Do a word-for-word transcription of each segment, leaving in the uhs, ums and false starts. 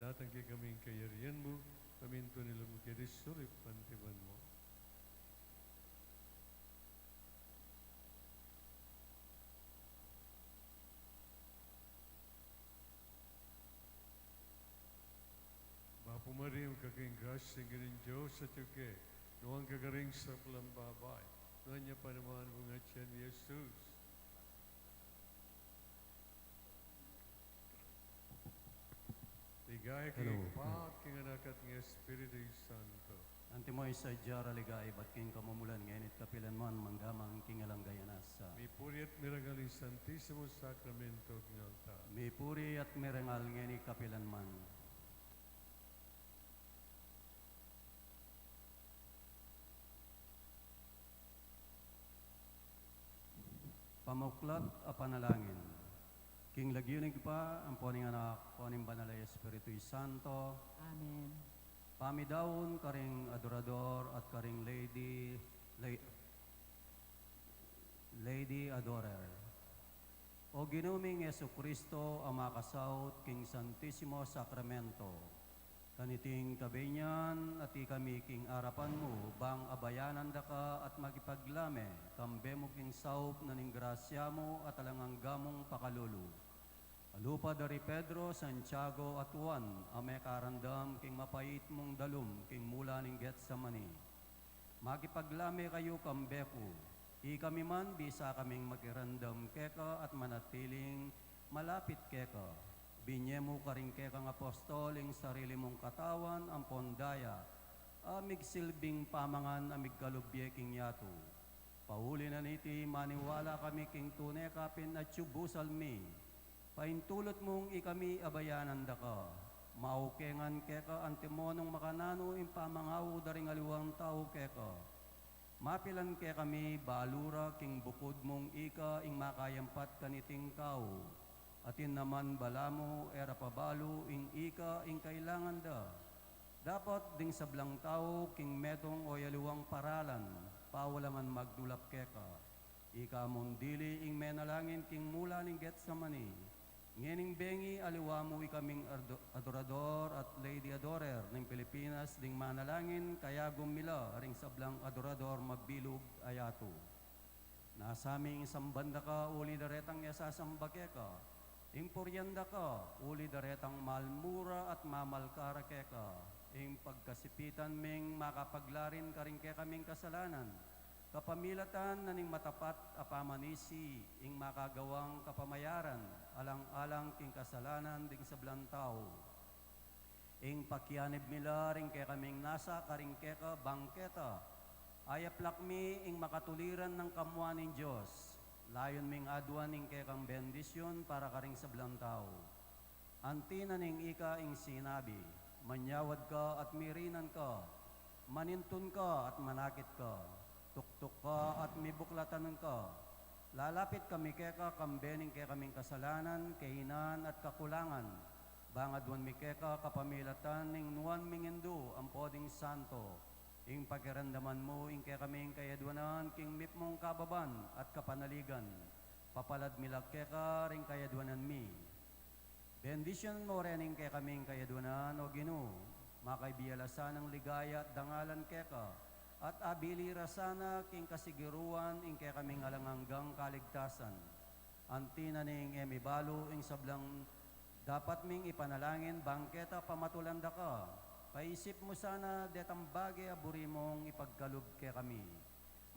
Datang kekami ing kayarian mu, pamintuan ing lub mu keti sulip anti banua. Bapu Maria, mayupaya ka king grasya, ing Ginung Dios atyu keka, nuan ka karing sablang babai, nuan ya pa naman ing bunga ning tiyan mu, i Jesus. Ligaya king Ibpa, king Anak, at king Espiritu Santo. Antimo ing sadya a ligaya ibat king kamumulan, ngeni at kapilan man, mangga man king alang angga. Mipuri at mirangal ing Santisimo Sakramento king altar. Mipuri at mirangal ngeni at kapilan man. Pamuklat a panalangin. King lagyu ning Ibpa, ampo ning Anak, ampo ning Banal a Espiritu Santo. Amen. Pamidaun karing adorador at karing lady, la-, lady adorer. O Ginu ming Jesucristo, a makasaut king Santisimo Sakramento, kaniting kabenyan, atiu kami king arapan mu, bang abayanan da ka at makipaglame kambe mu king saup na ning grasya mu at alang angga mung pakalulu. Alupad da ri Pedro, Santiago, at Juan, a mekarandam king mapait mung dalum king mula ning Getsemani. Makipaglame kayu kambe ku. Ikami man, bisa kaming makiramdam keka at manatiling malapit keka. Binye mu karing kekang apostol ing sarili mung katawan ampon daya, a migsilbing pamangan a migkalub ye king yatu. Pauli na niti, maniwala kami king tune ka pin atyu busal mi. Paintulut mung ikami abayanan da ka. Mauke ngan keka antimo nung makananu ing pamangaku da ring aliwang tau keka. Mapilan kekami balu ra king bukud mung ika ing makayampat kaniting kau. Atin naman balamu e ra pabalu ing ika ing kailangan da. Dapat ding sablang tau king metung o aliwang paralan, pawalangan magdulap keka. Ika mung dili ing menalangin king mula ning Getsemani. Ngening bengi aliwa mu ikaming ado-, adorador at lady adorer ning Pilipinas ding manalangin kayagum mi la ring sablang adorador mabilug a yatu. Nasa mi ing samban da ka uli da retang e sasamba keka, ing purian da ka uli da retang mal mu ra at mamal ka ra keka, ing pagkasipitan ming makapaglarin karing kekaming kasalanan, kapamilatan na ning matapat a pamanisi, ing makagawang kapamayaran alang-alang king kasalanan ding sablang tau. Ing pakianib mi la ring kekaming nasa karing keka bangketa, ayaplak mi ing makatuliran nang kamuan ning Dios, layun ming aduan ing kekang bendisyun para karing sablang tau. Anti na ning ika ing sinabi, manyawad ka at mirinan ka, manintun ka at manakit ka, tuktuk ka at mibuklatan ka. Lalapit kami keka kambe ning kekaming kasalanan, kainan at kakulangan, bang aduan mi keka kapamilatan ning nuan ming Indu ampo ding Santo, ing pakiramdaman mu ing kekaming kayaduanan king mipmung kababan at kapanaligan. Papalad mi la keka ring kayaduanan mi. Bendisyunan mu rin ing kekaming kayaduanan, O Ginu, makaibie la sanang ligaya at dangalan keka, at abili ra sana king kasiguruan ing kekaming alang anggang kaligtasan. Anti na ning e mi balu ing sablang dapat ming ipanalangin bangketa pamatulan da ka, paisip mu sana detang bage a buri mung ipagkalub kekami.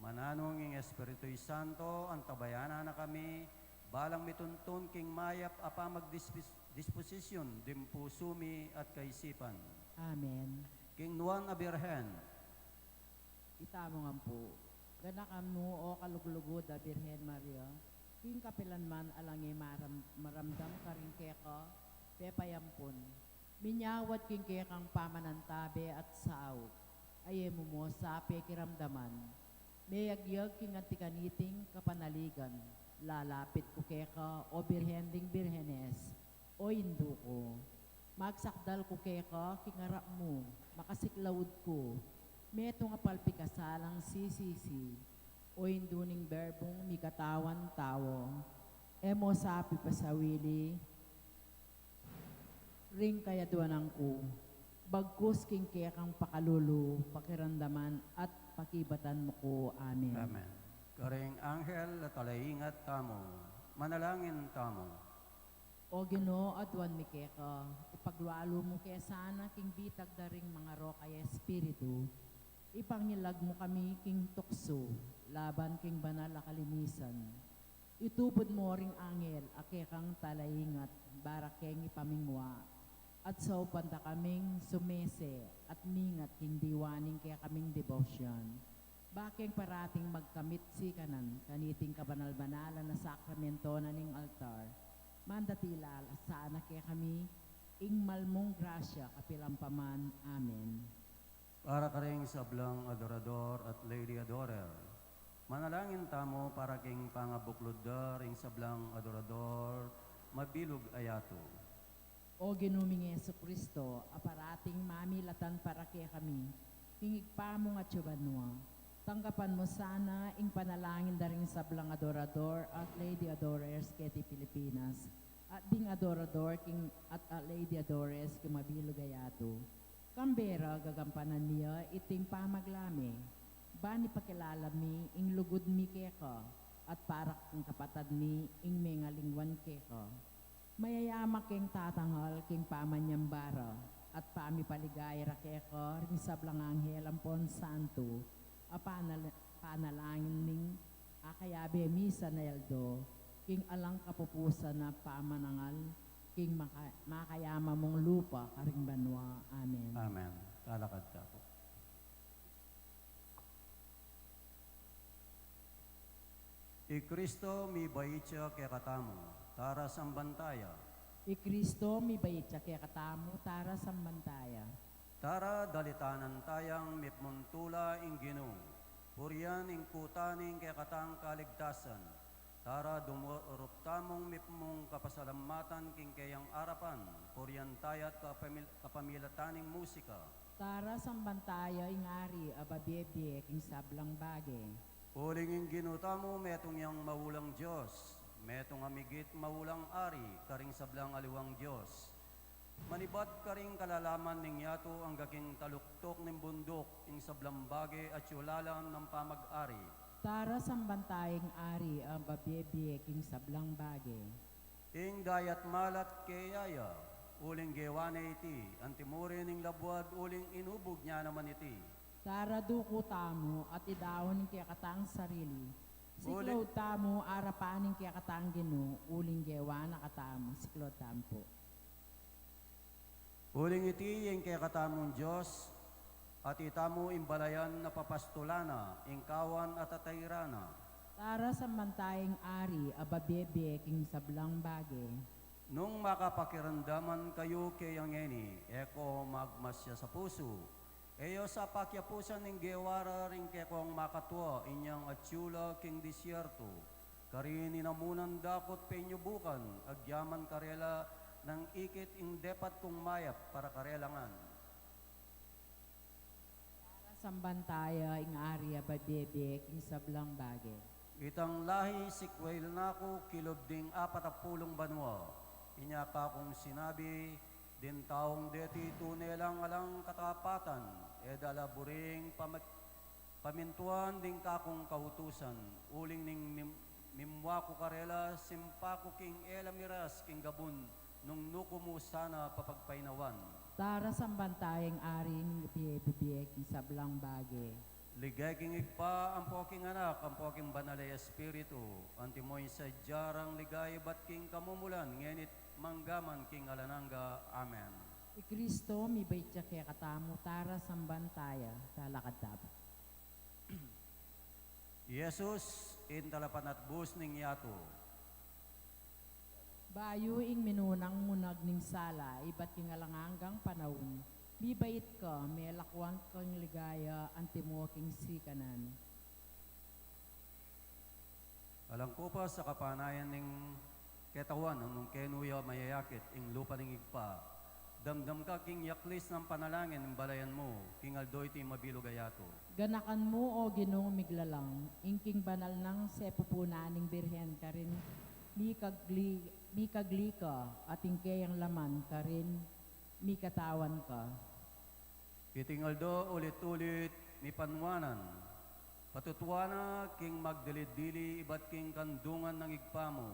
Mananu ing Espiritu Santo, antabayanan na kami, balang mituntun king mayap a pamagdispis-, disposisyun ding pusu mi at kaisipan. Amen. King nuan a Birhen. Itamu ngan pu. Ganakan mu, o kaluglugud a Birhen Maria, king kapilan man alang e maram-, maramdam karing keka pepayampun. Minyawad king kekang pamanantabe at saup, a e mu mu sa pekiramdaman. Meyagyag king anti kaniting kapanaligan, lalapit ku keka, o Birhen ding Birhenes, o Indu ku. Magsakdal ku keka king arap mu, makasiklaud ku. Metung a palpikasalang sisisi, o Indu ning Berbung mikatawan tau. E mu sa pipasawili. Ring kayaduanan ku, bagkus king kekang pakalulu, pakiramdaman at pakibatan mu ku. Amen. Amen. Karing anghel a talaingat tamu, manalangin tamu. O Ginu, aduan mi keka, ipaglualu mu ke sana king bitag da ring mangarok a espiritu, ipangilag mu kami king tuksu, laban king banal a kalinisan. Itubud mu ring anghel a kekang talaingat, para keng ipamingwa, at saupan da kaming sumese at mingat king diwa ning kekaming debosyon. Ba keng parating magkamit sikanan kaniting kabanal-banalan a sakramento na ning altar, mandatila la sana kekami ing malmung grasya kapilan pa man. Amen. Para karing sablang adorador at lady adorer, manalangin tamu para king pangabuklud da ring sablang adorador mabilug a yatu. O Ginu ming Jesucristo, a parating mamilatan para kekami king Ibpa mung atsu banua, tanggapan mu sana ing panalangin da ring sablang adorador at lady adorers keti Pilipinas, at ding adorador king at a lady adorers king mabilug a yatu. Kambe ra gagampanan mi ya iting pamaglame, ban ipakilala mi ing lugud mi keka, at para king kapatad mi ing mengalingwan keka. Mayayama keng tatangal king pamanyamba ra, at pamipaligaya ra keka ring sablang anghel ampon santo, a panal-, panalangin ning akayabe mi sana aldo, king alang kapupusan a pamanangal king maka-, makayama mung lupa karing banua. Amen. Amen. Talakad tamu. I Kristo mibait ya kekatamu, tara samban taya. I Kristo mibait ya kekatamu, tara samban taya. Tara, dalitanan tayang mipmuntula ing Ginu, purian ing kuta ning kekatang kaligtasan. Tara, dumurup tamung mipmung kapasalamatan king keyang arapan, purian taya't kapamil-, kapamilatan ning musika. Tara, samban taya ing Ari a babie-bie king sablang bage. Uling ing Ginu tamu metung yang maulang Dios, metung a migit maulang Ari karing sablang aliwang dios. Manibat karing kalalaman ning yatu angga king taluktuk ning bunduk, ing sablang bage atyu lalam nang pamag-ari. Tara, samban taya ing Ari a babie-bie king sablang bage. Ing dayat malat keya ya, uling gewa ne iti, antimo rin ing labuad uling inubug ne naman iti. Tara, duku tamu at idaun ing kekatang sarili. Siklaud tamu arapan ning kekatang Ginu, uling gewa na katamu. Siklaud tamu pu. Uling iti ing kekatamung Dios, at itamu ing balayan a papastulan na, ing kawan at atairan na. Tara, samban taya ing Ari a babie-bie king sablang bage. Nung makapakiramdaman kayu keyang ngeni, e ko magmasya sa pusu, e yu sa pakiapusan ning gewa ra ring kekong makatua inyang atyu la king disyertu, karin inamunan dakut penyubukan, agyaman karela nang ikit ing depat kung mayap para karela ngan. Tara, samban taya ing Ari a babie-bie king sablang bage. Itang lahi sikwil na ku kilub ding apat a pulung banua. Inya ka kung sinabi, ding taung deti tune lang alang katapatan, e da la buring pamag-, pamintuan ding kakung kautusan, uling ning mim-, mimua ku karela, simpa ku king e la miras king gabun, nung nu ku mu sana papagpainawan. Tara, samban taya ing Ari a babie-bie king sablang bage. Ligaya king Ibpa, ampo king Anak, ampo king Banal a Espiritu, antimo ing sadya rang ligaya ibat king kamumulan, ngeni't manggaman king alang angga. Amen. I Kristo mibait ya kekatamu, tara samban taya. Talakad tamu. Jesus, ing talapanatbus ning yatu. Bayu ing minunang munag ning sala ibat king alang anggang panaun, mibait ka, melakwan kang ligaya antimo king sikanan. Alang kupas a kapanayan ning ketawan, nung kenu ya mayayakit ing lupa ning Ibpa, damdam ka king yaklis nang panalangin ning balayan mu, king aldo iti mabilug a yatu. Ganakan mu, O Ginung miglalang, ing king banal nang sepupunan ning Birhen karin mikagli-, mikagli ka, at ing keyang laman karin Mikatawan ka. Iting aldo ulit-ulit mipanwanan, patutuana king magdili-dili ibat king kandungan nang Ibpa mu,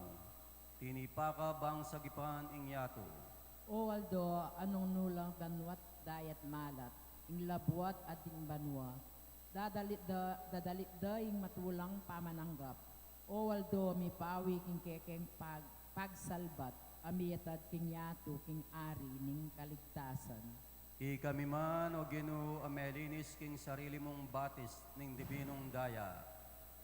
tinipa ka bang sagipan ing yatu. O aldo, anung nulang danuat dayat malat, ing labuat at ding banua, dadalit da, dadalit da ing matulang pamananggap. O aldo, mipawi king kekeng pag, pagsalbat, a miatad king yatu king ari ning kaligtasan. Ikami man, O Ginu, a melinis king sarili mung batis ning dibinung daya,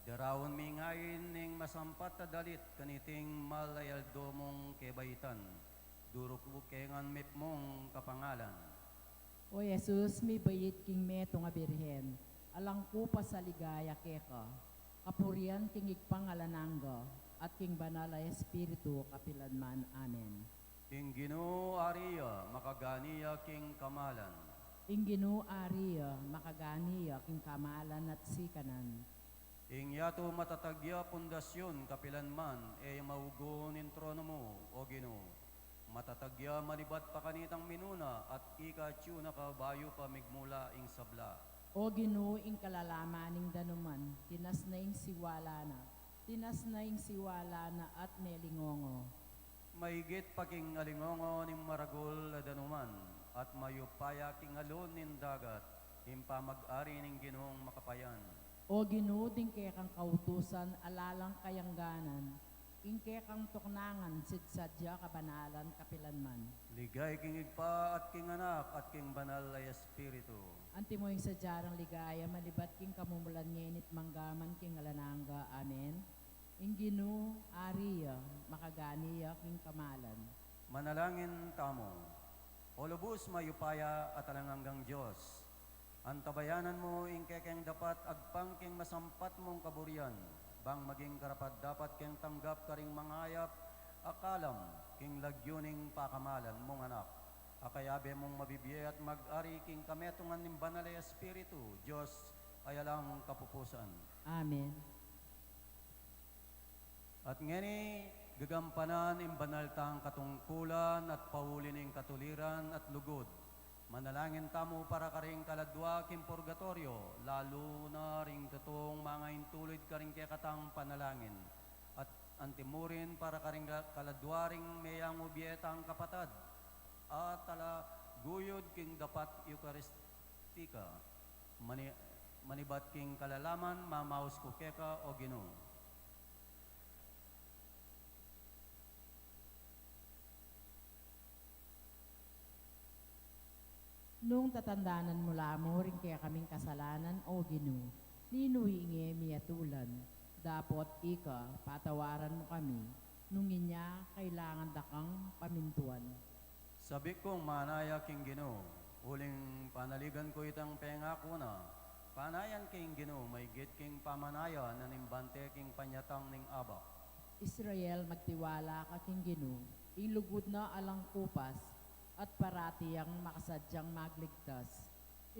daraun mi ngayan ning masampat a dalit kaniting mal a aldo mung kebaitan, duruku ke ngan mipmung kapangalan. O Jesus, mibait king metung a birhen, alang kupas a ligaya keka, kapurian king Ibpang alang angga, at king Banal a Espiritu kapilan man. Amen. Ing Ginu ari ya, makagani ya king kamalan. Ing Ginu ari ya, makagani ya king kamalan at sikanan. Ing yatu matatag ya pundasyun kapilan man, e ya maugun ing trono mu, O Ginu. Matatag ya manibat pa kanitang minuna, at ika atyu na ka bayu pa migmula ing sabla. O Ginu, ing kalalaman ning danuman, tinas na ing siwala na, tinas na ing siwala na at melingongo. Maigit pa king alingongo ning maragul a danuman, at mayupaya king alun ning dagat ing pamag-ari ning Ginung makapayan. O Ginu, ding kekang kautusan ala lang kayangganan, ing kekang tuknangan sidsadya kabanalan kapilan man. Ligaya king Ibpa at king Anak at king Banal a Espiritu. Antimo ing sadya rang ligaya manibat king kamumulan ngeni at manggaman king alang angga. Amen. Ing Ginu ari ya, makagani ya king kamalan. Manalangin tamu. O lubus mayupaya at alang anggang Dios, antabayanan mu ing kekeng dapat agpang king masampat mung kaburian, bang maging karapat-dapat keng tanggap karing mangayap a kalam king lagyu ning pakamalan mung Anak, a kayabe mung mabibie at mag-ari king kametungan ning Banal a Espiritu, Dios a alang kapupusan. Amen. At ngeni, gagampanan ing banal tang katungkulan at pauli ning katuliran at lugud. Manalangin tamu para karing kaladua king purgatoryo, lalu na ring tutung mangaintulid karing kekatang panalangin. At antimurin para karing ka-, kaladua ring meyang ubie tang kapatad, a talaguyud king dapat Eukaristika. Mani-, manibat king kalalaman, mamaus ku keka, O Ginu. Nung tatandanan mu la mu ring kekaming kasalanan, O Ginu, ninu ing e mi atulan, dapot ika, patawaran mu kami, nung inya kailangan da kang pamintuan. Sabik kung manaya king Ginu, uling panaligan ku itang pengaku na, panayan king Ginu, maigit king pamanaya na ning bante king panyatang ning abak. Israel, magtiwala ka king Ginu, ing lugud na alang kupas, at parati yang makasadyang magligtas.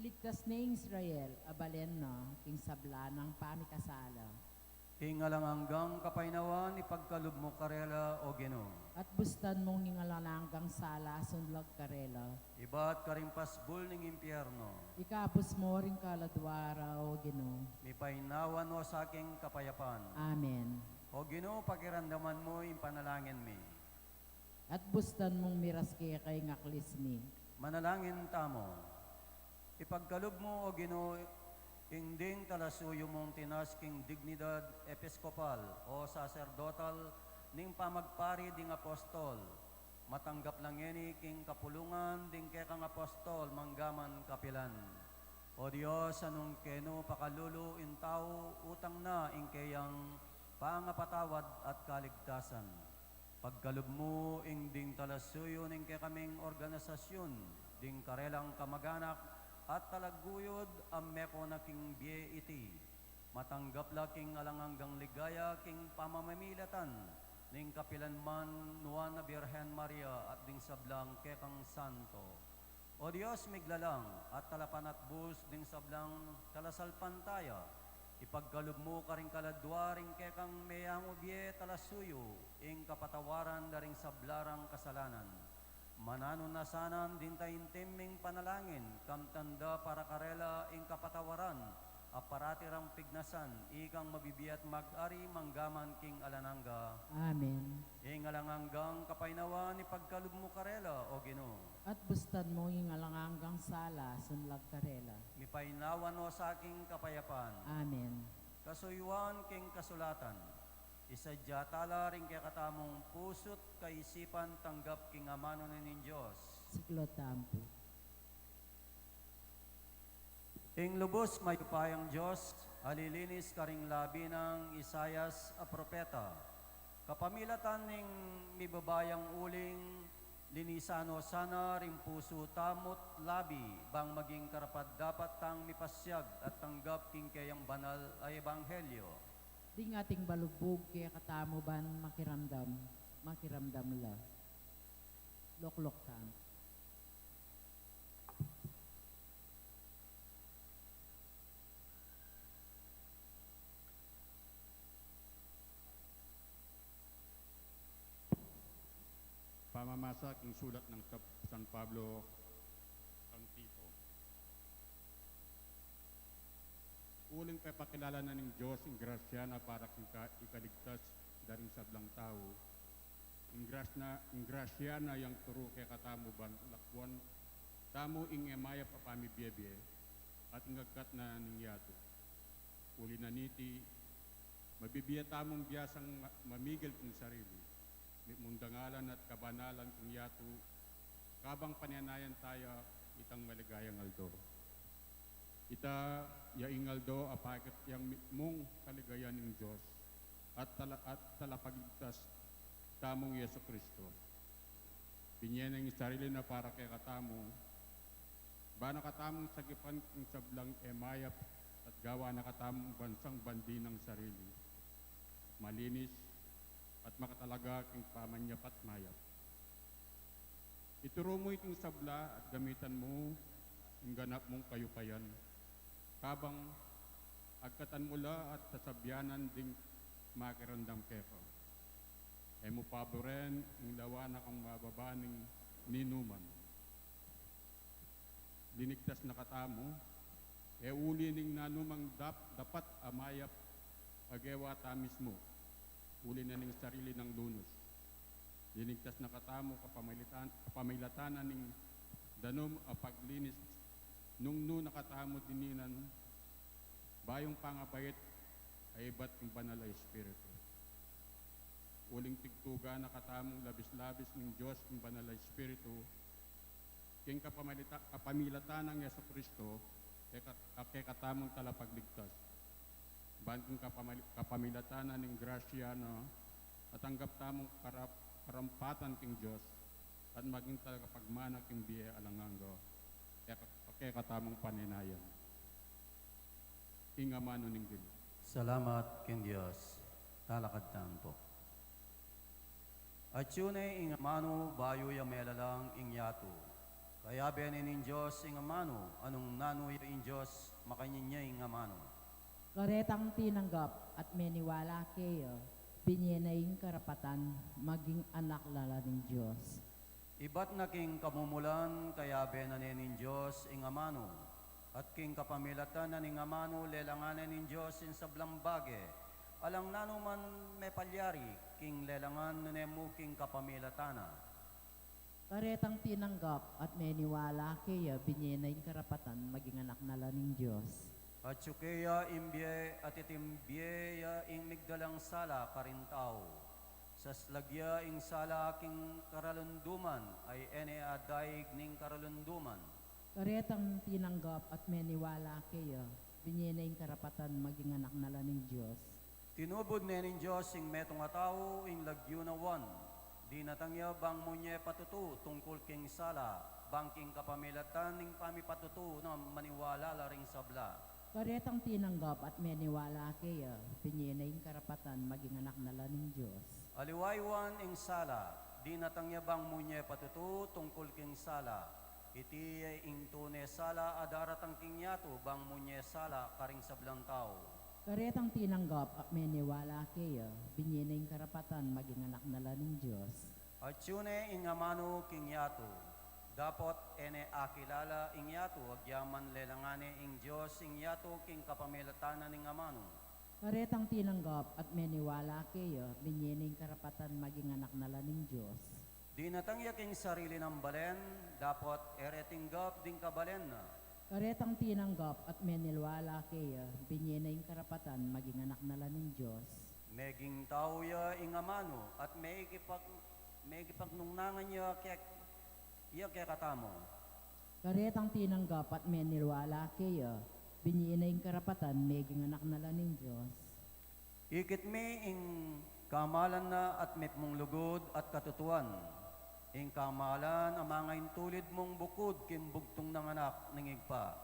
Iligtas ne ing Israel, a balen na king sabla nang pamikasala. Ing alang anggang kapaynawan, ipagkalub mu karela, O Ginu. At bustan mung ing alang anggang sala sunlag karela. Ibat karing pasbul ning impyerno. Ikabus mu ring kaladua ra, O Ginu. Mipaynawa no sa king kapayapan. Amen. O Ginu, pakiramdaman mu ing panalangin mi. At bustan mung miras keka ing aklis mi. Manalangin tamu. Ipagkalub mu, O Ginu, ing ding talasuyu mung tinas king dignidad episkopal o saserdotal ning pamagpari ding apostol. Matanggap la ngeni king kapulungan ding kekang apostol manggaman kapilan. O Dios, a nung kenu pakalulu ing tau, utang na ing keyang pangapatawad at kaligtasan. Pagkalub mu ing ding talasuyu ning kekaming organisasyun, ding karelang kamaganak at talaguyud a meko na king bie iti. Matanggap la king alang anggang ligaya king pamamamilatan ning kapilan man Nuan a Birhen Maria at ding sablang kekang santo. O Dios, miglalang at talapanatbus ding sablang talasalpantaya, ipagkalub mu karing kaladua ring kekang meyang ubie talasuyu ing kapatawaran da ring sabla rang kasalanan. Mananu na sana ding taimtim ming panalangin, kamtan da para karela ing kapatawaran, a parati rang pignasan, ikang mabibie at mag-ari mangga man king alang angga. Amen. Ing alang anggang kapaynawan ipagkalub mu karela, O Ginu. At bustan mu ing alang anggang sala, sunlag karela. Mipaynawan no sa king kapayapan. Amen. Kasuyuan king kasulatan. Isadya tala ring kekatamung pusu't kaisipan tanggap king amanu na ning Dios. Siklaud tamu pu. Ing lubus mayupayang Dios, a lilinis karing labi nang Isaias a propeta, kapamilatan ning mibabayang uling, linisan no sana ring pusu tamu't labi, bang maging karapat-dapat tang mipasyag at tanggap king keyang banal a ebanghelyo. Ding ating balugbug kekatamu ban makiramdam, makiramdam la. Lukluk tamu. Pamamasa king sulat nang Sap-, San Pablo kang Tito. Uling pepakilala na ning Dios ing grasya na para king ka-, ikaligtas da ring sablang tau. Ing gras-, na, ing grasya na yang turu kekatamu ban lakuan tamu ing e mayap a pamibie-bie at ing agkat na ning yatu. Uli na niti, mabibie tamung biasang ma-, mamigil king sarili, mitmung dangalan at kabanalan king yatu, kabang panenayan taya itang maligayang aldo. Ita ya ing aldo a pakit yang mitmung kaligayan ning Dios at tala-, at talapagligtas tamung Jesu Cristo. Binie na ing sarili na para kekatamu, ba na katamung sagipan king sablang e mayap at gawa na katamung bansang bandi nang sarili, malinis at makatalaga king pamanyap at mayap. Ituru mu iting sabla at gamitan mu ing ganap mung kayupayan, kabang agkatan mu la at sasabyanan ding makiramdam keka. E mu paburen ing lawan a kang mababa ning ninuman. Linigtas na katamu, e uli ning nanumang dap-, dapat a mayap a gewa ta mismu, uli na ning sarili nang lunus. Linigtas na katamu kapamilatan, kapamilatan na ning danum a paglinis, nung nu na katamu dininan bayung pangabait a ibat ning Banal a Espiritu. Uling tigtugan na katamung labis-labis ning Dios ning Banal a Espiritu, king kapamilita-, kapamilatan nang Jesu Cristo, keka-, a kekatamung talapagligtas. Ban king kapamali-, kapamilatan na ning grasya na, atanggap tamung karap-, karampatan king Dios, at maging tagapagmana king bie alang angga, keka-, kekatamung panenayan. Ing amanu ning Ginu. Salamat king Dios. Talakad tamu pu. Atyu ne ing amanu bayu ya melalang ing yatu. Kayabe ne ning Dios ing amanu, a nung nanu ya ing Dios, makanyan ya ing amanu. Karetang tinanggap at meniwala keya, binie na ing karapatan maging anak na la ning Dios. Ibat na king kamumulan, kayabe na ne ning Dios ing amanu, at king kapamilatan na ning amanu, lelangan ne ning Dios ing sablang bage, alang nanu man mepalyari king lelangan nune mu king kapamilatan na. Karetang tinanggap at meniwala keya, binie na ing karapatan maging anak na la ning Dios. Atyu keya ing bie, at iting bie ya ing migdalang sala karing tau. Saslag ya ing sala king karalunduman, ay e ne adaig ning karalunduman. Karetang tinanggap at meniwala keya, binie na ing karapatan maging anak na la ning Dios. Tinubud ne ning Dios ing metung a tau, ing lagyu na Juan. Dinatang ya bang munye patutu tungkul king sala, bang king kapamilatan ning pamipatutu na maniwala la ring sabla. Karetang tinanggap at meniwala keya, binie na ing karapatan maging anak na la ning Dios. Aliwa i Juan ing sala, dinatang ya bang munye patutu tungkul king sala. Iti ya ing tune sala a daratang king yatu bang munye sala karing sablang tau. Karetang tinanggap at meniwala keya, binie na ing karapatan maging anak na la ning Dios. Atyu ne ing amanu king yatu. Dapot e ne akilala ing yatu, agyaman lelangan ne ing Dios ing yatu king kapamilatan na ning amanu. Karetang tinanggap at meniwala keya, binye ne ing karapatan maging anak na la ning Dios. Dinatang ya king sarili nang balen, dapot e re tinggap ding kabalen na. Karetang tinanggap at meniwala keya, binye ne ing karapatan maging anak na la ning Dios. Meging tau ya ing amanu, at mekipag-, mekipagnungnangan ya ke-, ya kekatamu. Karetang tinanggap at meniwala keya, binye ne ing karapatan meging anak na la ning Dios. Ikit mi ing kamalan na at mitmung lugud at katutuan. Ing kamalan a mangaintulid mung bukud king bugtung nang anak ning Ibpa.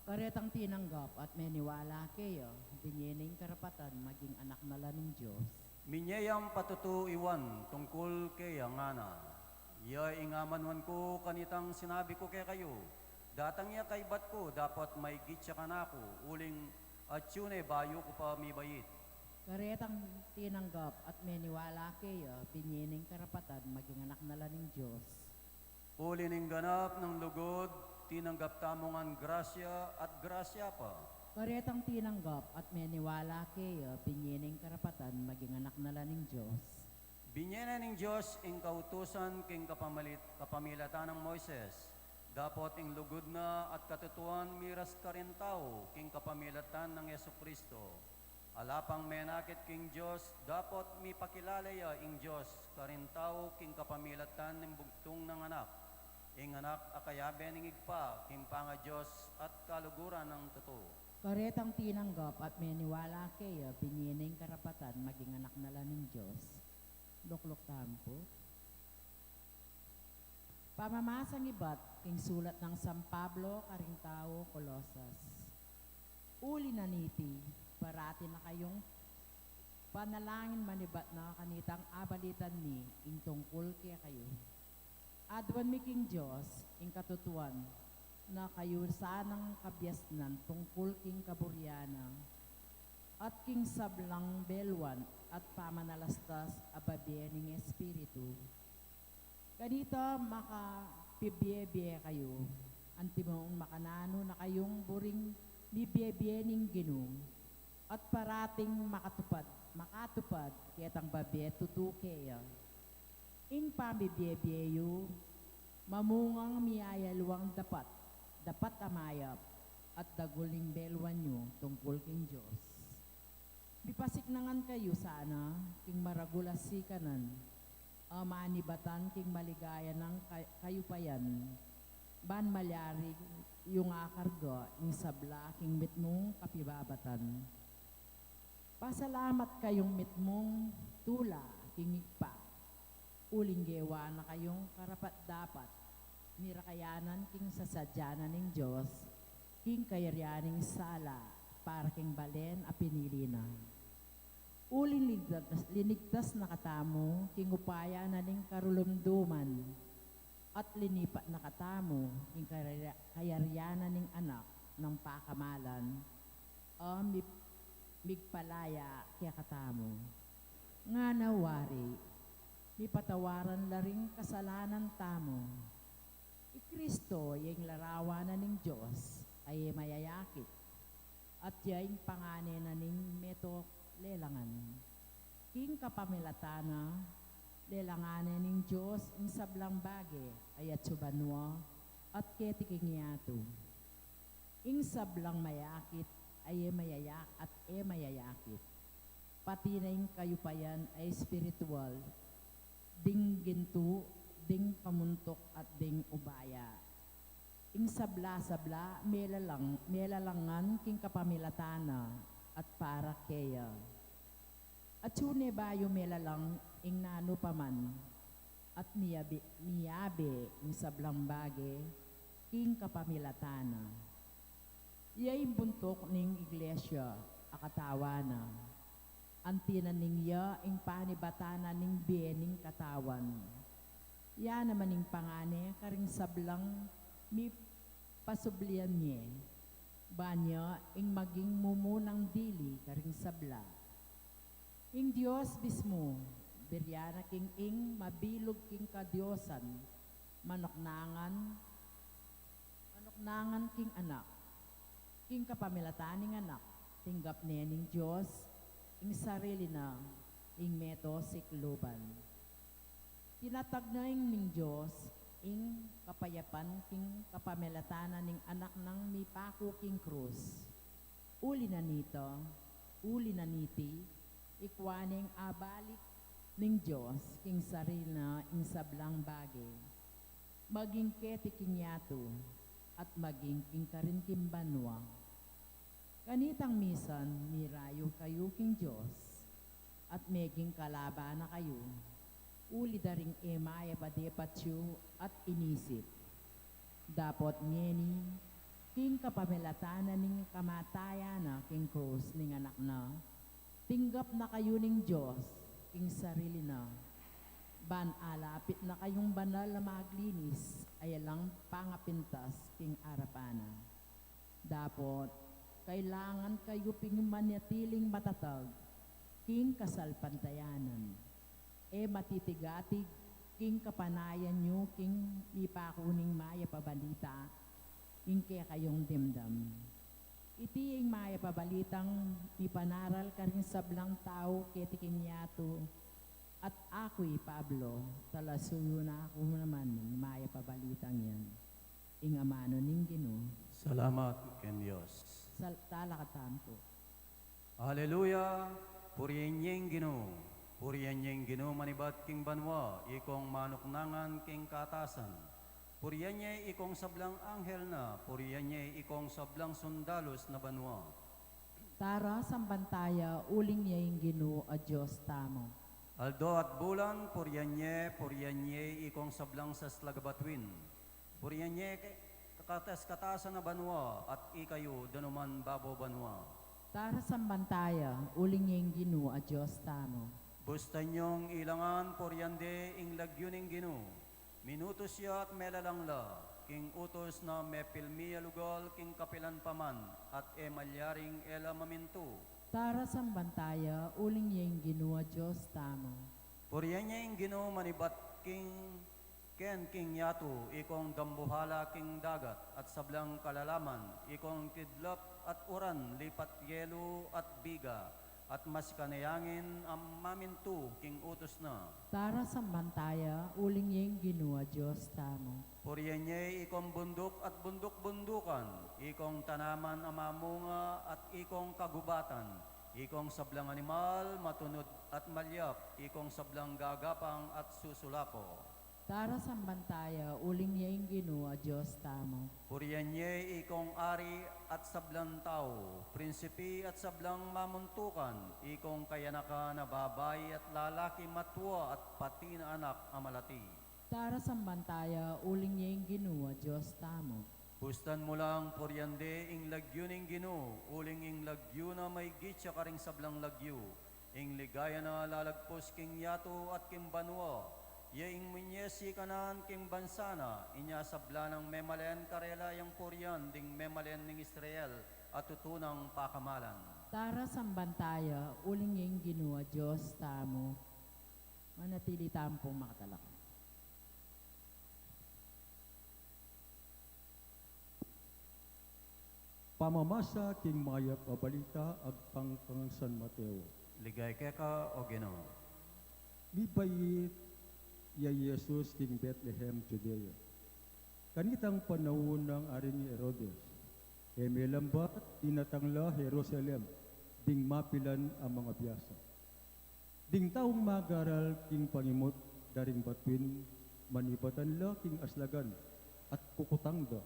Karetang tinanggap at meniwala keya, binye ne ing karapatan maging anak na la ning Dios. Minye yang patutu iwan tungkul keya ngana. Ya ing amanuan ku kanitang sinabi ku kekayu, datang ya kaybat ku, dapot maigit ya kanaku, uling atyu ne bayu ku pa mibait. Karetang tinanggap at meniwala keya, binye ne ing karapatan maging anak na la ning Dios. Uli ning ganap nang lugud, tinanggap tamu ngan grasya at grasya pa. Karetang tinanggap at meniwala keya, binye ne ing karapatan maging anak na la ning Dios. Binye ne ning Dios ing kautusan king kapamalit-, kapamilatan nang Moises. Dapot ing lugud na at katutuan miras karing tau king kapamilatan nang Jesucristo. Ala pang menakit king Dios, dapot mipakilala ya ing Dios karing tau king kapamilatan ning bugtung nang Anak. Ing Anak a kayabe ning Ibpa, king pangaDios at kaluguran nang tutu. Karetang tinanggap at meniwala keya, binye ne ing karapatan maging anak na la ning Dios. Lukluk tamu pu. Pamamasang ibat king sulat nang San Pablo karing tau Colosas. Uli na niti, parati na kayung panalangin manibat na kanitang abalitan mi ing tungkul kekayu. Aduan mi king Dios ing katutuan na kayu sanang kabiasnan tungkul king kaburian na, at king sablang beluan at pamanalastas a babie ning Espiritu. Kanita makapibie-bie kayu, antimong makananu na kayung buring mibie-bie ning Ginu, at parating makatupad, makatupad ketang babie tutu keya. Ing pamibie-bie yu, mamungang miyayaluang dapat, dapat a mayap, at dagul ning beluan yu tungkul king Dios. Mipasiknangan kayu sana king maragul a sikanan, a manibatan king maligaya nang kay-, kayupayan, ban malyari yung akarga ing sabla king mitmung kapibabatan. Pasalamat kayung mitmung tula king Ibpa, uling gewa na kayung karapat-dapat, mirakayanan king sasadya na ning Dios, king kayarian ning sala, para king balen a pinili na. Uling linigtas, linigtas na katamu king upaya na ning karulum-duman, at linipat na katamu king kayari-, kayarian na ning Anak nang pakamalan, a mi-, migpalaya kekatamu. Ngana wari, mipatawaran la ring kasalanan tamu. I Kristo ya ing larawan na ning Dios a e mayayakit, at ya ing pangane na ning meto lelangan. King kapamilatan na, lelangan ne ning Dios ing sablang bage a yatsu banua at keti king yatu. Ing sablang mayakit a e mayayak-, at e mayayakit, pati na ing kayupayan a espiritual, ding gintu, ding pamuntuk, at ding ubaya. Ing sabla-sabla melalang, melalangan king kapamilatan na at para keya. Atyu ne bayu melalang ing nanu pa man, at miyabe, miyabe ing sablang bage king kapamilatan na. Ya ing buntuk ning iglesia a katawan na, anti na ning ya ing panibatan na ning bie ning katawan. Ya naman ing pangane karing sablang mipasublian ne, ban ya ing maging mumunang dili karing sabla. Ing Dios mismu, Pirian na king ing mabilug king kadiosan, manuknangan, manuknangan king anak, king kapamilatan ning anak, tinggap ne ning Dios ing sarili na ing meto sikluban. Tinatag na ing ning Dios ing kapayapan king kapamilatan na ning anak nang mipaku king krus. Uli na nita, uli na niti, ikua neng abalik ning Dios king sarili na ing sablang bage, maging keti king yatu, at maging king karin king banua. Kanitang misan, mirayu kayu king Dios, at meging kalaban na kayu, uli da ring e mayap a depat yu at inisip. Dapot ngeni, king kapamilatan na ning kamatayan na king krus ning anak na, tinggap na kayu ning Dios king sarili na, ban alapit na kayung banal a maglinis, a alang pangapintas king arapan na. Dapot, kailangan kayu pin manatiling matatag king kasalpantayanan. E matitigatig king kapanayan yu king mipaku ning mayap a balita, ing kekayung dimdam. Iti ing mayap a balitang mipanaral karing sablang tau keti king yatu, at aku i Pablo, talasuyu na ku naman ning mayap a balitang yan. Ing amanu ning Ginu. Salamat king Dios. Sal-, talakad tamu pu. Aleluya! Purian ye ing Ginu. Purian ye ing Ginu manibat king banua, ikong manuknangan king katasan. Purian ye ikong sablang anghel na, purian ye ikong sablang sundalus na banua. Tara, samban taya, uling ye ing Ginu a Dios tamu. Aldo at bulan, purian ye, purian ye ikong sablang saslag a batuin. Purian ye ke-, kakatas-katasan a banua, at ikayu danuman babo banua. Tara, samban taya, uling ye ing Ginu a Dios tamu. Bustan yung ilangan, purian de ing lagyu ning Ginu. Minutus ya at melalang la, king utus na mepilmi a lugal king kapilan pa man, at e malyaring e la mamintu. Tara, samban taya, uling ye ing Ginu a Dios tamu. Purian ye ing Ginu manibat king ken king yatu, ikong dambuhala king dagat, at sablang kalalaman, ikong kidlap at uran lipat yelu at biga, at masikan a yangin a mamintu king utus na. Tara, samban taya, uling ye ing Ginu a Dios tamu. Purian ye ikong bunduk at bunduk-bundukan, ikong tanaman a mamunga at ikong kagubatan, ikong sablang animal, matunud at malyap, ikong sablang gagapang at susulapo. Tara, samban taya, uling ye ing Ginu a Dios tamu. Purian ye ikong ari at sablang tau, prinsipi at sablang mamuntukan, ikong kayanakan a babai at lalaki, matua at pati na anak a malati. Tara, samban taya, uling ye ing Ginu a Dios tamu. Bustan mu lang, purian de ing lagyu ning Ginu, uling ing lagyu na maigit ya karing sablang lagyu. Ing ligaya na lalagpus king yatu at king banua, ya ing munie sikanan king bansa na, inya sabla nang memalen karela yang purian ding memalen ning Israel a tutu nang pakamalan. Tara, samban taya, uling ye ing Ginu a Dios tamu. Manatili tamu pung makatalakad. Pamamasa king Mayap a Balita agpang kang San Mateo. Ligaya keka, o Ginu. Mibait ya i Jesus king Betlehem, Judea. Kanitang panaun nang Aring Herodes, e melambat, dinatang la Jerusalem ding mapilan a mangabiasa. Ding taung magaral king pangimut da ring batuin, manibatan la king aslagan at kukutang da,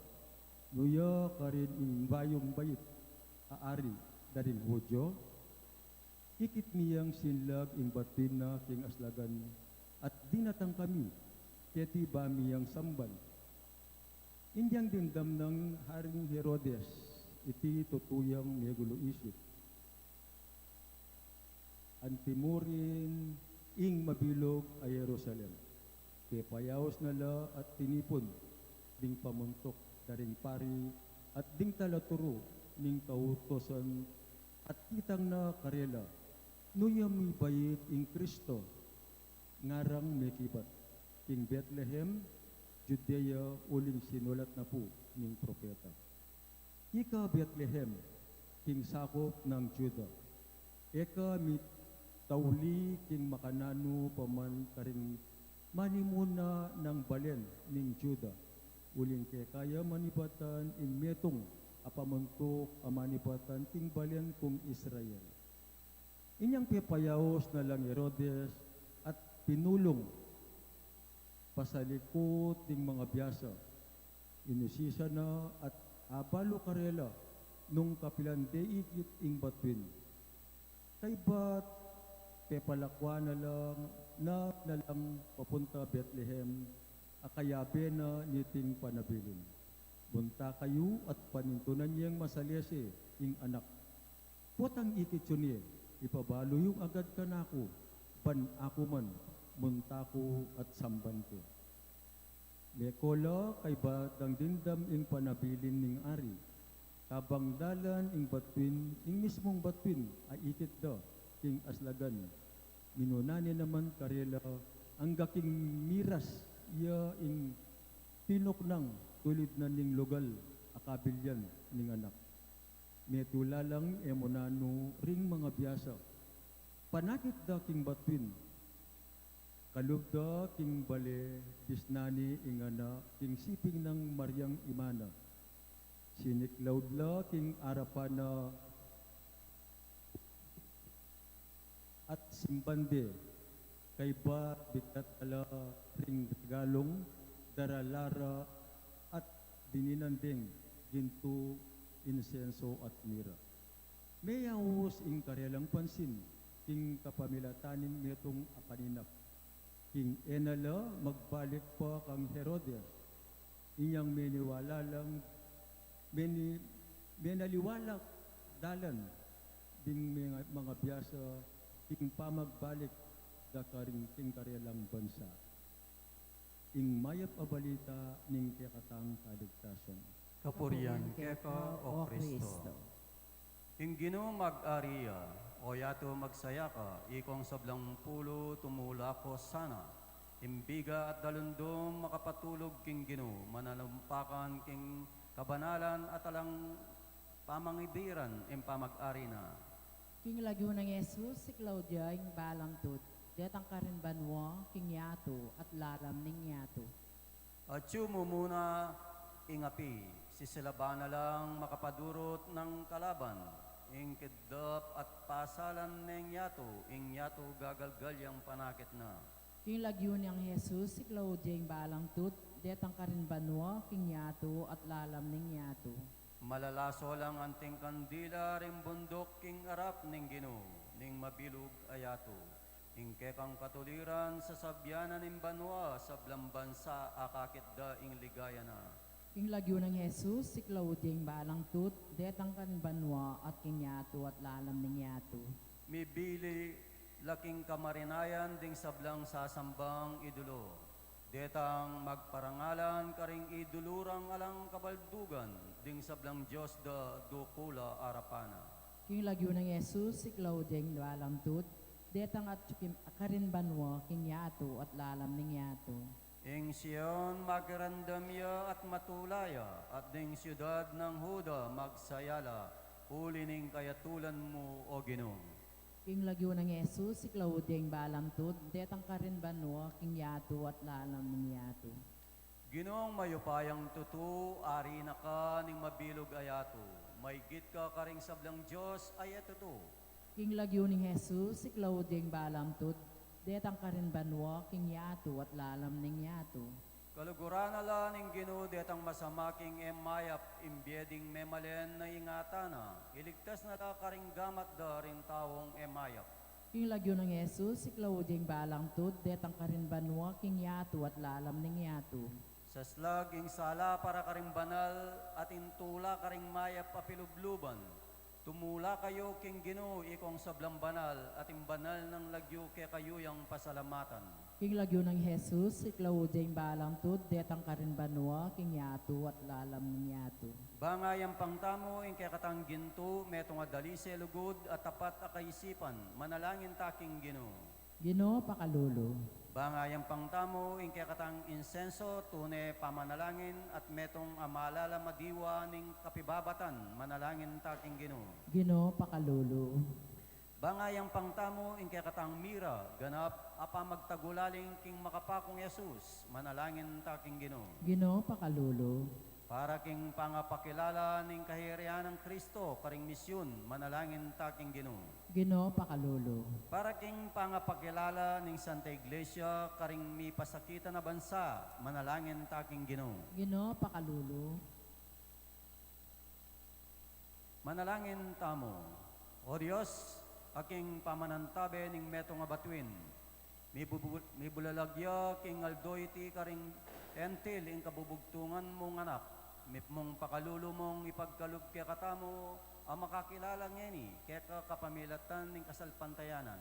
"Nu ya karin ing bayung bait a ari da ring Judio?" Ikit mi yang sinlag ing batuin na king aslagan, at dinatang kami keti ba mi yang samban. Inyang dimdam nang Haring Herodes iti, tutu yang megulu isip. Anti murin ing mabilug a Jerusalem. Pepayaus na la at tinipun ding pamuntuk da ring pari at ding talaturu ning kautusan, at kitang na karela, "Nu ya mibait ing Kristo? Ngarang mekibat king Betlehem, Judea, uling sinulat na pu ning propeta, "Ika Betlehem, king sakup nang Juda, e ka mitauli king makananu pa man karing manimuna nang balen ning Juda, uling keka ya manibatan ing metung a pamuntuk a manibatan king balen kung Israel." Inyang pepayaus na lang Herodes at pinulung pasalikut ding mangabiasa, inusisa na at abalu karela nung kapilan de ikit ing batuin. Kaybat pepalakwan na lang, na, na lang papunta Betlehem, a kayabe na niting panabilin. Munta kayu at panintunan yeng masalese ing anak. Potang ikit yu ne, ipabalu yu agad kanaku, ban aku man munta ku at samban ke. Meko la kaybat dang dimdam ing panabilin ning ari. Kabang dalan ing batuin, ing mismung batuin a ikit da king aslagan, minuna ne naman karela, angga king miras ya ing tinuknang tulid na ning lugal a kabilyan ning anak. Metung la lang e mu nanu ring mangabiasa. Panakit da king batuin, kalub da king bale, disnan ne ing anak king siping nang Mariang ima na. Siniklaud la king arapan na at simban de, kaybat bigat ala ring regalung darala ra at dininan deng gintu, insenso at mira. Meyaus ing karelang pansin king kapamilatan ning metung a kaninap. King e na la magbalik pa kang Herodes, inyang meniwala lang, meni-, menaliwala dalan ding manga-, mangabiasa king pamagbalik da karing king karelang bansa. Ing mayap a balita ning kekatang kaligtasan. Kapurian keka, O Kristo. Ing Ginu mag-ari ya. O yatu, magsaya ka, ikong sablang pulu, tumulak, Hosana. Ing biga at dalundum makapatulug king Ginu, manalumpakan king kabanalan at alang pamangibiran ing pamag-ari na. King lagyu nang Jesus, siklaud ya ing balang tut, detang karin banua, king yatu, at lalam ning yatu. Atyu mu muna ing api, sisilaban na lang makapadurut nang kalaban, ing kidlap at pasalan neng yatu, ing yatu gagalgal yang panakit na. King lagyu nang Jesus, siklaud ya ing balang tut, detang karin banua, king yatu, at lalam ning yatu. Malalaso lang anting kandila ring bunduk king arap ning Ginu, ning mabilug a yatu. Ing kekang katuliran, sasabian na ning banua, sablang bansa akakit da ing ligaya na. King lagyu nang Jesus, siklaud ya ing balang tut, detang karin banua, at king yatu, at lalam ning yatu. Mibili la king kamarinayan ding sablang sasambang idulu. Detang magparangalan karing idulu rang alang kabaldugan, ding sablang dios da dukul a arapan na. King lagyu nang Jesus, siklaud ya ing balang tut, detang atyu king karin banua, king yatu, at lalam ning yatu. Ing Sion, makiramdam ya at matula ya, at ding siudad nang Juda, magsaya la, uli ning kayatulan mu, O Ginu. King lagyu nang Jesus, siklaud ya ing balang tut, detang karin banua, king yatu, at lalam ning yatu. Ginung mayupayang tutu, ari na ka ning mabilug a yatu, maygit ka karing sablang dios a e tutu. King lagyu nang Jesus, siklaud ya ing balang tut, detang karin banua, king yatu, at lalam ning yatu. Kaluguran na la ning Ginu detang masama king e mayap, ing bie ding memalen na ingatan na, iligtas na la karing gamat da ring taung e mayap. King lagyu nang Jesus, siklaud ya ing balang tut, detang karin banua, king yatu, at lalam ning yatu. Saslag ing sala para karing banal, at ing tula karing mayap a pilubluban. Tumula kayu king Ginu, ikong sablang banal, at ing banal nang lagyu kekayu yang pasalamatan. King lagyu nang Jesus, siklaud ya ing balang tut, detang karin banua, king yatu, at lalam ning yatu. Banga yampang tamu ing kekatang gintu, metung a dalise lugud, at tapat a kaisipan, manalangin ta king Ginu. Ginu, pakalulu. Bang ayampang tamu ing kekatang insenso, tune pamanalangin, at metung a malala madiwa ning kapibabatan, manalangin ta king Ginu. Ginu, pakalulu. Bang ayampang tamu ing kekatang mira, ganap a pamagtagulaling king makapakung Jesus, manalangin ta king Ginu. Ginu, pakalulu. Para king pangapakilala ning kahirian nang Kristo karing misyun, manalangin ta king Ginu. Ginu, pakalulu. Para king pangapakilala ning Santa Iglesia karing mipasakitan a bansa, manalangin ta king Ginu. Ginu, pakalulu. Manalangin tamu. O Dios, a king pamanantabe ning metung a batuin, mibubu-, mibulalag ya king aldo iti karing Hentil ing kabubugtungan mung anak, mipmung pakalulu mung ipagkalub kekatamu a makakilala ngeni keka kapamilatan ning kasalpantayanan.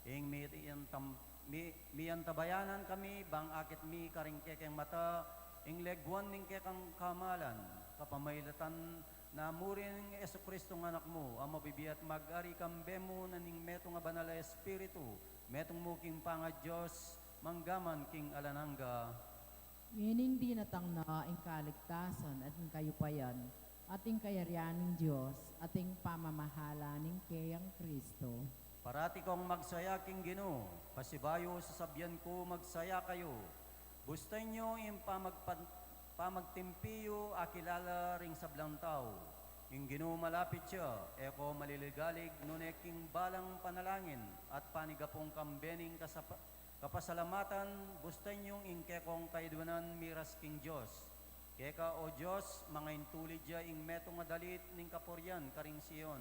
Ing miantam-, mi-, miantabayanan kami bang akit mi karing kekeng mata ing leguan ning kekang kamalan, kapamilatan na murin Jesucristong Anak mu, a mabibie at mag-ari kambe mu na ning metung a Banal a Espiritu, metung mu king pangaDios, mangga man king alang angga. Ngening dinatang na ing kaligtasan at ing kayupayan, at ing kayarian ning Dios, at ing pamamahala ning keyang Kristo. Parati kong magsaya king Ginu, pasibayu sa sabian ku magsaya kayu. Bustan yu ing pamagpan-, pamagtimpi yu akilala ring sablang tau. Ing Ginu malapit ya, e ko maliligalig, nune king balang panalangin at panigapung kambe ning kasapa-, kapasalamatan, bustan yung ing kekong kaiduanan miras king Dios. Keka, O Dios, mangaintulid ya ing metung a dalit ning kapurian karing Sion.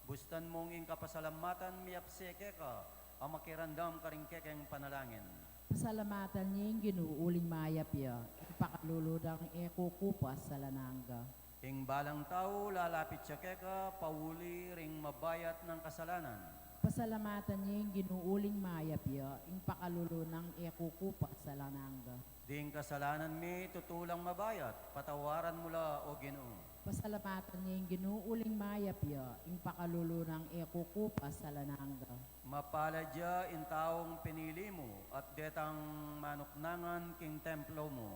Bustan mung ing kapasalamatan miapse keka, a makiramdam karing kekeng panalangin. Pasalamatan ye ing Ginu uling mayap ya, ing pakalulu nang e kukupas alang angga. Ing balang tau lalapit ya keka, pauli ring mabayat nang kasalanan. Pasalamatan ye ing Ginu uling mayap ya, ing pakalulu nang e kukupas alang angga. Ding kasalanan mi tutu lang mabayat, patawaran mu la, O Ginu. Pasalamatan ye ing Ginu uling mayap ya, ing pakalulu nang e kukupas alang angga. Mapalad ya ing taung pinili mu, at detang manuknangan king templo mu.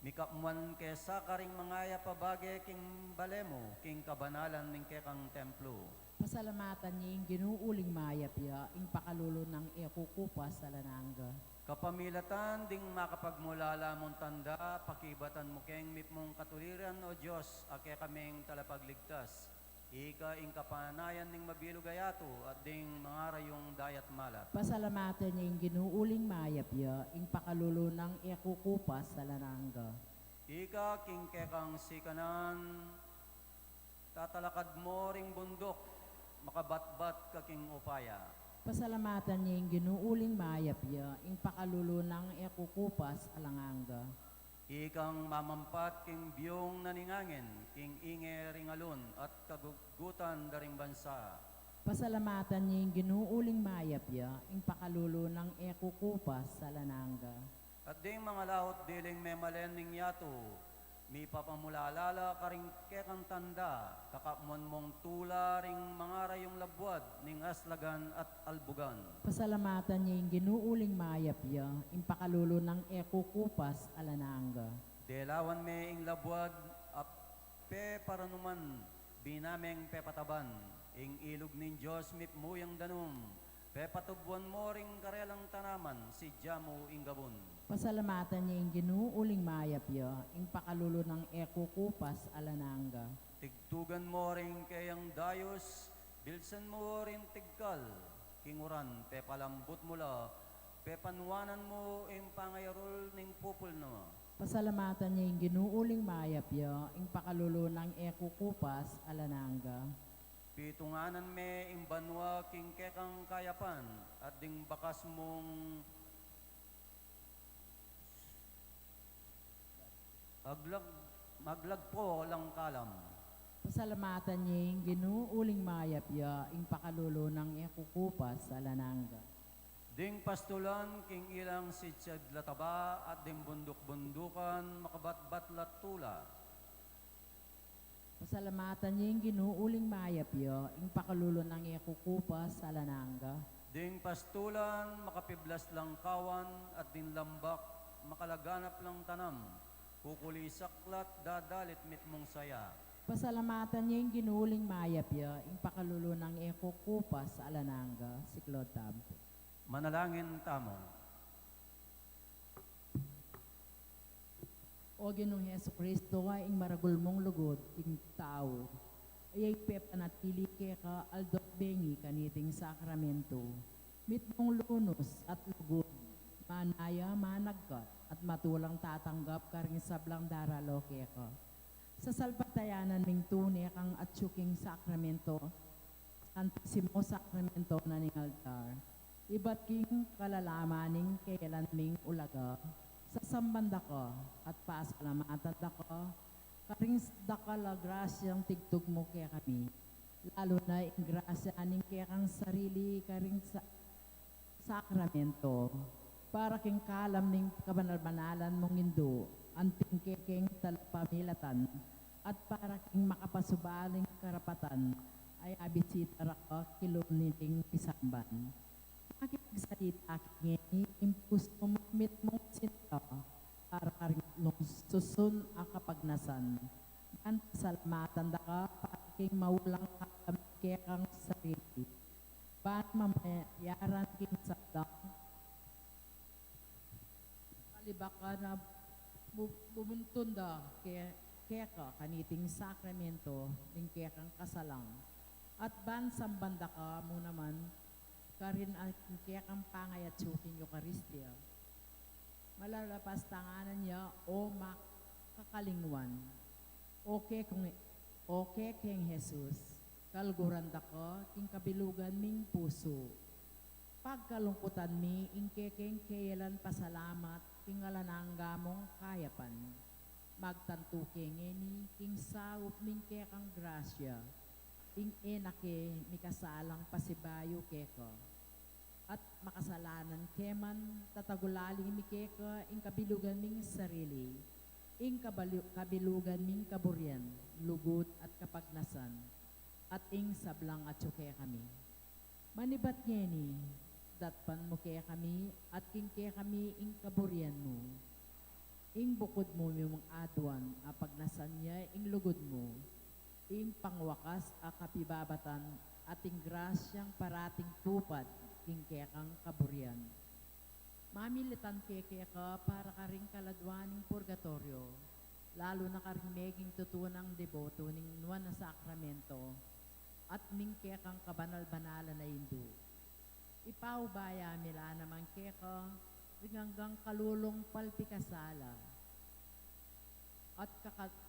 Mikapmuan ke sa karing mangayap a bage king bale mu, king kabanalan ning kekang templo. Pasalamatan ye ing Ginu uling mayap ya, ing pakalulu nang e kukupas alang angga. Kapamilatan ding makapagmulala mung tanda, pakibatan mu keng mipmung katuliran, O Dios, a kekaming talapagligtas. Ika ing kapanayan ning mabilug a yatu, at ding mangarayung dayat malat. Pasalamatan ye ing Ginu uling mayap ya, ing pakalulu nang e kukupas alang angga. Ika king kekang sikanan, tatalakad mu ring bunduk, makabatbat ka king upaya. Pasalamatan ye ing Ginu uling mayap ya, ing pakalulu nang e kukupas alang angga. Ikang mamampat king biyung na ning angin, king inge ring alun at kagugutan da ring bansa. Pasalamatan ye ing Ginu uling mayap ya, ing pakalulu nang e kukupas alang angga. At ding mangalaut diling memalen ning yatu, mipapamulala la karing kekang tanda, kakapmuan mung tula ring mangarayung labuad ning aslagan at albugan. Pasalamatan ye ing Ginu uling mayap ya, ing pakalulu nang e kukupas alang angga. Delawan me ing labuad a peparanuman, bina meng pepataban, ing ilug ning Dios mipmuyang danum, pepatubuan mu ring karelang tanaman, sidya mu ing gabun. Pasalamatan ye ing Ginu uling mayap ya, ing pakalulu nang e kukupas alang angga. Tigtugan mu ring keyang dayus, bilsan mu ring tigkal, king uran pepalambut mu la, pepanuanan mu ing pangayarul ning pupul na. Pasalamatan ye ing Ginu uling mayap ya, ing pakalulu nang e kukupas alang angga. Pitunganan me ing banua king kekang kayapan, at ding bakas mung aglag-, maglagpo lang kalam. Pasalamatan ye ing Ginu uling mayap ya, ing pakalulu nang e kukupas alang angga. Ding pastulan king ilang sidsed la taba, at ding bunduk-bundukan makabatbat la tula. Pasalamatan ye ing Ginu uling mayap ya, ing pakalulu nang e kukupas alang angga. Ding pastulan, makapiblas lang kawan, at ding lambak, makalaganap lang tanam, kukuli saklat, dadalit mitmung saya. Pasalamatan ye ing Ginu ling mayap ya, ing pakalulu nang e kukupas alang angga, siklaud tamu pu. Manalangin tamu. O Ginung Jesucristo, ing maragul mung lugud king tau, iya ing pepanatili keka aldo at bengi kaniting sakramento, mitmung lunus at lugud, manaya, managkat, at matulang tatanggap karing sablang daralo keka. Sasalpantayanan ming tune kang atyu king sakramento, Santisimo Sakramento na ning altar, ibat king kalalaman ning keyalan ming ulaga, sasamban da ka at pasalamatan da ka karing dakal a grasyang tigtug mu kekami, lalu na ing grasya ning kekang sarili karing sa-, sakramento, para king kalam ning kabanal-banalan mung Indu, anting kekeng talapamilatan, at para king makapasubaling karapatan, a abisita ra ka kilub niting pisamban. Makipagsalita kami, ing pusu mu mitmung sinta, para karing lungsusun a kapagnasan. Ban pasalamatan da ka, para king maulang kalam kekang sarili. Ban mamayaran king sablang kalibakan a bu-, bumuntun da ke-, keka kaniting sakramento ning kekang kasalang. At ban samban da ka mu naman karin a kekang pangayatsu king Eukaristia. Malalapas tanganan ya, o makakalingwan. O kekeng, o kekeng Jesus, kaluguran da ka king kabilugan ming pusu. Pagkalungkutan mi ing kekeng keyalan pasalamat king alang angga mung kayapan. Magtantu ke ngeni king saup ning kekang grasya, ing e na ke mikasalang pasibayu keka. At makasalanan ke man, tatagulali mi keka ing kabilugan ming sarili, ing kabalu-, kabilugan ming kaburian, lugud at kapagnasan, at ing sablang atyu kekami. Manibat ngeni, datpan mu kekami, at king kekami ing kaburian mu. Ing bukud mu mimung aduan, a pagnasan ya ing lugud mu, ing pangwakas a kapibabatan, at ing grasyang parating tupad king kekang kaburian. Mamilitan ke keka para karing kaladwan ning purgatoryo, lalu na karing meging tutunang deboto ning nuan a sakramento, at ning kekang kabanal-banalan a Indu. Ipaubaya mi la naman keka ring anggang kalulung palpikasala at kakat-,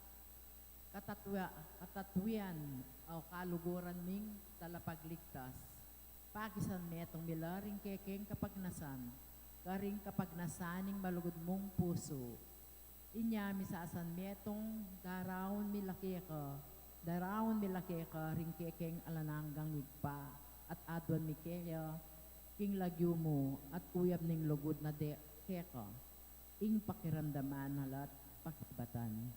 katatwa-, katatwian o kaluguran ming talapagligtas. Pakisan metung mi la ring kekeng kapagnasan karing kapagnasan ning malugud mung pusu. Inya misasan metung, daraun mi la keka, daraun mi la keka ring kekeng alang anggang Ibpa, at aduan mi keya king lagyu mu at uyab ning lugud na de keka, ing pakiramdaman na la't pakibatan.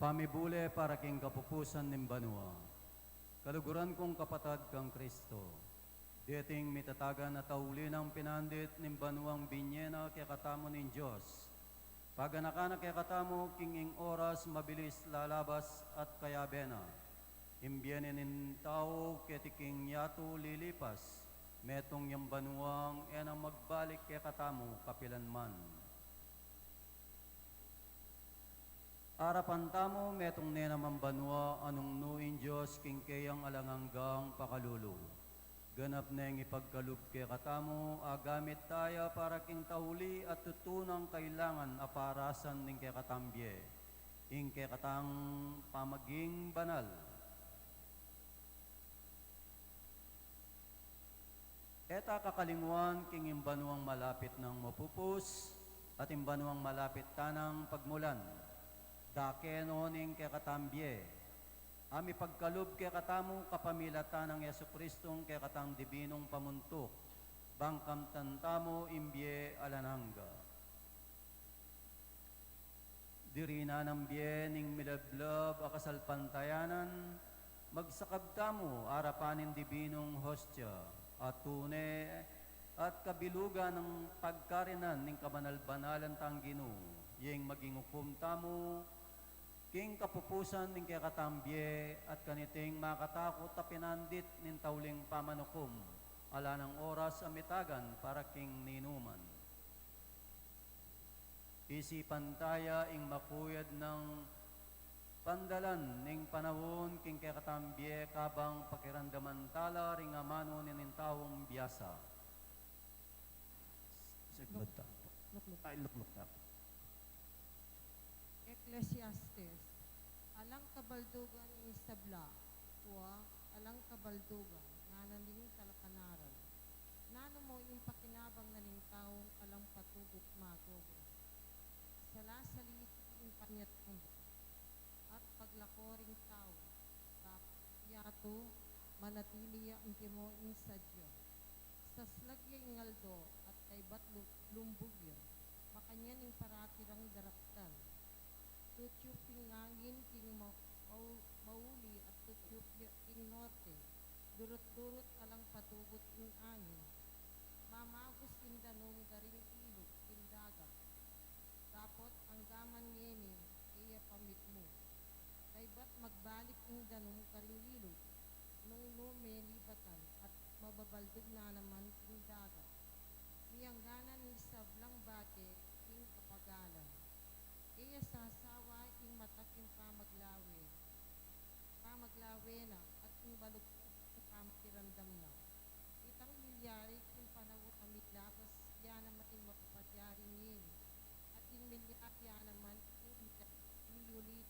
Pamibule para king kapupusan ning banua. Kaluguran kung kapatad kang Kristo, deting mitatagan a tauli nang pinandit ning banuang binye na kekatamu ning Dios. Paganakan na kekatamu king ing oras mabilis lalabas at kayabe na. Ing bie ning tau keti king yatu lilipas, metung yang banuang e na magbalik kekatamu kapilan man. Arapan tamu, metung ne namang banua a nungnu ing Dios king keyang alang anggang pakalulu. Ganap neng ipagkalub kekatamu a gamit taya para king tauli at tutunang kailangan a parasan ning kekatang bie, ing kekatang pamaging banal. E ta kakalingwan king ing banuang malapit nang mapupus, at ing banuang malapit tanang pagmulan. Dake no ning kekatang bie, a mipagkalub kekatamu kapamilatan nang Jesucristong kekatang dibinung pamuntuk, bang kamtan tamu ing bie alang angga. Diri na nang bie ning milablab a kasalpantayanan, magsakab tamu arapan ning dibinung hostia, a tune At kabilugan nang pagkarinan ning kabanal-banalan tang Ginu, ing maging ukum tamu, king kapupusan ning kekatang bie, at kaniting makatakut a pinandit ning tauling pamanukum, ala nang oras a mitagan para king ninuman. Isipan taya ing makuyad nang pandalan ning panaun king kekatang bie kabang pakiramdaman tala ring amanu ning taung biasa. Sigmud ta. Lukluk. Ay, lukluk na. Ecclesiastes. Alang kabaldugan ing sabla, wa, alang kabaldugan, ngana ning talapanaral. Nanu mo ing pakinabang na ning taung alang patugut magobra? Salasaliti ing panyatang at paglako ring tau, tapos yatu, manatili ya antimo ing sadya. Saslag ya ing aldo, at kaybat lu-, lumbug ya, makanyan ing parati rang daraptan. Tutyup ing angin king ma-, mau-, mauli, at tutyup ya king norte, durut-durut alang patugut ing angin. Mamagus ing danum karing ilug king dagat, dapot anggaman ngeni e ya pa mitmu. Kaybat magbalik ing danum karing ilug, nung nu melibatan at mababaldug na naman king dagat. Miyangganan ing sablang bage king kapagalan. E ya sasawa ing mata king pamaglawe, pamaglawe na, at ing balugtug king pamakiramdam na. Itang milyari king panaun a milabas ya naman ing mapapadyari ngeni, at ing milyari ya naman ing miyulit.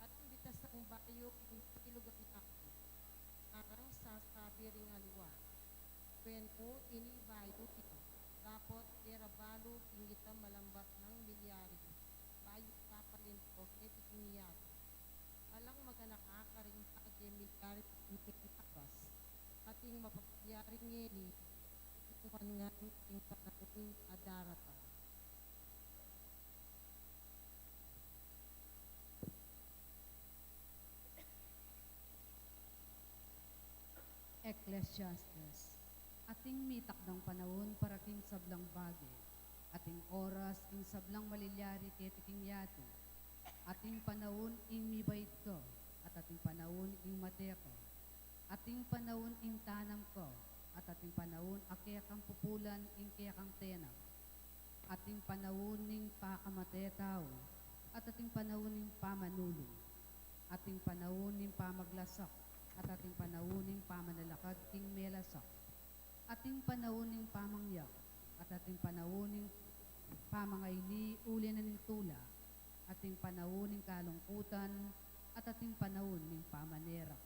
At ing bitasang bayu king ilug a nanu, karang sasabi ring aliwa, "Wen mu ini bayu ita, dapot e ra balu king ita malambat nang milyari, bayu ita palinto keti king yatu." Alang maganaka karing bage milyari king ilabas, at ing mapapadyari ngeni, ing man ngan king panaun a daratang. Ecclesiastes. Ating mitakdang panaun para king sablang bage, ating oras ing sablang malilyari keti king yatu, ating panaun ing mibaid ka, at ating panaun ing mate ka, ating panaun ing tanam ka, at ating panaun a kekang pupulan ing kekang tenap, ating panaun ning pakamate tau, at ating panaun ning pamanulu, ating panaun ning pamaglasak, at ating panaun ning pamanalakad king melasak, ating panaun ning pamangyak, at ating panaun ning pamangaili uli na ning tula, ating panaun ning kalungkutan, at ating panaun ning pamanerak,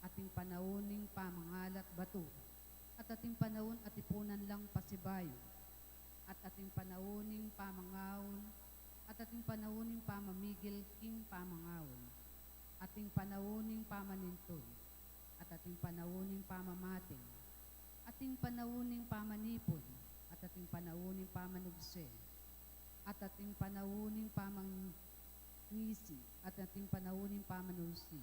ating panaun ning pamangalat batu, at ating panaun a tipunan lang pasibayu, at ating panaun ning pamangaun, at ating panaun ning pamamigil king pamangaun, ating panaun ning pamanintul, at ating panaun ning pamamating, ating panaun ning pamanipun, at ating panaun ning pamanugse, at ating panaun ning pamangisi, at ating panaun ning pamanulsi,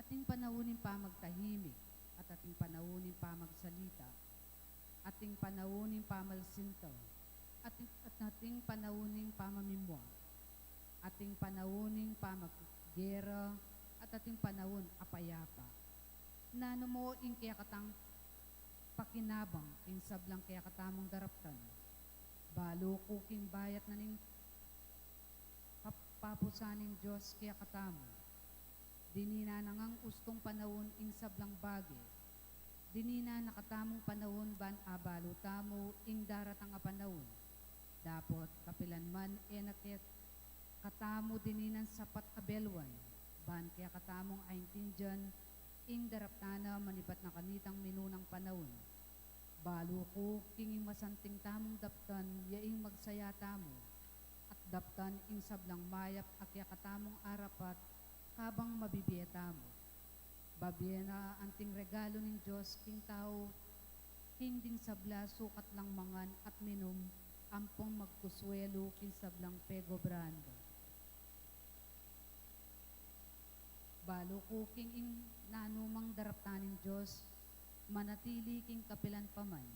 ating panaun ning pamagtahimik, at ating panaun ning pamagsalita, ating panaun ning pamalsinta, ating, at ating panaun ning pamamimua, ating panaun ning pamaggera, at ating panaun a payapa. Nanu mo ing kekatang pakinabang king sablang kekatamung daraptan? Balu ku king bayat na ning pap-, papusan ning Dios kekatamu. Dininan na ngang ustung panaun ing sablang bage. Dininan na katamung panaun ban abalu tamu ing daratang a panaun. Dapot kapilan man e na kekatamu dininan sapat a beluan ban kekatamung aintindian ing daraptan na manibat na kanitang minunang panaun. Balu ku king ing masanting tamung daptan ya ing magsaya tamu, at daptan ing sablang mayap a kekatamung arapat kabang mabibie tamu. Babie na anting regalu ning Dios king tau, king ding sabla sukat lang mangan at minum ampong magkusuelu king sablang pegobrahan da. Balu ku king ing nanumang daraptan ning Dios manatili king kapilan pa man.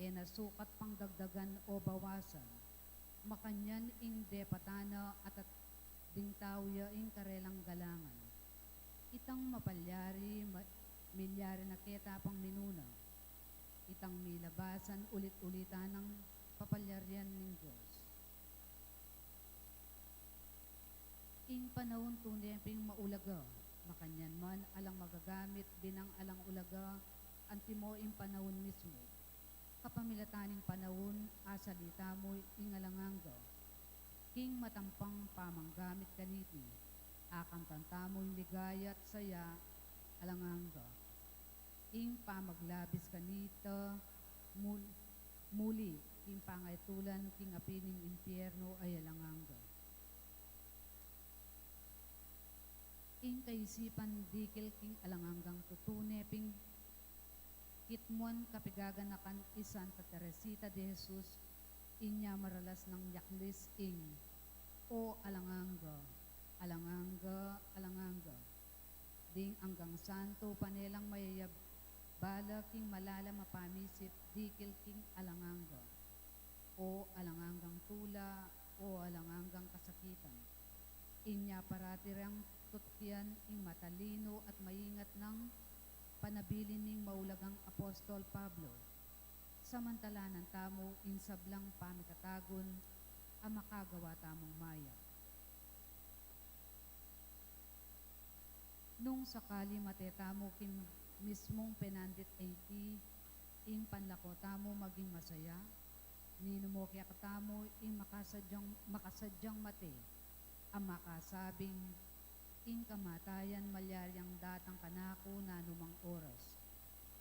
E na sukat pangdagdagan o bawasan. Makanyan ing depatan na at, at ding tau ya ing karelang galangan. Itang mapalyari, ma-, milyari na keta pang minuna. Itang milabasan ulit-ulitan nang papalyarian ning Dios. Ing panaun tune ping maulaga, makanyan man alang magagamit binang alang ulaga, antimo ing panaun mismu. Kapamilatan ning panaun, asalita mu ing alang angga. King matampang pamanggamit kaniti, akamtan tamu ing ligaya at saya alang angga. Ing pamaglabis kanita, mul-, muli, ing pangaitulan king api ning impyernu ay alang angga. Ing kaisipan dikil king alang anggang tutune ping kitmuan kapigaganakan i Santa Teresita de Jesus, inya maralas nang yaklis ing, "O alang angga, alang angga, alang angga." Ding anggang santu pane lang mayayabala king malalam a pamisip dikil king alang angga. O alang anggang tula, o alang anggang kasakitan. Inya parati rang tutukian ing matalinu at maingat nang panabilin ning maulagang Apostol Pablo. Samantalanan tamu ing sablang pamikatagun a makagawa tamung mayap. Nung sakali mate tamu king mismung penandit a iti, ing panlako tamu maging masaya, ninu mu kekatamu ing makasadyang, makasadyang mate, a makasabing, "Ing kamatayan malyari yang datang kanaku nanumang oras."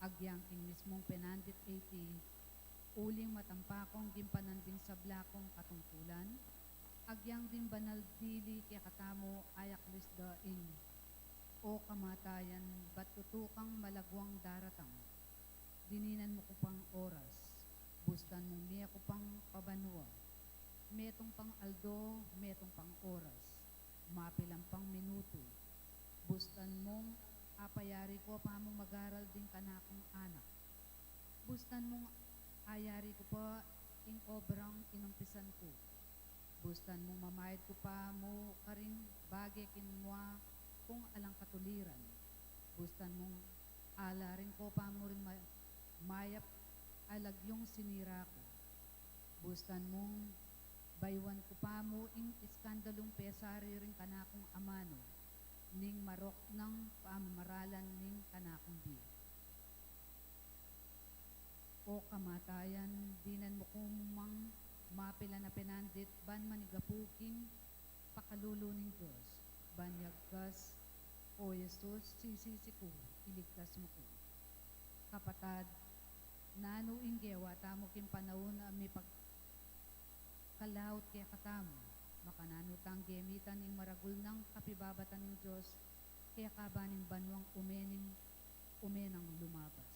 Agyang king mismung penandit a iti, uling matampa kung gimpanan ding sabla kung katungkulan, agyang ding banal dili kekatamu a yaklis da ing, "O kamatayan, bat tutu kang malagwang daratang? Dininan mu ku pang oras, bustan mung mie ku pang pabanua. Metung pang aldo, metung pang oras, mapilan pang minutu. Bustan mung apayari ku pa mung mag-aral ding kanakung anak. Bustan mung ayari ku pa ing obrang inumpisan ku. Bustan mung mamayad ku pa mu karing bage kinua kung alang katuliran. Bustan mung alarin ku pa mu ring ma-, mayap a lagyung sinira ku. Bustan mung bayuan ku pa mu ing iskandalung pesari ring kanakung amanu, ning marok nang pamamaralan ning kanakung bie." O kamatayan, dinan mu ku mang mapilan a penandit ban manigapu king pakalulu ning Dios, ban yagkas, "O Jesus, sisisi ku, iligtas mu ku." Kapatad, nanu ing gewa tamu king panaun a mipagkalaut kekatamu? Makananu tang gemitan ing maragul nang kapibabatan ning Dios keka ba ning banuang ume ning, ume nang lumabas?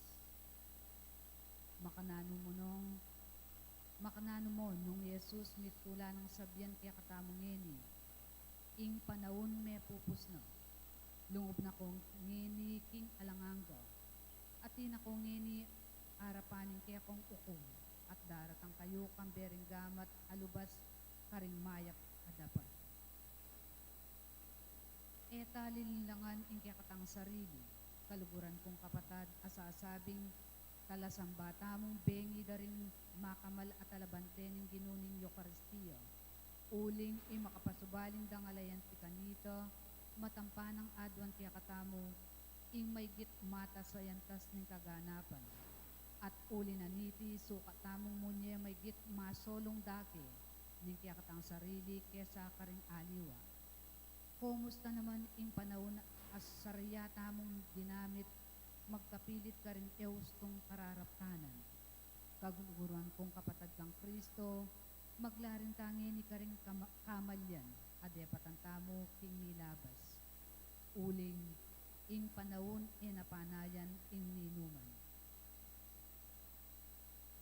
Makananu mu nung, makananu mu nung Jesus mitula nang sabian kekatamu ngeni, "Ing panaun mepupus na. Lungub na ku ngeni king alang angga. Atin na ku ngeni arapan ning kekong ukum, at daratang kayu kambe ring gamat a lubas karing mayap a dapat." E ta lilinlangan ing kekatang sarili. Kaluguran kung kapatad a sasabing, talasamba tamung bengi da ring makamal a talabante ning Ginu ning Eukaristia. Uling ing makapasubaling dangal a ayanti kanita, matampa nang aduan kekatamu ing maygit matas a yantas ning kaganapan. At uli na niti, sukat tamung munye maygit masolung dake ning kekatang sarili kesa karing aliwa. Kumusta naman ing panaun a sarya tamung ginamit magkapilit karing e ustung kararaptanan? Kaguguruan kung kapatad kang Kristo, maglarin ta ngeni karing kama-, kamalyan a depatan tamu king milabas. Uling ing panaun e na panayan ing ninuman.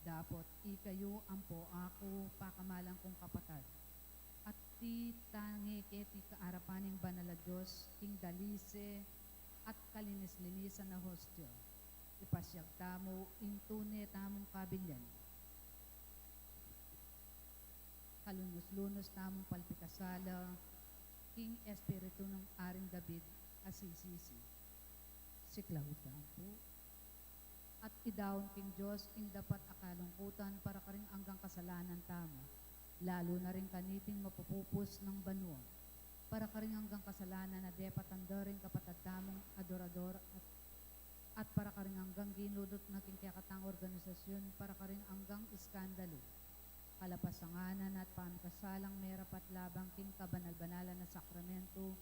Dapot ikayu ampo aku, pakamalan kung kapatad, at ti tange keti kaarapan ning banal a Dios king dalise at kalinis-linisan a hostia. Ipasyag tamu ing tune tamung kabilian. Kalunus-lunus tamung palpikasala king espiritu nang Aring David a sisisi. Siklaud tamu pu. At idaun king Dios ing dapat a kalungkutan para karing anggang kasalanan tamu, lalu na ring kaniting mapupupus nang banua, para karing anggang kasalanan a depatan da ring kapatad tamung adorador at, at para karing anggang ginudut na king kekatang organisasyun, para karing anggang iskandalu. Kalapasan ngana at pamikasalang merapat labang king kabanal-banalan a sakramento,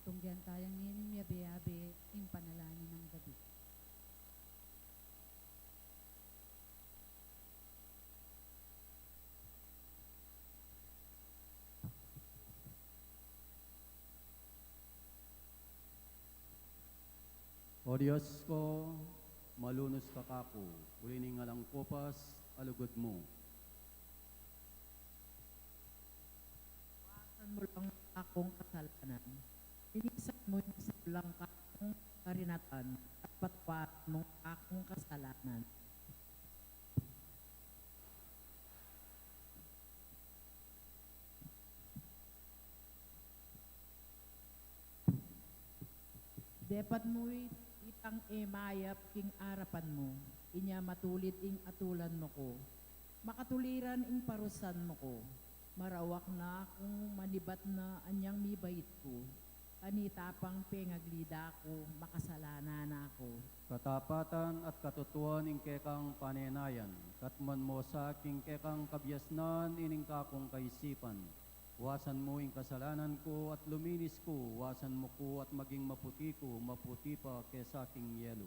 tunggian taya ngening miyabe-yabe ing panalangin nang David. O Dios ku, malunus ka kaku, uli ning alang kupas a lugud mu. Wasan mu lang akung kasalanan. Linisan mu ing sablang kakung karinatan at patawaran mu ing kakung kasalanan. Depat mu itang e mayap king arapan mu, inya matulid ing atulan mu ku. Makatuliran ing parusan mu ku. Marawak na kung manibat na anyang mibait ku. Kanita pang pengaglida ku, makasalanan na ku. Katapatan at katutuan ing kekang panenayan, katmuan mu sa king kekang kabiasnan ining kakung kaisipan. Wasan mu ing kasalanan ku at luminis ku, wasan mu ku at maging maputi ku, maputi pa kesa king yelu.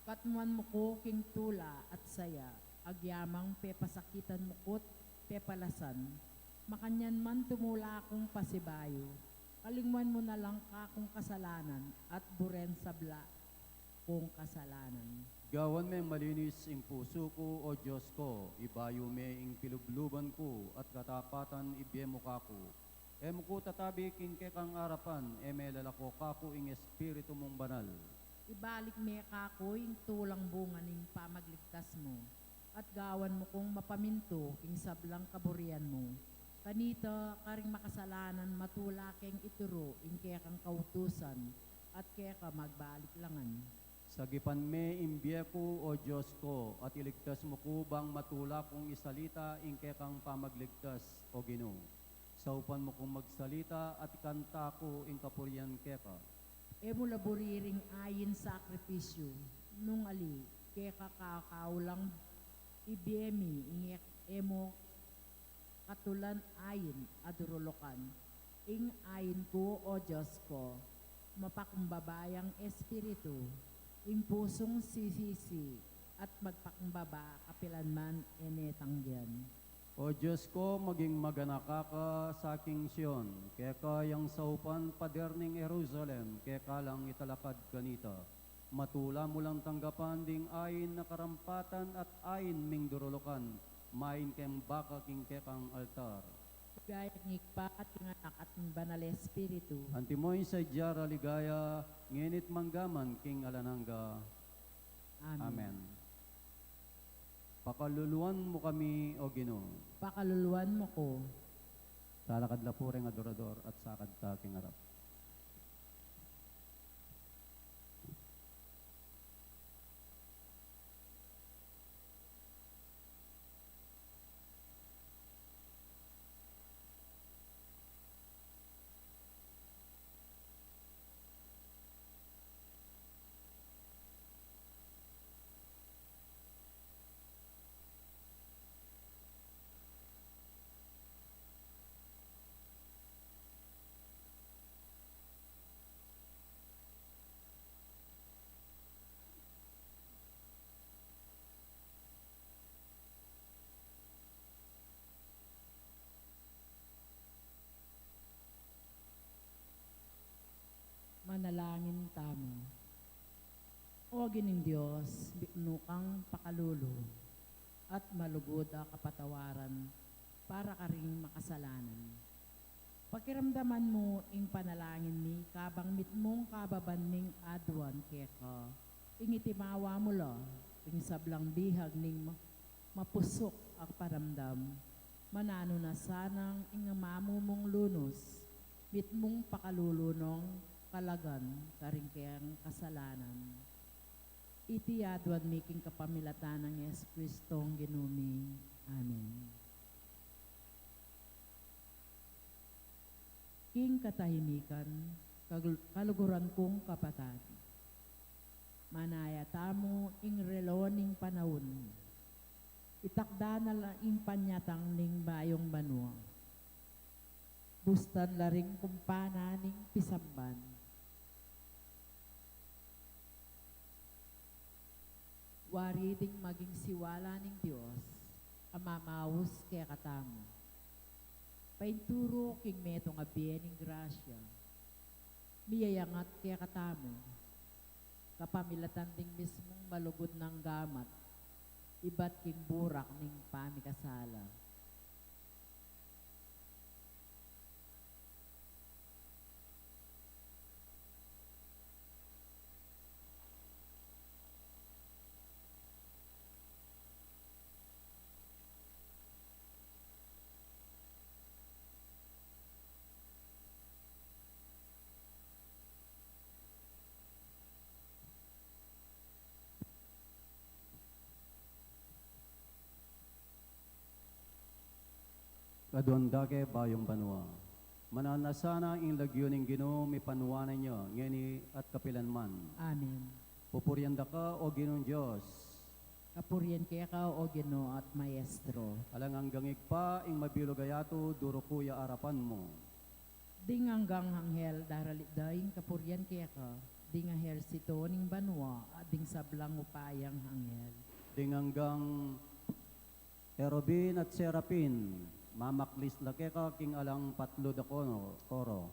Katmuan mu ku king tula at saya, agyamang pepasakitan mu ku't pepalasan. Makanyan man tumula kung pasibayu, kalingwan mu na lang kakung kasalanan at buren sabla kung kasalanan. Gawan meng malinis ing pusu ku, O Dios ku, ibayu me ing pilubluban ku at katapatan ibie mu kaku. E mu ku tatabi king kekang arapan, e me lalako kaku ing Espiritu mung Banal. Ibalik me kaku ing tulang bunga ning pamagligtas mu, at gawan mu kung mapamintu king sablang kaburian mu. Kanita karing makasalanan matula keng ituru ing kekang kautusan, at keka magbalik langan. Sagipan me ing bie ku, O Dios ku, at iligtas mu ku bang matula kung isalita ing kekang pamagligtas, O Ginu. Saupan mu kung magsalita at ikanta ku ing kapurian keka. E mu la buri ring ain sakripisyu, nung ali, keka kakau lang ibie mi ing e mu katulan ain a durulukan. Ing ain ku, O Dios ku, mapakumbaba yang espiritu, ing pusung sisisi at magpakumbaba kapilan man e ne tanggian. O Dios ku, maging maganaka ka sa king Sion, keka yang saupan pader ning Jerusalem, keka lang italakad kanita. Matula mu lang tanggapan ding ain a karampatan at ain ming durulukan, main keng baka king kekang altar. Ligaya king Ibpa at king Anak at king Banal Espiritu. Antimo ing sadya ra ligaya, ngeni't manggaman king alang angga. Amen. Amen. Pakaluluan mu kami, O Ginu. Pakaluluan mu ku. Talakad la pu ring adorador at sakad ta king arap. Manalangin tamu. O Gining Dios, biknu kang pakalulu at malugud a kapatawaran para karing makasalanan. Pakiramdaman mu ing panalangin mi kabang mitmung kababan ming aduan keka, ing itimawa mu la ing sablang bihag ning ma-, mapusuk a paramdam. Mananu na sanang ing mamumung lunus, mitmung pakalulu nong kalagan karing kayang kasalanan. Iti aduan mi king kapamilatan nang Jesucristong Ginu mi. Amen. King katahimikan, kagul-, kaluguran kung kapatad, manaya tamu ing relo ning panaun. Itakda na la ing panyatang ning bayung banua. Bustan la ring kumpana ning pisamban. Wari ding maging siwala ning Dios a mamaus kekatamu. Painturu king metung a bie ning grasya, miyayangat kekatamu, kapamilatan ding mismung malugud nang gamat, ibat king burak ning pamikasala. Kaduan da ke bayung banua. Mananu na sana ing lagyu ning Ginu, mipanuanan ya, ngeni at kapilan man. Amen. Pupurian da ka, O Ginung Dios. Kapurian keka, O Ginu at Maestro. Alang anggang Ibpa, ing mabilug a yatu, duruku ya arapan mu. Ding anggang anghel, daralit da ing kapurian keka, ding ehersito ning banua, at ding sablang upayang anghel. Ding anggang herubin at serapin, mamaklis la keka king alang patlud a koro, koro.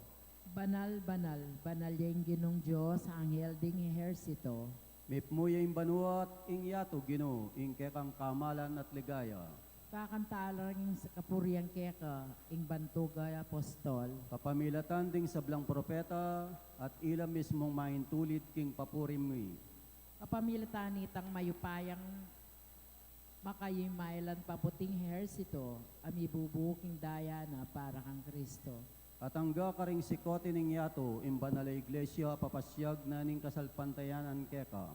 Banal, banal, banal ya ing Ginung Dios, anghel ding ehersito. Mipmu ya ing banua at ing yatu, Ginu, ing kekang kamalan at ligaya. Kakanta la ring kapurian keka, ing bantug a apostol. Kapamilatan ding sablang propeta, at ila mismung maintulid king papuri mi. Kapamilatan nitang mayupayang makayimaylan paputing ehersito, a mibubu king daya na para kang Kristo. At angga karing sikote ning yatu, ing banal a iglesia, papasyag na ning kasalpantayanan keka.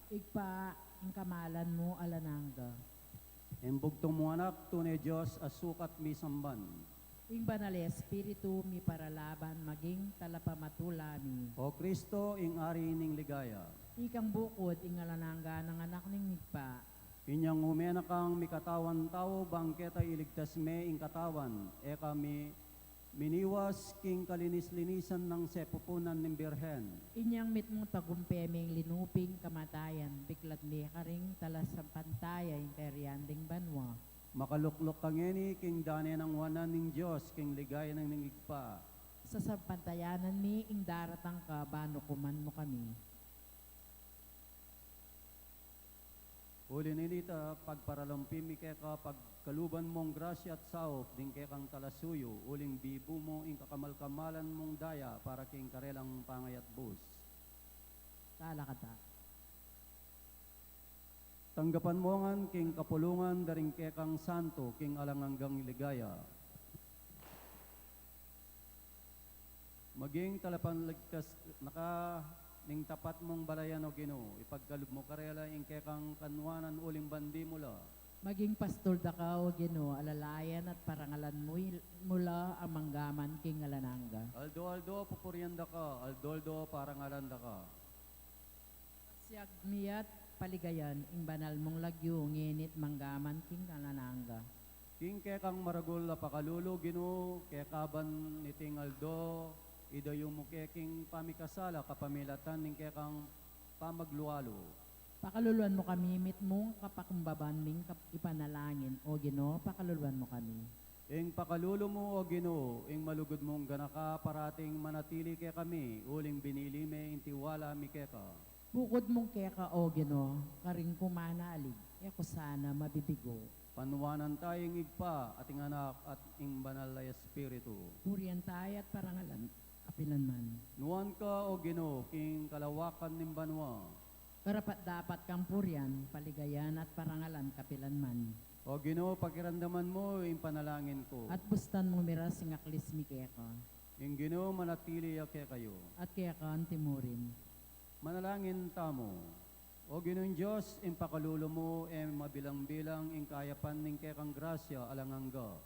Ibpa, ing kamalan mu alang angga. Ing bugtung mung Anak, tune Dios a sukat misamban. Ing Banal a Espiritu, miparalaban maging talapamatula mi. O Kristo, ing Ari ning ligaya. Ikang bukud, ing alang angga nang Anak ning Ibpa. Inyang ume na kang mikatawan tau, bang keta iligtas me ing katawan, e ka mi-, miniwas king kalinis-linisan nang sepupunan ning Birhen. Inyang mitmung tagumpe ming linuping kamatayan, biklat me karing talasampantaya ing kayarian ding banua. Makalukluk ka ngeni king dane nang wanan ning Dios, king ligaya nang Ibpa. Sasampantayanan mi ing daratang ka, ban ukuman mu kami. Uli na nita, pagparalampi mi keka, pagkaluban mung grasya at saup, ding kekang talasuyu, uling bibu mu ing kakamal-kamalan mung daya para king karelang pangayatbus. Talakad ta. Tanggapan mu ngan king kapulungan da ring kekang santo, king alang anggang ligaya. Maging talapanligtas na ka ning tapat mung balayan, O Ginu, ipagkalub mu karela ing kekang kanwanan uling bandi mu la. Maging pastul da ka, O Ginu, a lalayan at parangalan mu, mu la a manggaman king alang angga. Aldo-aldo pupurian da ka, aldo-aldo parangalan da ka. Pasiag mi at paligayan ing banal mung lagyu, ngeni't manggaman king alang angga. King kekang maragul a pakalulu, Ginu, kekaban niting aldo, idayu mu ke king pamikasala kapamilatan ning kekang pamaglualu. Pakaluluan mu kami mitmung kapakumbaban ming kap-, ipanalangin, O Ginu, pakaluluan mu kami. Ing pakalulu mu, O Ginu, ing malugud mung ganaka parating manatili kekami, uling binili me ing tiwala mi keka. Bukud mung keka, O Ginu, karing kumanalig, e ku sana mabibigo. Panuanan ta ing Ibpa, at ing Anak, at ing Banal a Espiritu. Purian ta ya at parangalan, kapilan man. Nuan ka, O Ginu, king kalawakan ning banua. Karapat-dapat kang purian, paligayan, at parangalan, kapilan man. O Ginu, pakiramdaman mu ing panalangin ku. At bustan mu miras ing aklis mi keka. Ing Ginu manatili ya kekayu. At keka antimurin. Manalangin tamu. O Ginung Dios, ing pakalulu mu e mabilang-bilang ing kayapan ning kekang grasya alang angga.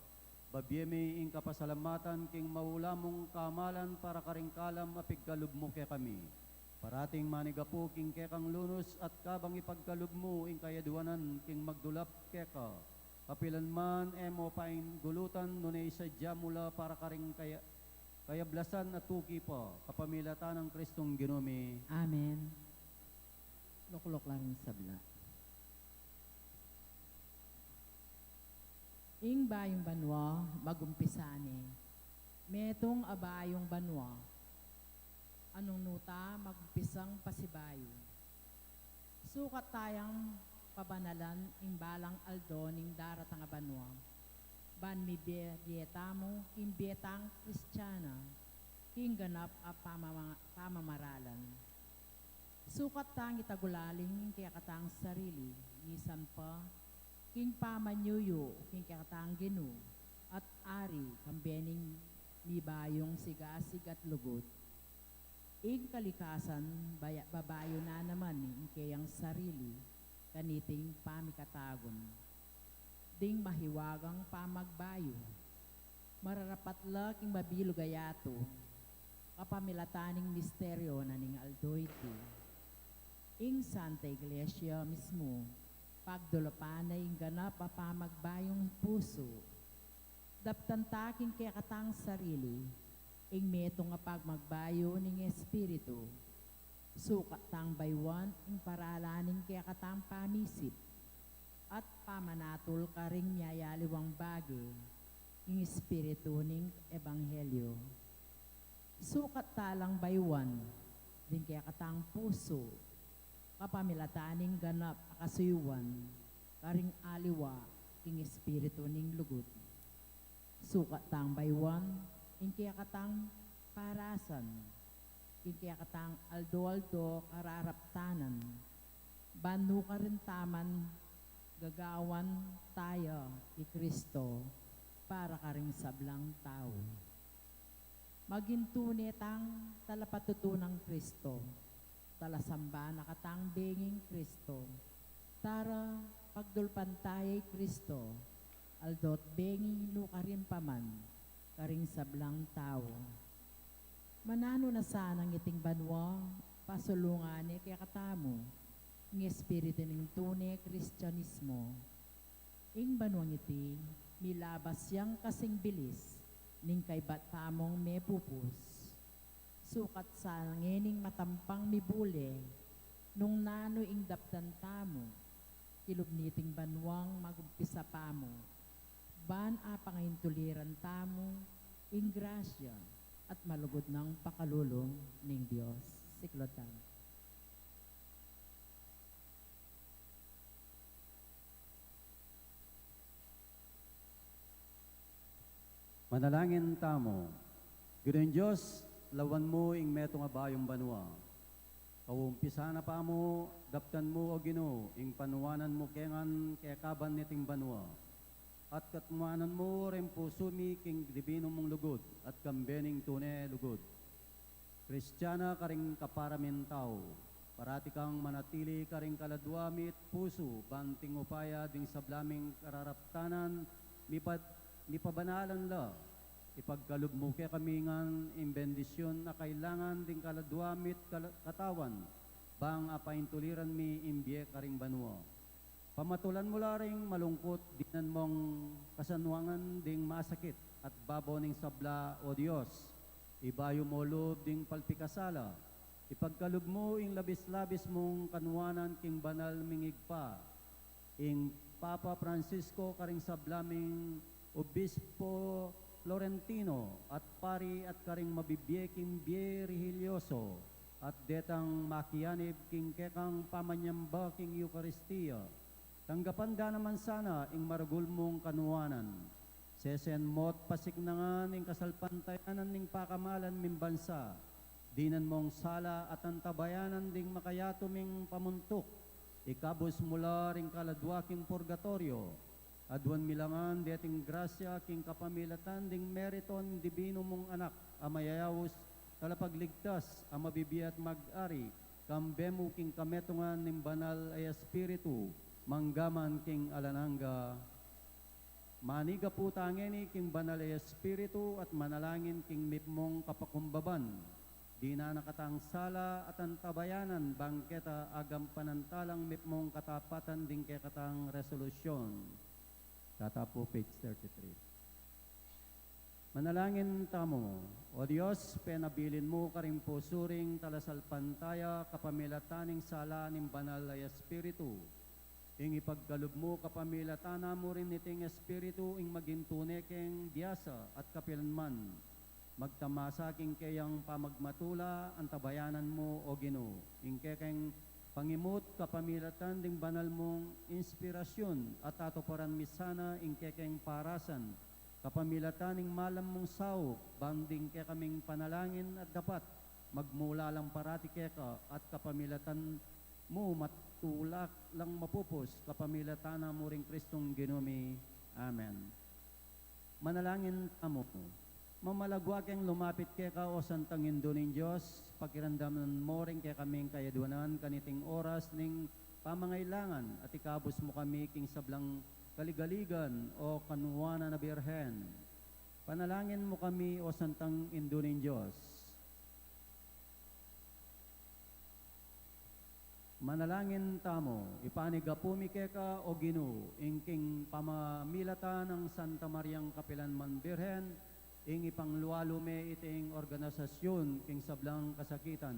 Babie mi ing kapasalamatan king maula mung kamalan para karing kalam a pigkalub mu kekami. Parating manigapu king kekang lunus at kabang ipagkalub mu ing kayaduanan king magdulap keka. Kapilan man e mo paingulutan nune isadya mu la para karing kaya-, kayablasan a tuki pa, kapamilatan nang Kristong Ginu mi. Amen. Lukluk la ring sabla. Ing bayung banua, magumpisa ne. Metung a bayung banua. Anung nuta magumpisang pasibayu. Sukat tayang pabanalan ing balang aldo ning daratang a banua. Ban mibie, bie tamu, king bie tang Kristiana, king ganap a pamama-, pamamaralan. Sukat tang itagulaling ing kekatang sarili, misan pa, king pamanyuyu, king kekatang Ginu, at Ari, kambe ning mibayung sigasig at lugud. Ing kalikasan, baya-, babayu na naman ing keyang sarili, kaniting pamikatagun. Ding mahiwagang pamagbayu, mararapat la king mabilug a yatu, kapamilatan ning misteryo na ning aldo iti. Ing Santa Iglesia mismu, pagdulapan na ing ganap a pamagbayung pusu. Daptan ta king kekatang sarili, ing metung a pagmagbayu ning Espiritu. Sukat tang bayuan ing paralan ning kekatang pamisip, at pamanatul karing miyayaliwang bage, ing espiritu ning ebanghelyo. Sukat ta lang bayuan, ding kekatang pusu, kapamilatan ning ganap a kasuyuan, karing aliwa, king espiritu ning lugud. Sukat tang bayuan, ing kekatang parasan, ing kekatang aldo-aldo kararaptanan, ban nukarin taman gagawan taya i Kristo para karing sablang tau. Maging tune tang talapatutu nang Kristo, talasamba na katang benging Kristo. Tara, pagdulpan taya i Kristo, aldo't bengi nukarin pa man, karing sablang tau. Mananu na sanang iting banua, pasulungan ne kekatamu, ing espiritu ning tune Kristianismo. Ing banuang iti, milabas yang kasing bilis ning kaybat tamung mepupus. Sukat sana ngening matampang mibule, nung nanu ing daptan tamu, kilub niting banuang magumpisa pa mu, ban apangaintuliran tamu ing grasya at malugud nang pakalulu ning Dios. Siklod tamu. Manalangin tamu. Ginung Dios, lawan mu ing metung a bayung banua. Kaumpisa na pa mu, daptan mu, O Ginu, ing panuanan mu kengan kekaban niting banua. At katmuanan mu ring pusu mi king dibinu mung lugud at kambe ning tune lugud. Kristiana karing kapara ming tau, parati kang manatili karing kaladua mi't pusu, ban king upaya ding sabla ming kararaptanan, mipad-, mipabanalan la. Ipagkalub mu kekami ngan ing bendisyun a kailangan ding kaladua mi't kala-, katawan, bang apaintuliran mi ing bie karing banua. Pamatulan mu la ring malungkut, dinan mung kasanwangan ding masakit at babo ning sabla, O Dios. Ibayu mu lub ding palpikasala, ipagkalub mu ing labis-labis mung kanuanan king banal ming Ibpa, ing Papa Francisco, karing sabla ming Obispo Florentino at pari at karing mabibie king bie rehilyoso, at detang makianib king kekang pamanyamba king Eukaristia. Tanggapan da naman sana ing maragul mung kanuanan. Sesen mu't pasiknangan ing kasalpantayanan ning pakamalan ming bansa. Dinan mung sala at antabayanan ding makayatu ming pamuntuk. Ikabus mu la ring kaladua king purgatoryo. Aduan mi la ngan deting grasya king kapamilatan ding meritu ning dibinu mung Anak a mayayaus, talapagligtas a mabibie at mag-ari, kambe mu king kametungan ning Banal a Espiritu, mangga man king alang angga. Manigapu ta ngeni king Banal a Espiritu at manalangin king mipmung kapakumbaban. Dinan na katang sala at antabayanan bang keta agampanan ta lang mipmung katapatan ding kekatang resolusyon. Tatapu, page thirty-three. Manalangin tamu. O Dios, penabilin mu karing pusu ring talasalpantaya kapamilatan ning sala ning Banal a Espiritu. Ing ipagkalub mu kapamilatan na mu rin niting Espiritu ing maging tune keng biasa at kapilanman. Magtamasa king keyang pamagmatula, antabayanan mu, O Ginu, ing kekeng pangimut kapamilatan ding banal mung inspirasyon at atuparan mi sana ing kekeng parasan kapamilatan ning malam mung saup, bang ding kekaming panalangin at dapat magmula lang parati keka at kapamilatan mu matulak lang mapupus kapamilatan na mu ring Kristong Ginu mi. Amen. Manalangin tamu. Mamalagwa keng lumapit keka, o Santang Indu ning Dios, pakiramdaman mu ring kekaming kayaduanan kaniting oras ning pamangailangan at ikabus mu kami king sablang kaligaligan, o kanuanan a Birhen. Panalangin mu kami, o Santang Indu ning Dios. Manalangin tamu. Ipanigapu mi keka, o Ginu, ing king pamamilatan nang Santa Mariang kapilanman Birhen, ing ipanglualu me iting organisasyon king sablang kasakitan,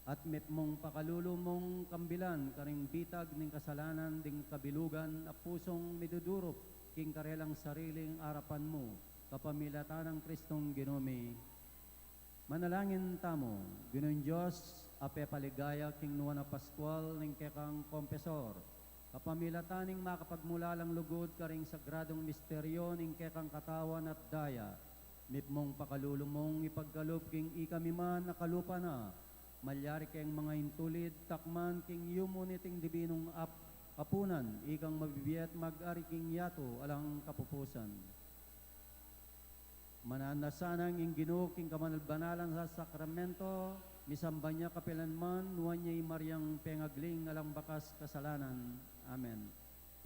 at mipmung pakalulu mung kambilan karing bitag ning kasalanan ding kabilugan a pusung midudurup king karelang sariling arapan mu, kapamilatan nang Kristong Ginu mi. Manalangin tamu. Ginung Dios, a pepaligaya king nuan a Paskual ning kekang Kompesor, kapamilatan ning makapagmulalang lugud karing sagradung misteryo ning kekang katawan at daya, mipmung pakalulu mung ipagkalub king ikami man a kalupa na, malyari keng mangaintulid, takman king yumu niting dibinung ap-, apunan, ikang mabibie at mag-ari king yatu alang kapupusan. Mananu na sanang ing Ginu king kabanal-banalan a sakramento, misamban ya kapilanman, nuan ya i Mariang pengagli ning alang bakas kasalanan. Amen.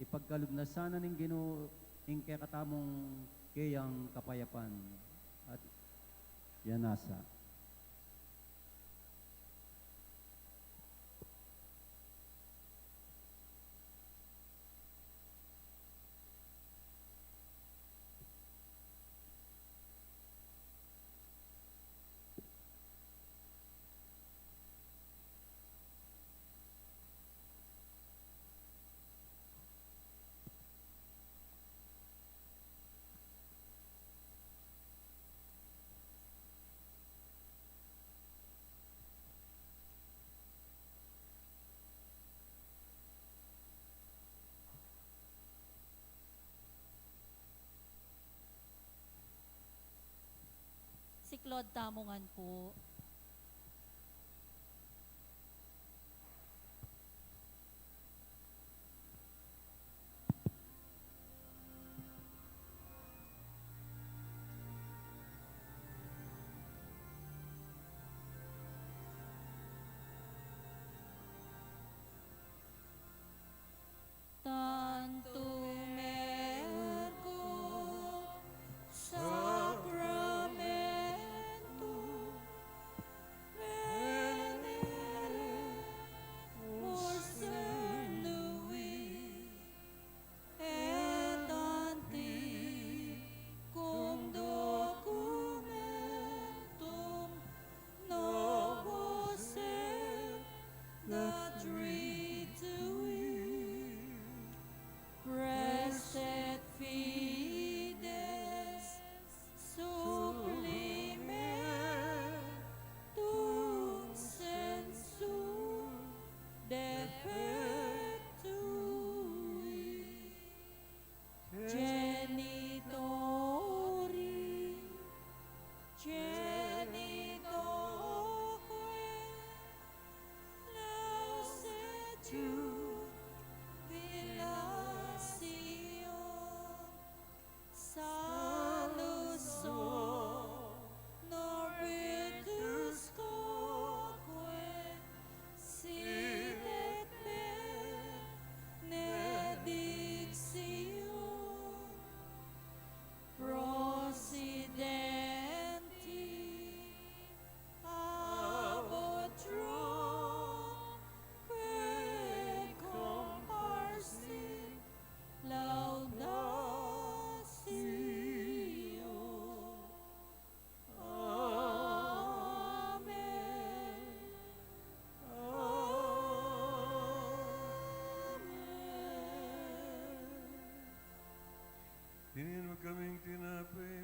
Ipagkalub na sana ning Ginu ing kekatamung keyang kapayapan. At yan nasa. Siklaud tamu ngan pu. Tantum ergo sacramentum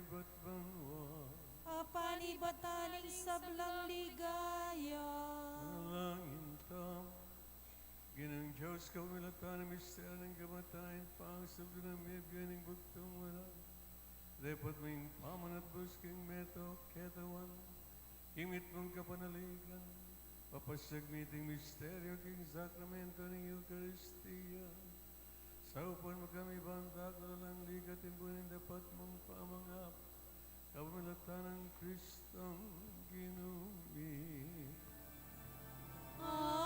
At banua. Apan ibatan ing sablang ligaya. Manalangin tamu. Ginung Dios, kapamilatan ning misteryu ning kamatayan, pangasubli nang mibie ning bugtung walang depot, ming pamanatbus king meto ketawan, king mitmung kapanaligan, papasiag mi iting misteryu king sakramento ning Eukaristia. Saupan mu kami ban dakal alang ligat ning buning dapat mung pamangap, kapamilatan nang Kristong Ginu mi. Amen.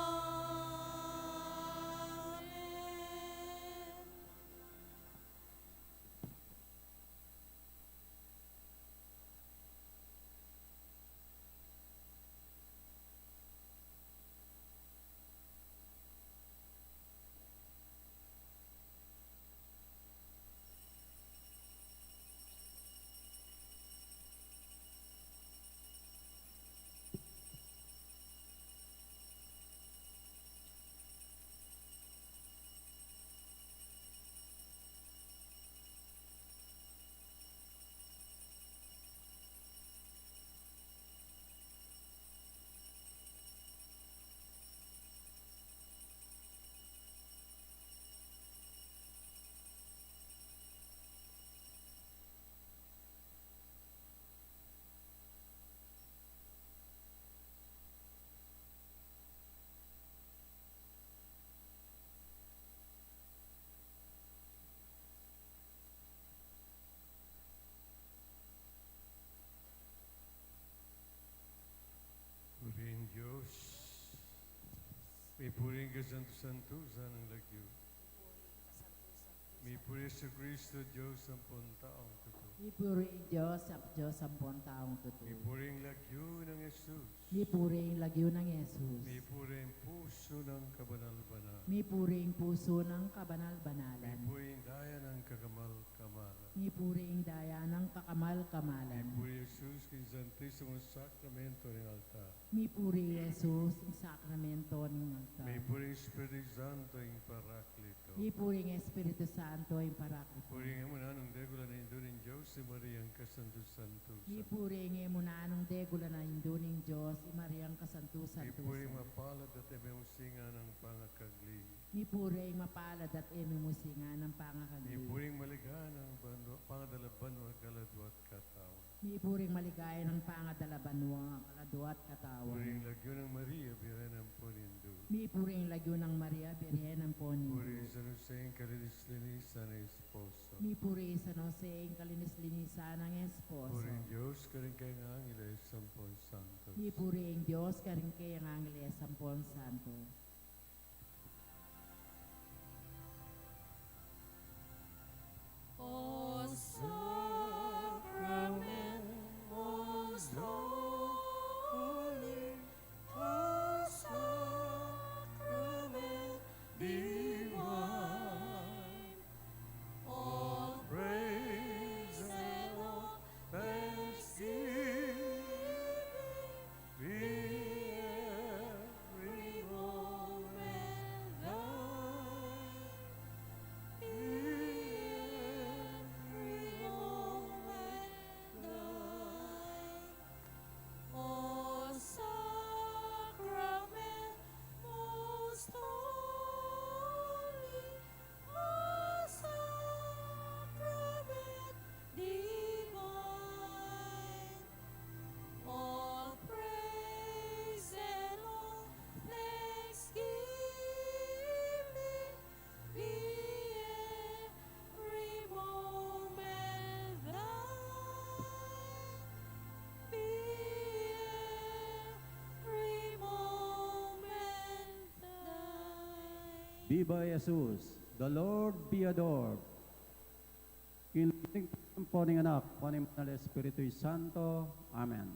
Purihin Dios. Mipuri ing kasantu-santusan ning lagyu. Mipuri Jesucristo, Dios ampon taung tutu. Mipuri ing Dios, ap-, Dios ampon taung tutu. Mipuri ing lagyu nang Jesus. Mipuri ing lagyu nang Jesus. Mipuri ing pusu nang kabanal-banal. Mipuri ing pusu nang kabanal-banalan. Mipuri ing daya nang kakamal-kamalan. Mipuri ing daya nang kakamal-kamalan. Mipuri Jesus king Santisimo Sakramento ning altar. Mipuri Jesus king sakramento ning altar. Mipuri ing Espiritu Santo ing Parakli- Mipuri ing Espiritu Santo ing Parakli- Mipuri ing e mu nanung degula na Indu ning Dios, i Mariang kasantu-santusan. Mipuri ing e mu nanung degula na Indu ning Dios, i Mariang kasantu-santusan. Mipuri ing mapalad at e memu singan a pangakagli. Mipuri ing mapalad at e memu singan a pangakagli. Mipuri ing maligaya nang banua, pangadala banua, kaladua at katawan. Mipuri ing maligaya nang pangadala banua, kaladua at katawan. Mipuri ing lagyu nang Maria, Birhen ampon Indu. Mipuri ing lagyu nang Maria, Birhen ampon Indu. Mipuri ing San Jose ing kalinis-linisan nang esposo. Mipuri ing San Jose ing kalinis-linisan nang esposo. Mipuri ing Dios karing kayang angeles ampon santos. Mipuri ing Dios karing kayang angeles ampon santo. O Sacrament most holy, O Sacrament divine, all praise and all thanksgiving be every moment thine. Be every moment thine. O Sacrament most holy, O Sacrament divine, all praise and all thanksgiving be every moment thine. Be every moment thine. Viva Jesus, the Lord be adored. King lagyu ning Ibpa, ampon ning Anak, ampon ning Banal a Espiritu Santo. Amen.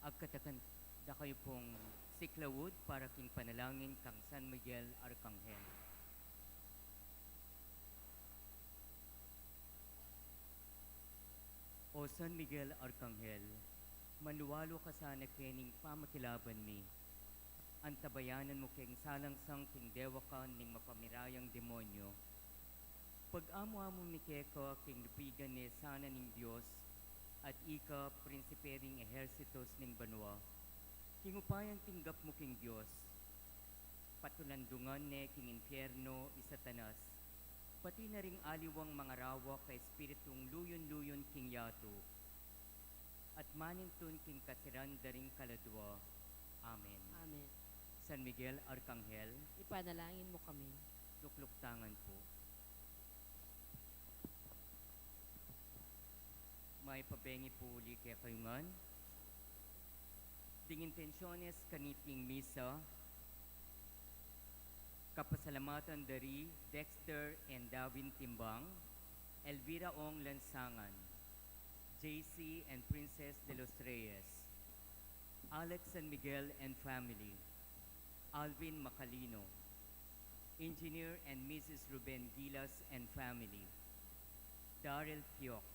Pagkatakan da kayu pung siklaud para king panalangin kang San Miguel Arkanghel. O San Miguel Arkanghel, manualu ka sana kening pamakilaban mi. Antabayanan mu keng salangsang king dewakan ning mapamirayang demonyo. Pag-amu-amu mi keka king lupigan ne sana ning Dios, at ika prinsipe ring ehersitos ning banua. King upayang tinggap mu king Dios, patulandungan ne king impierno i Satanas, pati na ring aliwang mangarawak a espiritung luyun-luyun king yatu, at manintun king kasiran da ring kaladua. Amen. Amen. San Miguel Arkanghel, ipanalangin mu kami. Lukluktangan pu. Mayap a bengi pu uli kekayu ngan. Ding intensiones kaniting misa, kapasalamatan da ri Dexter and Davin Timbang, Elvira Ong Lansangan, J C and Princess de los Reyes, Alex San Miguel and family, Alvin Macalino, Engineer and Missus Ruben Gilas and family, Daryl Pioc,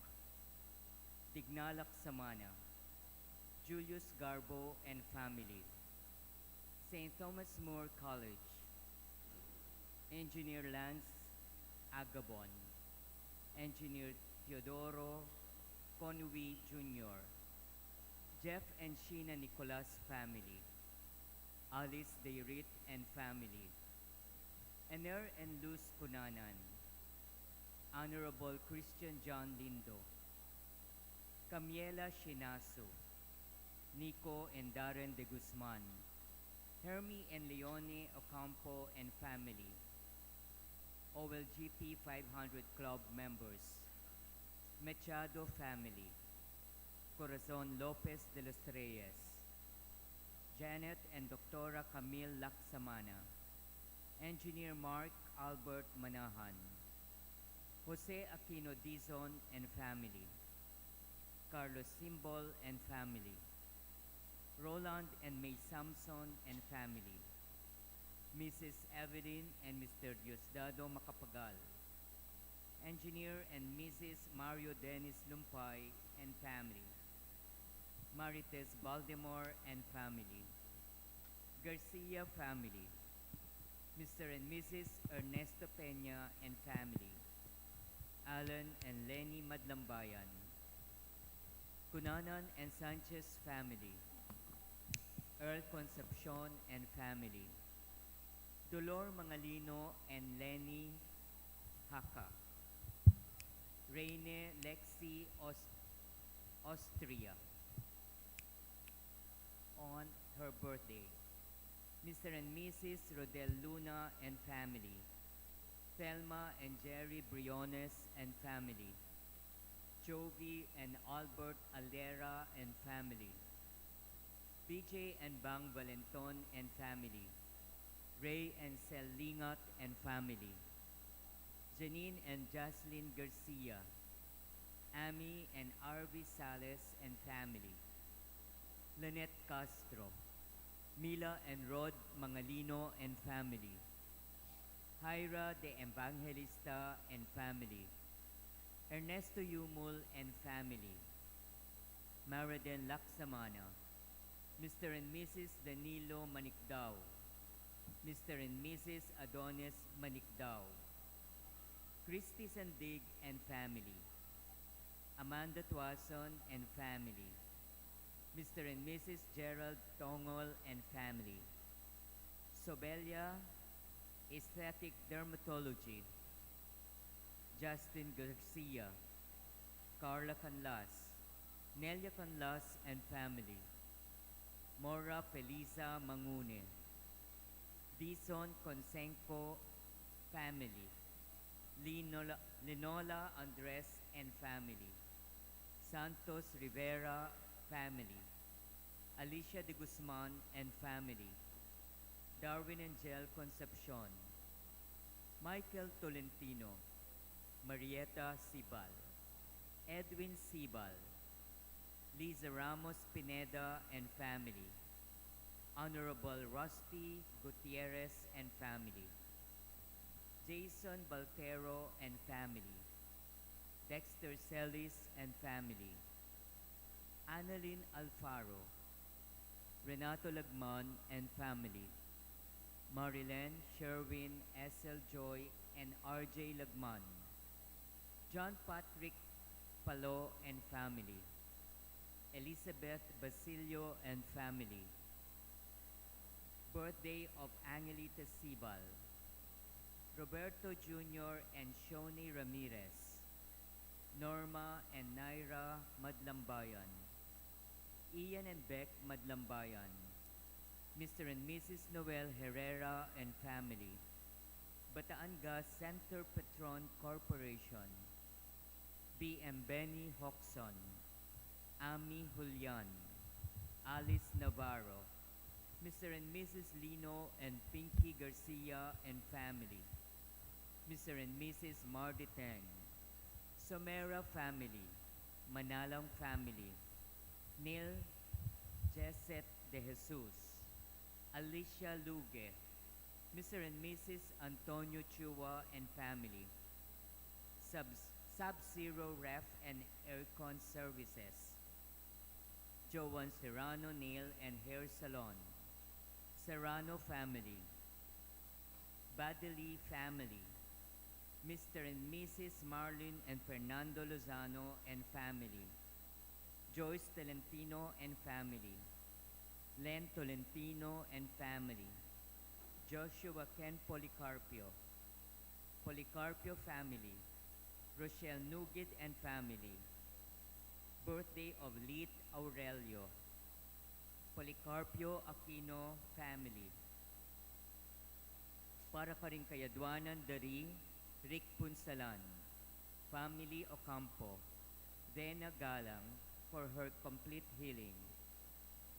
Digna Laksamana, Julius Garbo and family, Saint Thomas More College, Engineer Lance Agabon, Engineer Teodoro Conway Junior, Jeff and Sheena Nicolas family, Alice Dayrit and family, Ener and Luz Cunanan, Honorable Christian John Lindo, Camiela Shinasu, Nico and Darren de Guzman, Hermie and Leonie Ocampo and family, O L G P five hundred Club members, Machado family, Corazon Lopez de los Reyes, Janet and Doctora Camille Laksamana, Engineer Mark Albert Manahan, Jose Aquino Dizon and family, Carlos Simbol and family, Roland and May Samson and family, Missus Evelyn and Mister Diosdado Macapagal, Engineer and Missus Mario Dennis Lumpay and family, Marites Baldemar and family, Garcia family, Mister and Missus Ernesto Peña and family, Alan and Lenny Madlambayan, Cunanan and Sanchez family, Earl Concepcion and family, Dolor Mangalino and Lenny Haka, Reine Lexi Aus-, Austria, on her birthday, Mister and Missus Rodel Luna and family, Thelma and Jerry Briones and family, Jovi and Albert Alera and family, B J and Bang Valenton and family, Ray and Sel Lingat and family, Janine and Jocelyn Garcia, Amy and Arvi Sales and family, Lynette Castro, Mila and Rod Mangalino and family, Hyra de Evangelista and family, Ernesto Yumul and family, Mariden Laksamana, Mister and Missus Danilo Manicdao, Mister and Missus Adonis Manicdao, Christy Sandig and family, Amanda Tuason and family, Mister and Missus Gerald Tongol and family, Sobelia Aesthetic Dermatology, Justin Garcia, Carla Canlas, Nelia Canlas and family, Mora Felisa Mangune, Dison Conseco family, Linola, Linola Andres and family, Santos Rivera family, Alicia de Guzman and family, Darwin Angel Concepcion, Michael Tolentino, Marieta Sibal, Edwin Sibal, Liza Ramos Pineda and family, Honorable Rusty Gutierrez and family, Jason Baltero and family, Dexter Celis and family, Annalyn Alfaro, Renato Lagman and family, Marilyn Sherwin, Esel Joy, and R J Lagman, John Patrick Palo and family, Elizabeth Basilio and family, birthday of Angelita Sibal, Roberto Junior and Shoni Ramirez, Norma and Naira Madlambayan, Ian and Beck Madlambayan, Mister and Missus Noel Herrera and family, Batangas Center Patron Corporation, B M Benny Hoxon, Ami Julian, Alice Navarro, Mister and Missus Lino and Pinky Garcia and family, Mister and Missus Mardi Teng, Somera family, Manalang family, Neil Jesset de Jesus, Alicia Luge, Mister and Missus Antonio Chua and family, Sub- Sub-Zero Ref and Aircon Services, Joan Serrano Nail and Hair Salon, Serrano family, Badili family, Mister and Missus Marlin and Fernando Lozano and family, Joyce Tolentino and family, Len Tolentino and family, Joshua Ken Policarpio, Policarpio family, Rochelle Nugid and family, birthday of late Aurelio, Policarpio Aquino family. Para karing kayadwanan da ri Rick Punsalan, family Ocampo, Vena Galang for her complete healing,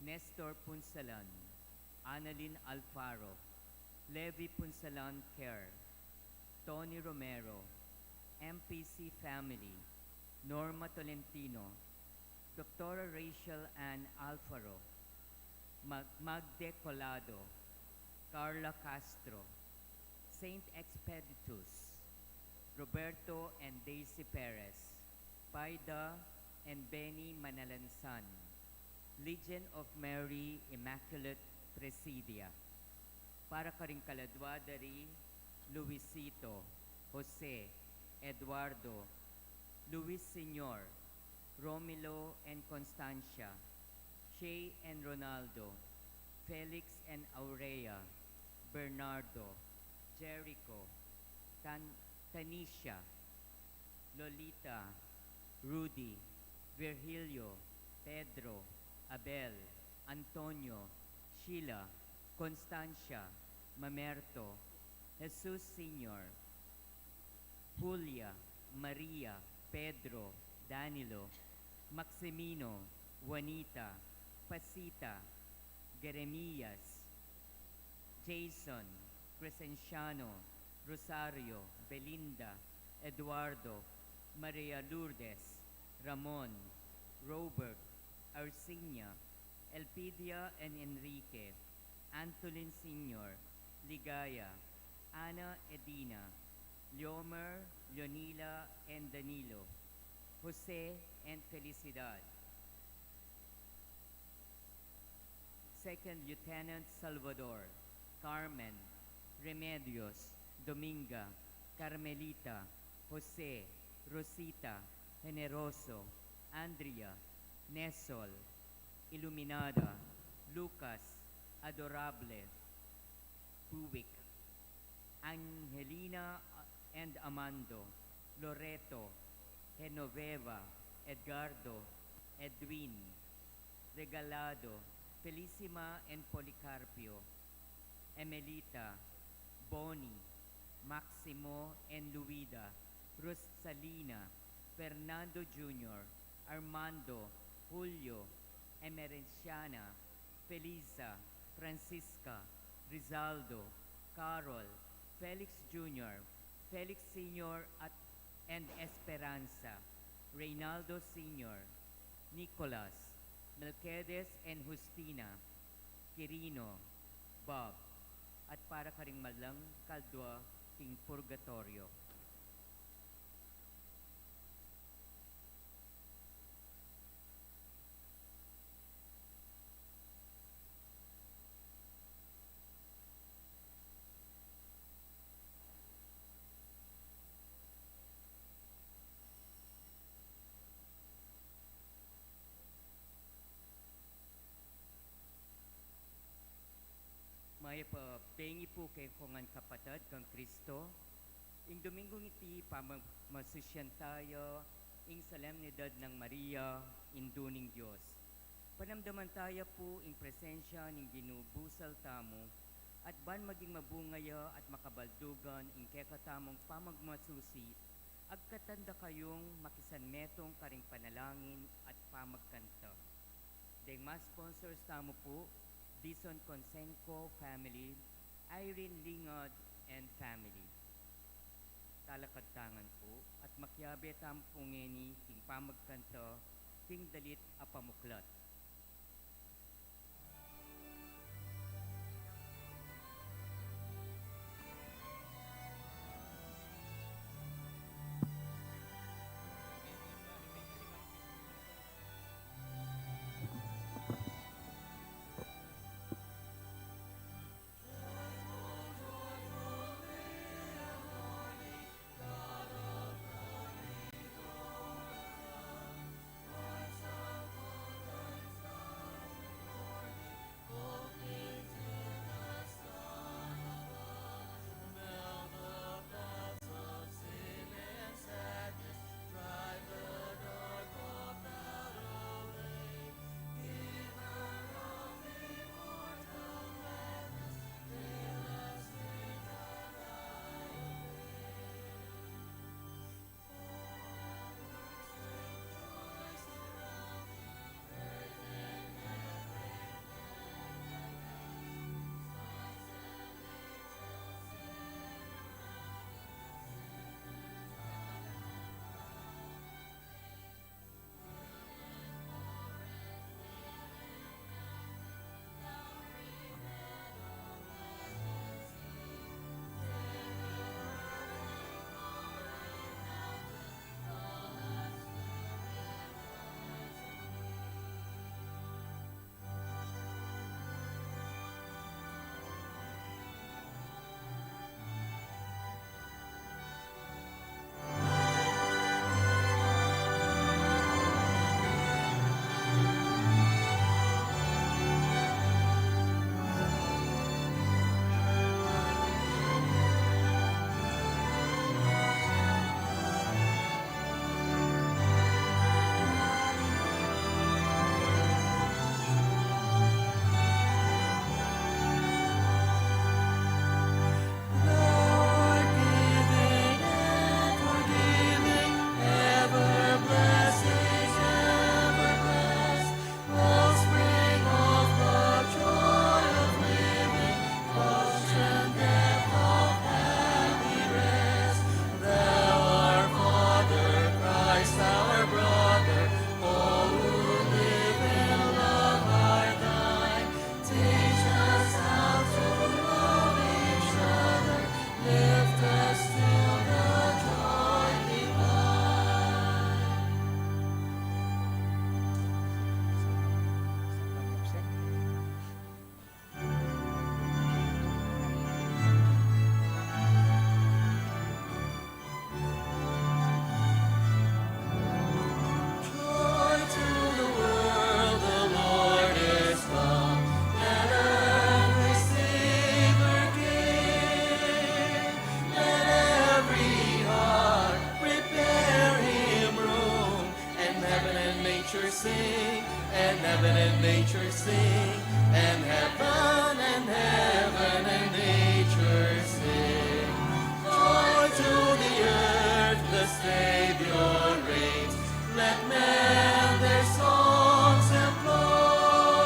Nestor Punsalan, Annalyn Alfaro, Levi Punsalan Care, Tony Romero, M P C family, Norma Tolentino, Doctora Rachel Ann Alfaro, Mag- Magde Colado, Carla Castro, Saint Expeditus, Roberto and Daisy Perez, Paida and Benny Manalansan, Legion of Mary Immaculate Presidia. Para karing kaladwa da ri Luisito, Jose, Eduardo, Luis Senior, Romilo and Constancia, Shay and Ronaldo, Felix and Aurea, Bernardo, Jericho, Tan- Tanisha, Lolita, Rudy, Virgilio, Pedro, Abel, Antonio, Sheila, Constancia, Mamerto, Jesus Senior, Julia, Maria, Pedro, Danilo, Maximino, Juanita, Pasita, Jeremias, Jason, Crescenciano, Rosario, Belinda, Eduardo, Maria Lourdes, Ramon, Robert, Arsinia, Elpidia and Enrique, Antolin Senior, Ligaya, Ana Edina, Leomer, Leonila and Danilo, Jose and Felicidad. Second Lieutenant Salvador, Carmen, Remedios, Dominga, Carmelita, Jose, Rosita, Generoso, Andrea, Nesol, Iluminada, Lucas, Adorable, Buwick, Angelina and Amando, Loreto, Genoveva, Edgardo, Edwin, Regalado, Felicima and Policarpio, Emelita, Bonnie, Maximo and Luida, Rosalina, Fernando Junior, Armando, Julio, Emerenciana, Felisa, Francisca, Rizaldo, Carol, Felix Junior, Felix Senior at, and Esperanza, Reynaldo Senior, Nicolas, Melquiades and Justina, Quirino, Bob, at para karing malang kaldwa king purgatorio. Mayap a bengi pu kekong ngan kapatad kang Kristo. Ing Dominggung iti pamamasusian taya ing solemnidad nang Maria, Indu ning Dios. Panamdaman taya pu ing presensya ning Ginu busal tamu, at ban maging mabunga ya at makabaldugan ing kekatamung pamagmasusi, agkatan da kayung makisanmetung karing panalangin at pamagkanta. Deng mga sponsors tamu pu, Dizon Conseco family, Irene Lingad and family. Talakad ta ngan pu, at makiabe tamu pu ngeni king pamagkanta king dalit a pamuklat. Thou art giving and forgiving, ever blessing, ever blessed, wellspring of the joy of living, ocean depth of happy rest. Thou our Father, Christ our brother, all who live in love are thine. Teach us how to love each other, lift us to the joy divine. Joy to the world, the Lord is come. Let earth receive her King. Let every heart prepare him room. And heaven and nature sing, and heaven and nature sing, and heaven and heaven and nature sing. Joy to the earth, the Savior reigns. Let men their songs employ,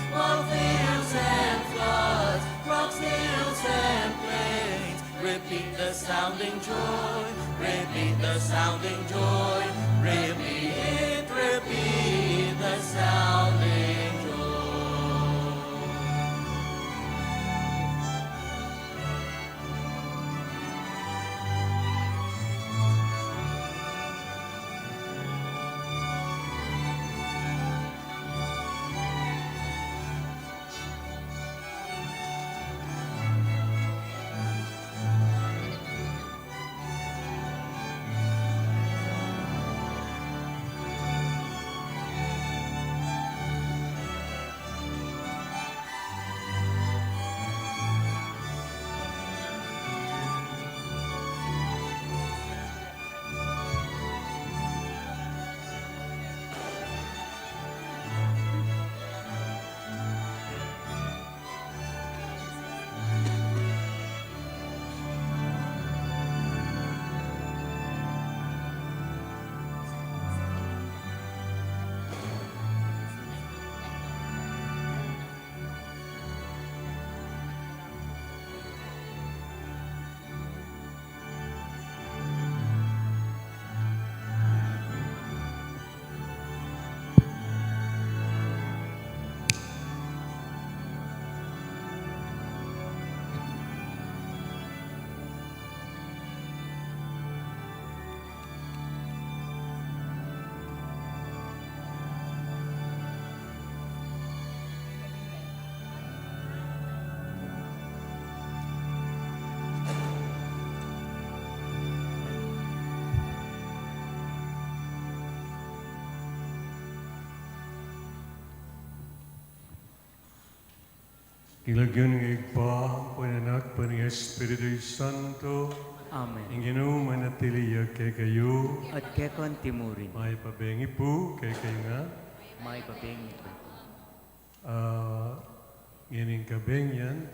while fields and floods, rocks, hills and plains, repeat the sounding joy, repeat the sounding joy, repeat, repeat. King lagyu ning Ibpa, ampo ning Anak, ampo ning Espiritu Santo. Amen. Ing Ginu manatili ya kekayu. At keka antimurin. Makipabengi pu kekayu ngan. Makipabengi pu. Ah, ngening kabengian,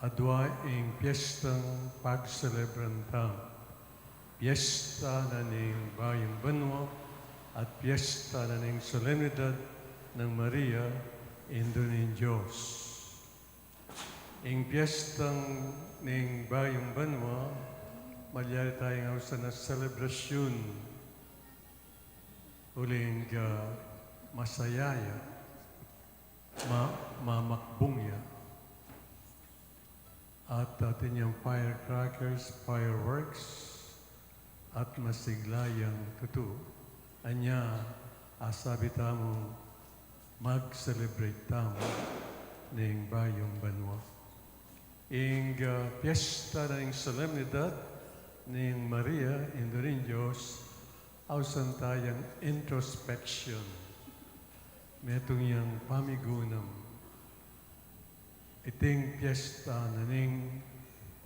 adwa ing piestang pagselebran tamu. Piesta na ning Bayung Banua at piesta na ning solemnidad nang Maria, Indu ning Dios. Ing piestang ning Bayung Banua, malyari tayang ausan a selebrasyun uling, ah, masaya ya, ma-, mamakbung ya. At atin yang firecrackers, fireworks, at masigla yang tutu. Anya, asabi tamu, mag-celebrate tamu ning Bayung Banua. Ing, ah, piesta na ning solemnidad ning Maria, Indu ning Dios, ausan tayang introspection. Metung yang pamigunam. Iting piesta na ning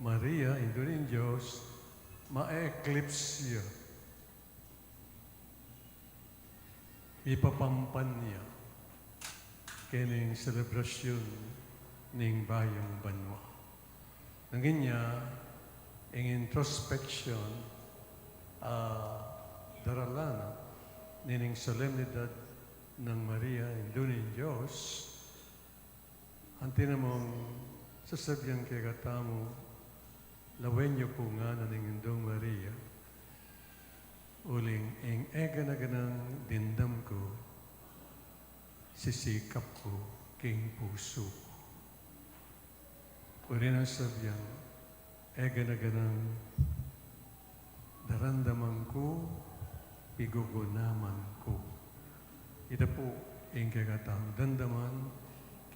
Maria, Indu ning Dios, ma-eclipse ya. Ipapampan ya keni ing selebrasyun ning Bayung Banua. Nung inya, ing introspection, ah, daralan na nining solemnidad nang Maria, Indu ning Dios, anti na mung sasabian kekatamu, lawen yu pu ngana ning Indung Maria, uling ing e gana-ganang dimdam ku, sisikap ku king pusu ku. Uli nang sabian, e gana-ganang daramdaman ku, pigugunaman ku. Ita pu ing kekatang damdaman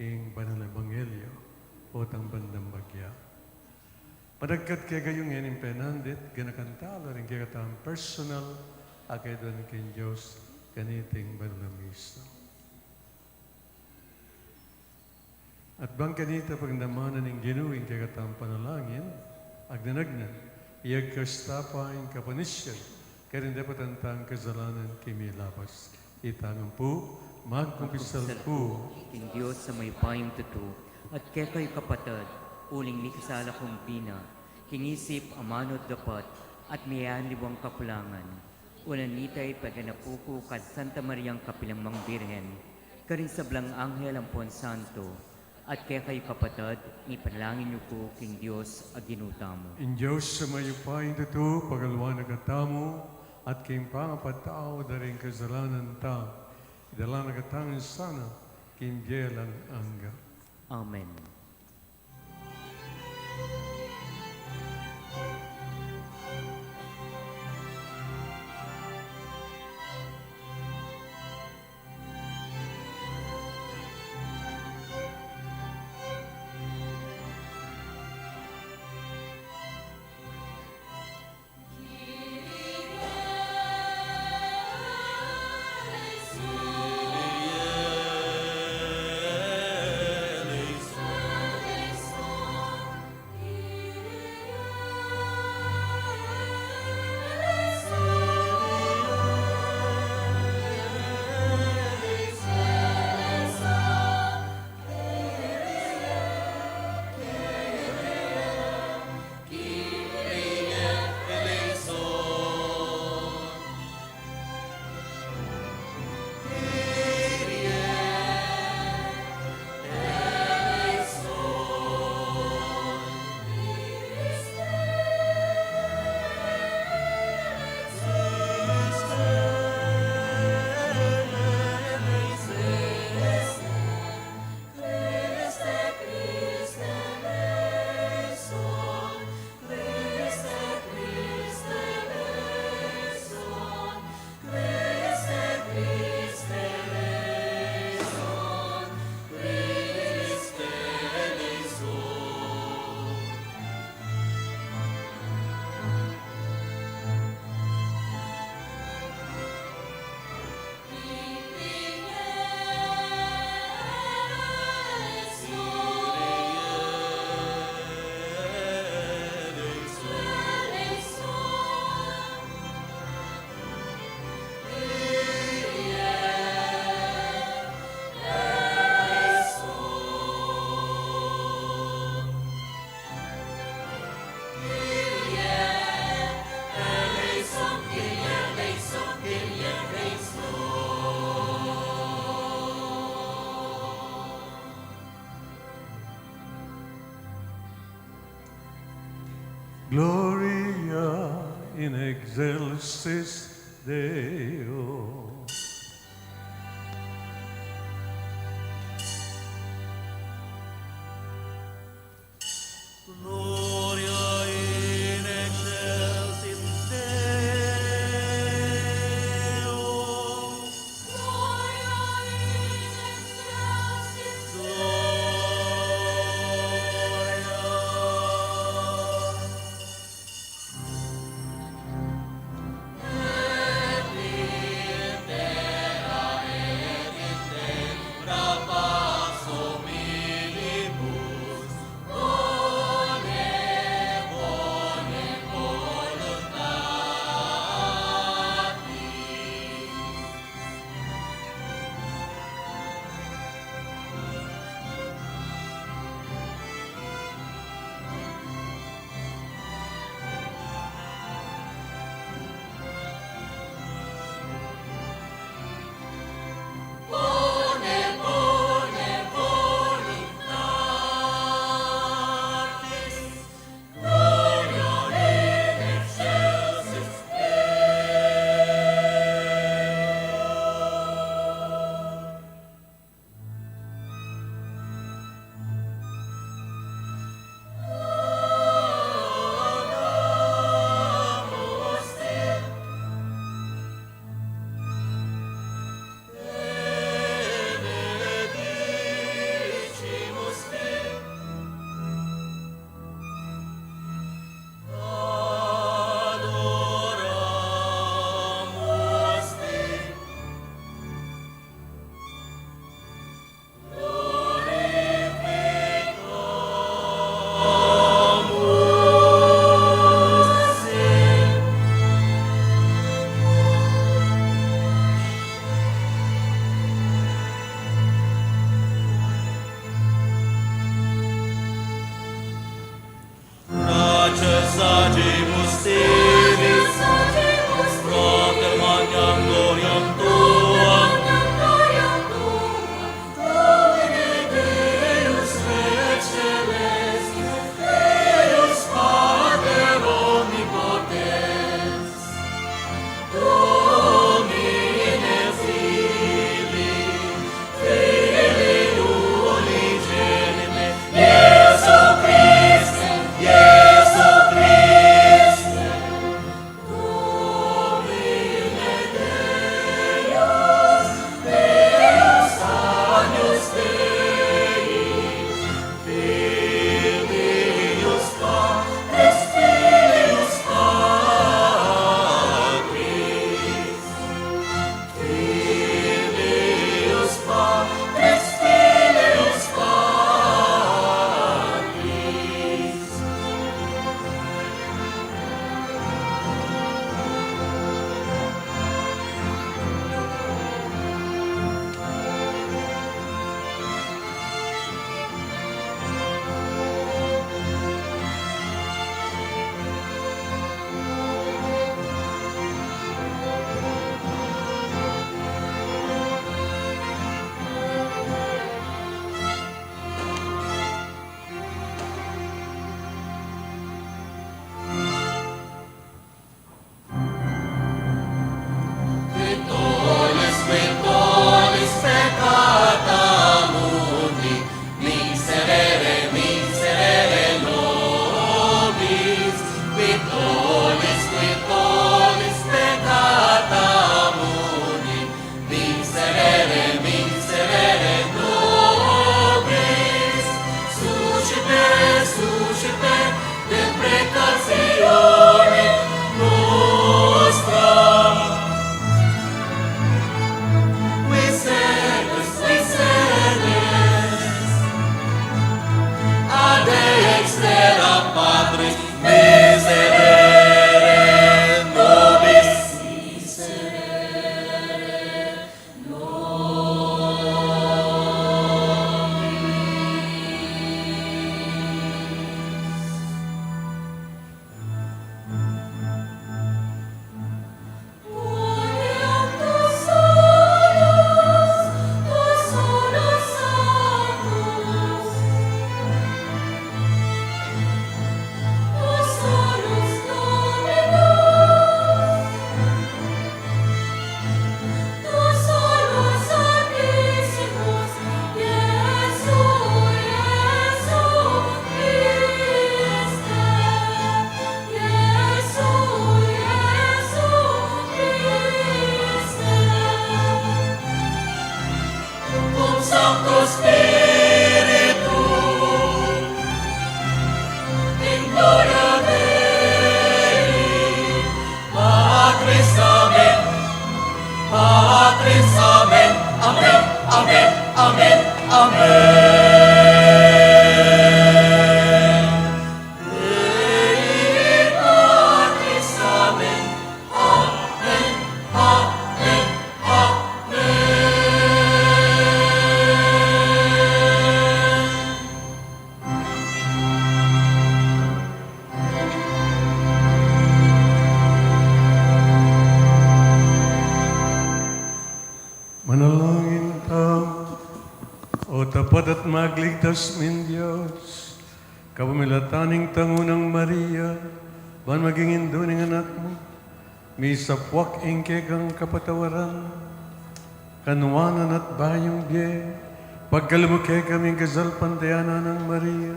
king Banal Ebanghelyo potang bandang bagya. Padagkat kekayu ngening penandit, ganakan tala ring kekatang personal a kayaduan king Dios kaniting banal a misa. At bang kanita pagdamanan ning Ginu ing kekatang panalangin, agna-agna, iyagkas ta pa ing kapanisyan karing dapatan tang kasalanan king milabas. Ita ngan pu, magkumpisal ku king Dios a mayupayang tutu, at kekayu kapatad, uling mikasala kung bina, king isip, amanu at dapat, at miyaliwang kakulangan. Unan nita ipaganapu ku kang Santa Mariang kapilan man Birhen, karing sablang anghel ampon santo, at kekayu kapatad, ipanalangin yu ku king Dios a Ginu tamu. Ing Dios a mayupayang tutu, pagaluan na katamu, at king pangapatawad da ring kasalanan tamu, Idala na katamu sana king bie alang angga. Amen. Gloria in excelsis Deo. Gloria in excelsis Deo. Gloria in excelsis Deo. Gratias agimus tibi, pro te magnam gloriam tuam, Domine Deus Rex celestius, Deus Pater omnipotens, Domine Filii Amen. Manalangin tamu. O tapat at magligtas ming Dios, kapamilatan ning tanguna nang Maria, ban maging indu ning Anak mu, misapwak ing kekang kapatawaran, kanuanan at bayung bie, pagkalub mu kekami ing kasalpantayanan nang Maria,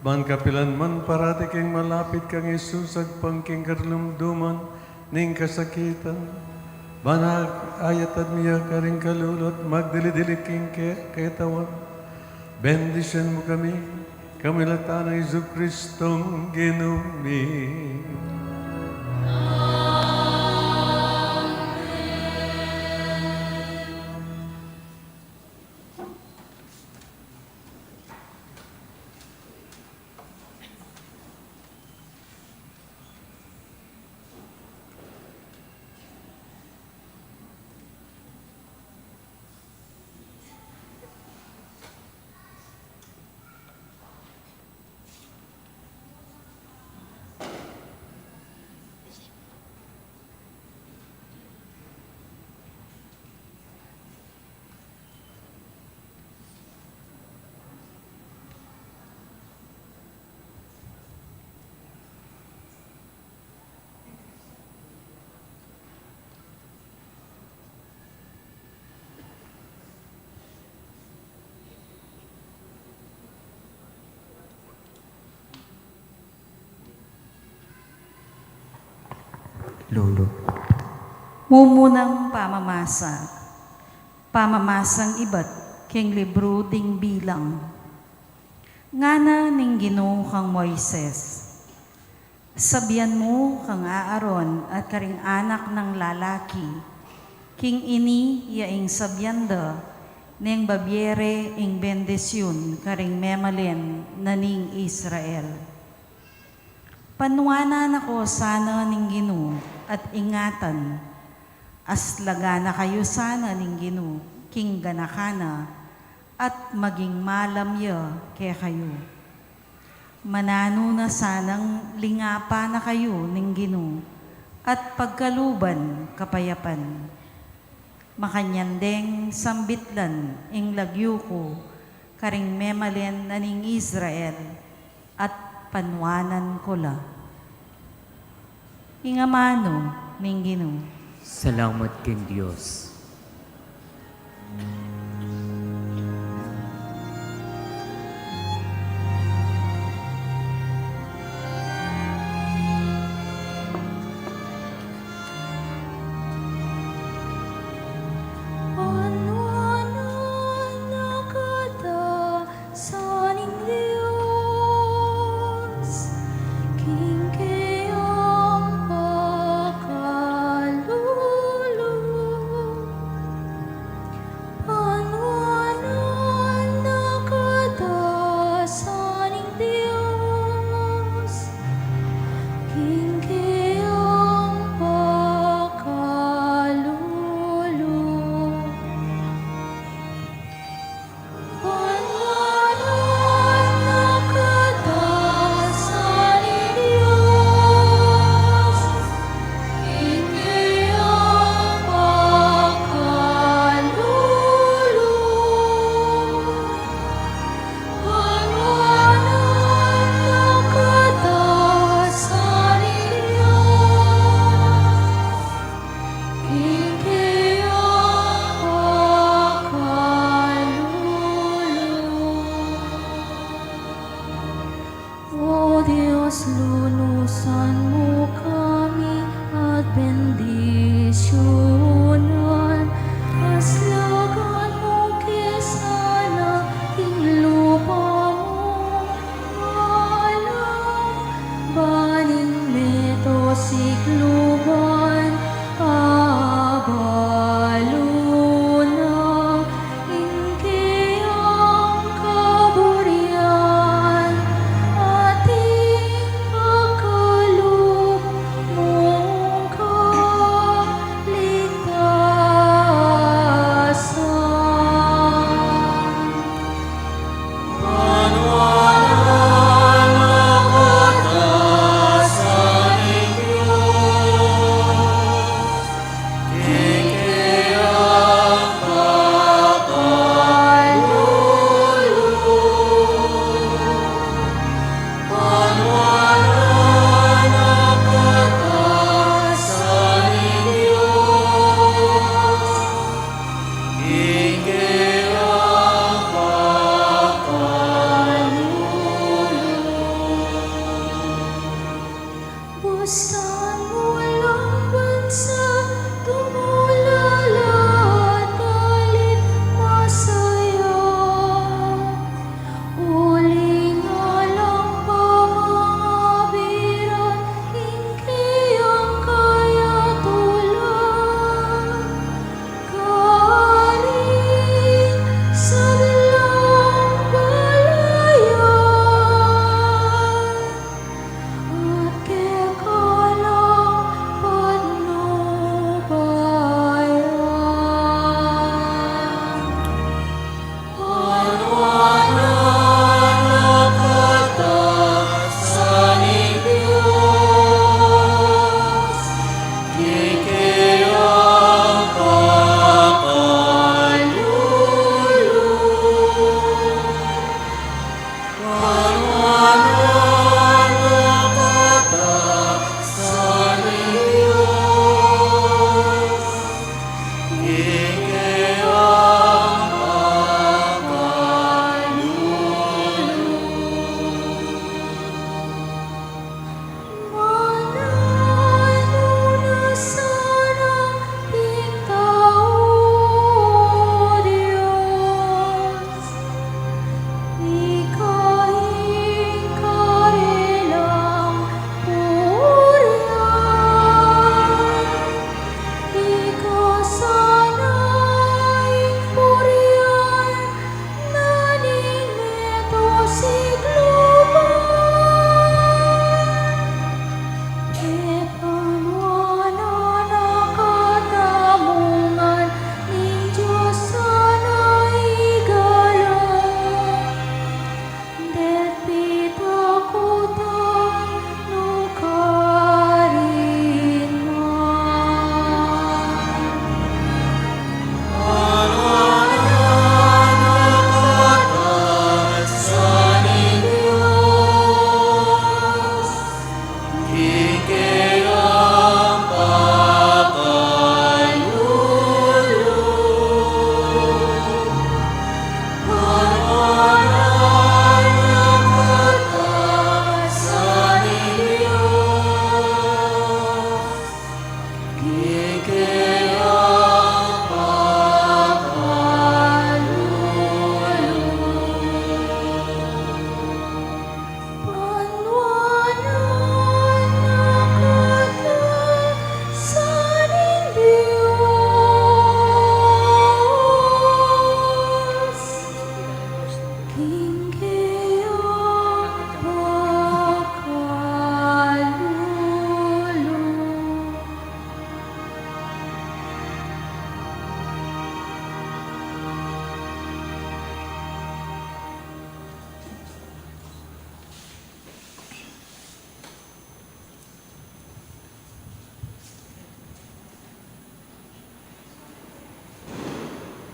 ban kapilan man parati kaming malapit kang Jesus, agpang king kalumduman ning kasakitan, ban a-, ayatad mi ya karing kalulu at magdili-dili king ke-, ketawan. Bendisyun mu kami, kapamilatan nang Jesucristong Ginu mi. Lulu. Mumunang pamamasa. Pamamasang ibat king libru ding Bilang. Ngana ning Ginu kang Moises, Sabian mu kang Aaron at karing anak nang lalaki, king ini ya ing sabian da neng babiere ing bendisyun karing memalen na ning Israel. Panuanan na ko sana ning Ginu at ingatan, aslagan na kayu sana ning Ginu king ganakan na, at maging malam ya kekayu. Mananu na sanang lingapan na kayu ning Ginu, at pagkaluban kapayapan. Makanyan deng sambitlan ing lagyu ku karing memalen na ning Israel, at panuanan ko la. Ing amanu ning Ginu. Salamat king Dios. Sa ning Dios, king keyang pakalulu. San walang bansa, tumulala at dalit masaya. Uling alang pamangabiran, ingkayang kayatulan. Karin sa dalang balayan. At kekalang patnubayan. Panuanan a katas ning Dios, kekeyang pakalulu. Panuanan a katas ning Dios, kekeyang pakalulu. Mananu na sana ing tau, Dios, ika ing karelang purian, ika sana ing purian na ning meto siglo pa. E panuanan a katamungan ning Dios sana igalang, deti takutan nukarin man.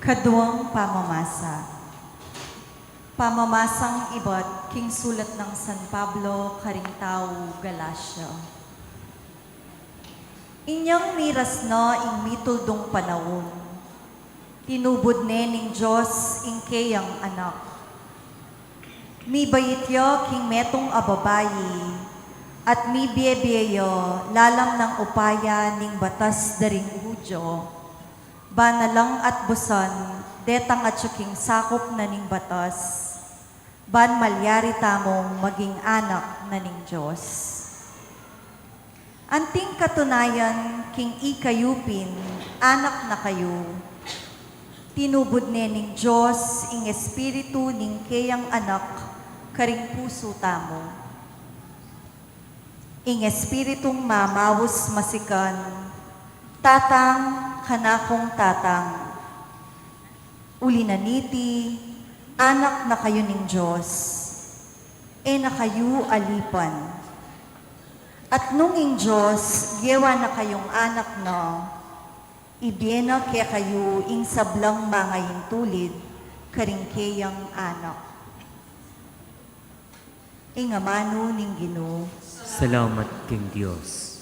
Kaduang pamamasa. Pamamasang ibat king sulat nang San Pablo karing tau Galacia. Inyang miras na ing mituldung panaun, tinubud ne ning Dios ing keyang Anak. Mibait ya king metung a babai, at mibiebie ya lalam nang upaya ning batas da ring Judio, ban alang atbusan detang atyu king sakup na ning batas, ban malyari tamung maging anak na ning Dios. Anting katunayan, king ikayu pin anak na kayu, tinubud ne ning Dios ing Espiritu ning keyang Anak karing pusu tamu. Ing Espiritung mamaus masikan, Tatang, kanakung Tatang. Uli na niti, anak na kayu ning Dios, e na kayu alipan. At nung ing Dios gewa na kayung anak na, ibie na kekayu ing sablang mangaintulid karing keyang anak. Ing amanu ning Ginu. Salamat king Dios.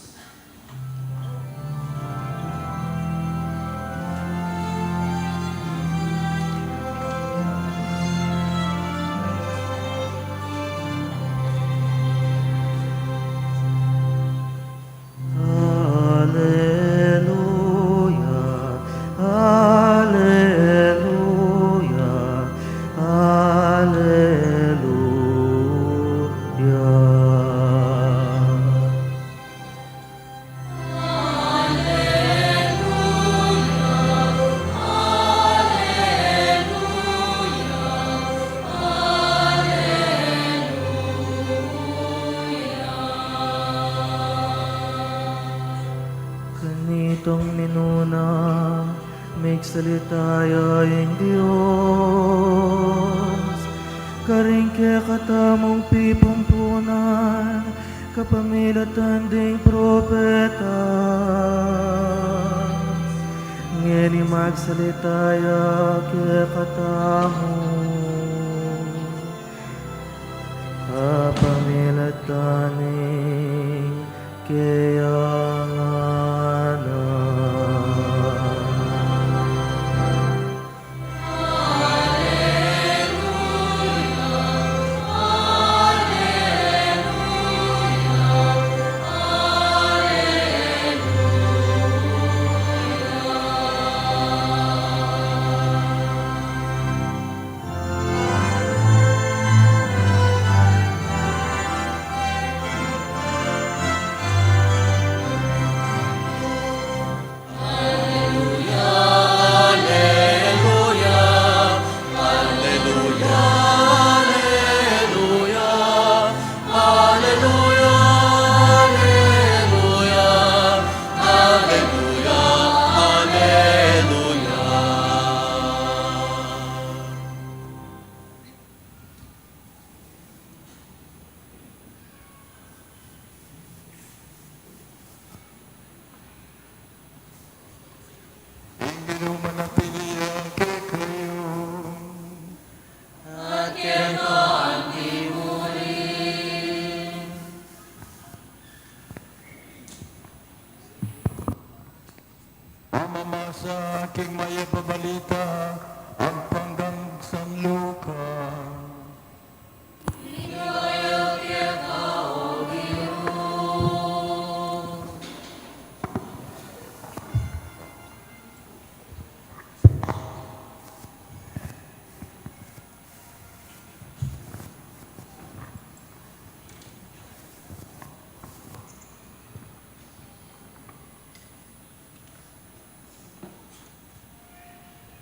Tong minuna, migsalita ya ing Dios karing kekatamung pipumpunan kapamilatan ding propetas. Ngeni magsalita ya kekatamu kapamilatan ning keyang anak. Ing Ginu manatili ya kekayu. At keka anti mu rin. Pamamasa king Mayap a Balita ampang kang San Luka.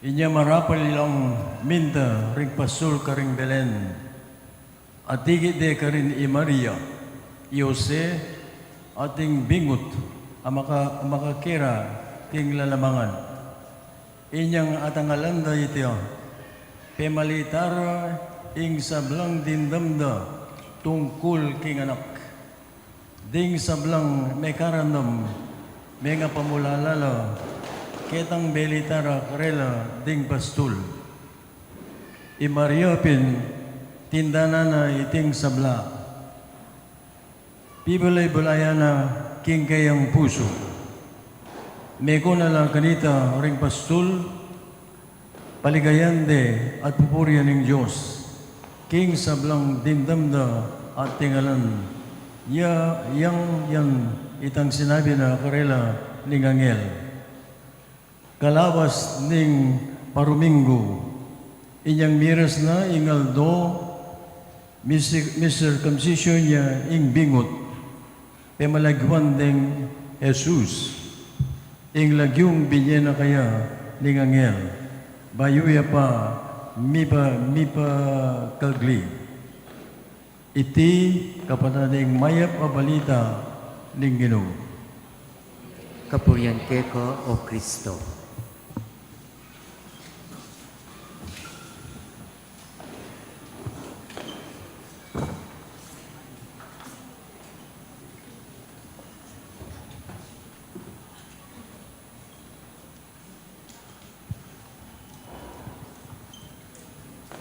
Inya marapal ilang minta ring pastul karing Belen, at ikit de karin i Maria, i Jose, at ding bingut a maka-, makakera king lalamangan. Inyang atangalan da iti, pemalitan da ing sablang dimdam da tungkul king anak. Ding sablang mekarandam, mengapamulala la ketang belitan da karela ding pastul. I Maria pin tindanan na iting sabla. Pibulay-bulayan na king keyang pusu. Meko na la kanita ring pastul, paligayan de at pupurian ing Dios king sablang dimdam da at tingalan ya yang yan itang sinabi na karela ning anghel. Kalawas ning paruminggu, inyang miras na ing aldo, misir-, misirkumsisyun ya ing bingut, pemalaguan deng Jesus. Ing lagyung binye na kaya ning anghel, bayu ya pa mipa-, mipakagli. Iti kapatad ing Mayap a Balita ning Ginu. Kapurian keka, O Kristo.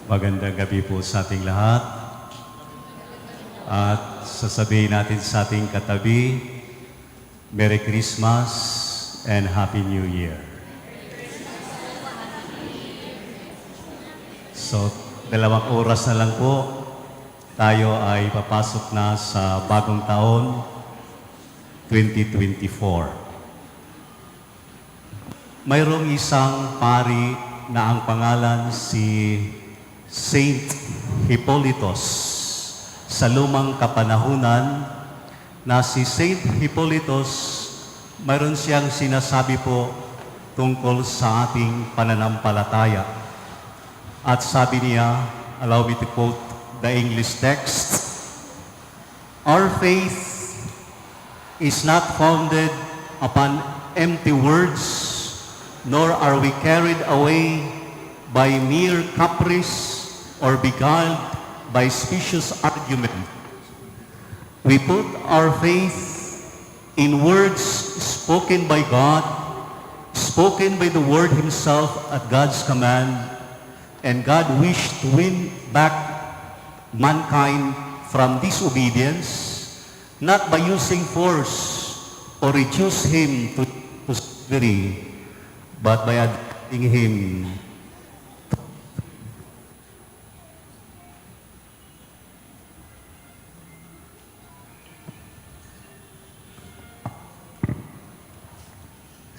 Magandang gabi po sa ating lahat. At sasabihin natin sa ating katabi, Merry Christmas and Happy New Year. So, dalawang oras na lang po, tayo ay papasok na sa bagong taon, twenty twenty-four. Mayroong isang pari na ang pangalan si Saint Hippolytus. Sa lumang kapanahunan na si Saint Hippolytus, mayroon siyang sinasabi po tungkol sa ating pananampalataya. At sabi niya, allow me to quote the English text, "Our faith is not founded upon empty words, nor are we carried away by mere caprice or beguiled by specious argument. We put our faith in words spoken by God, spoken by the Word Himself at God's command, and God wished to win back mankind from disobedience, not by using force or reduce him to, to slavery, but by adapting him.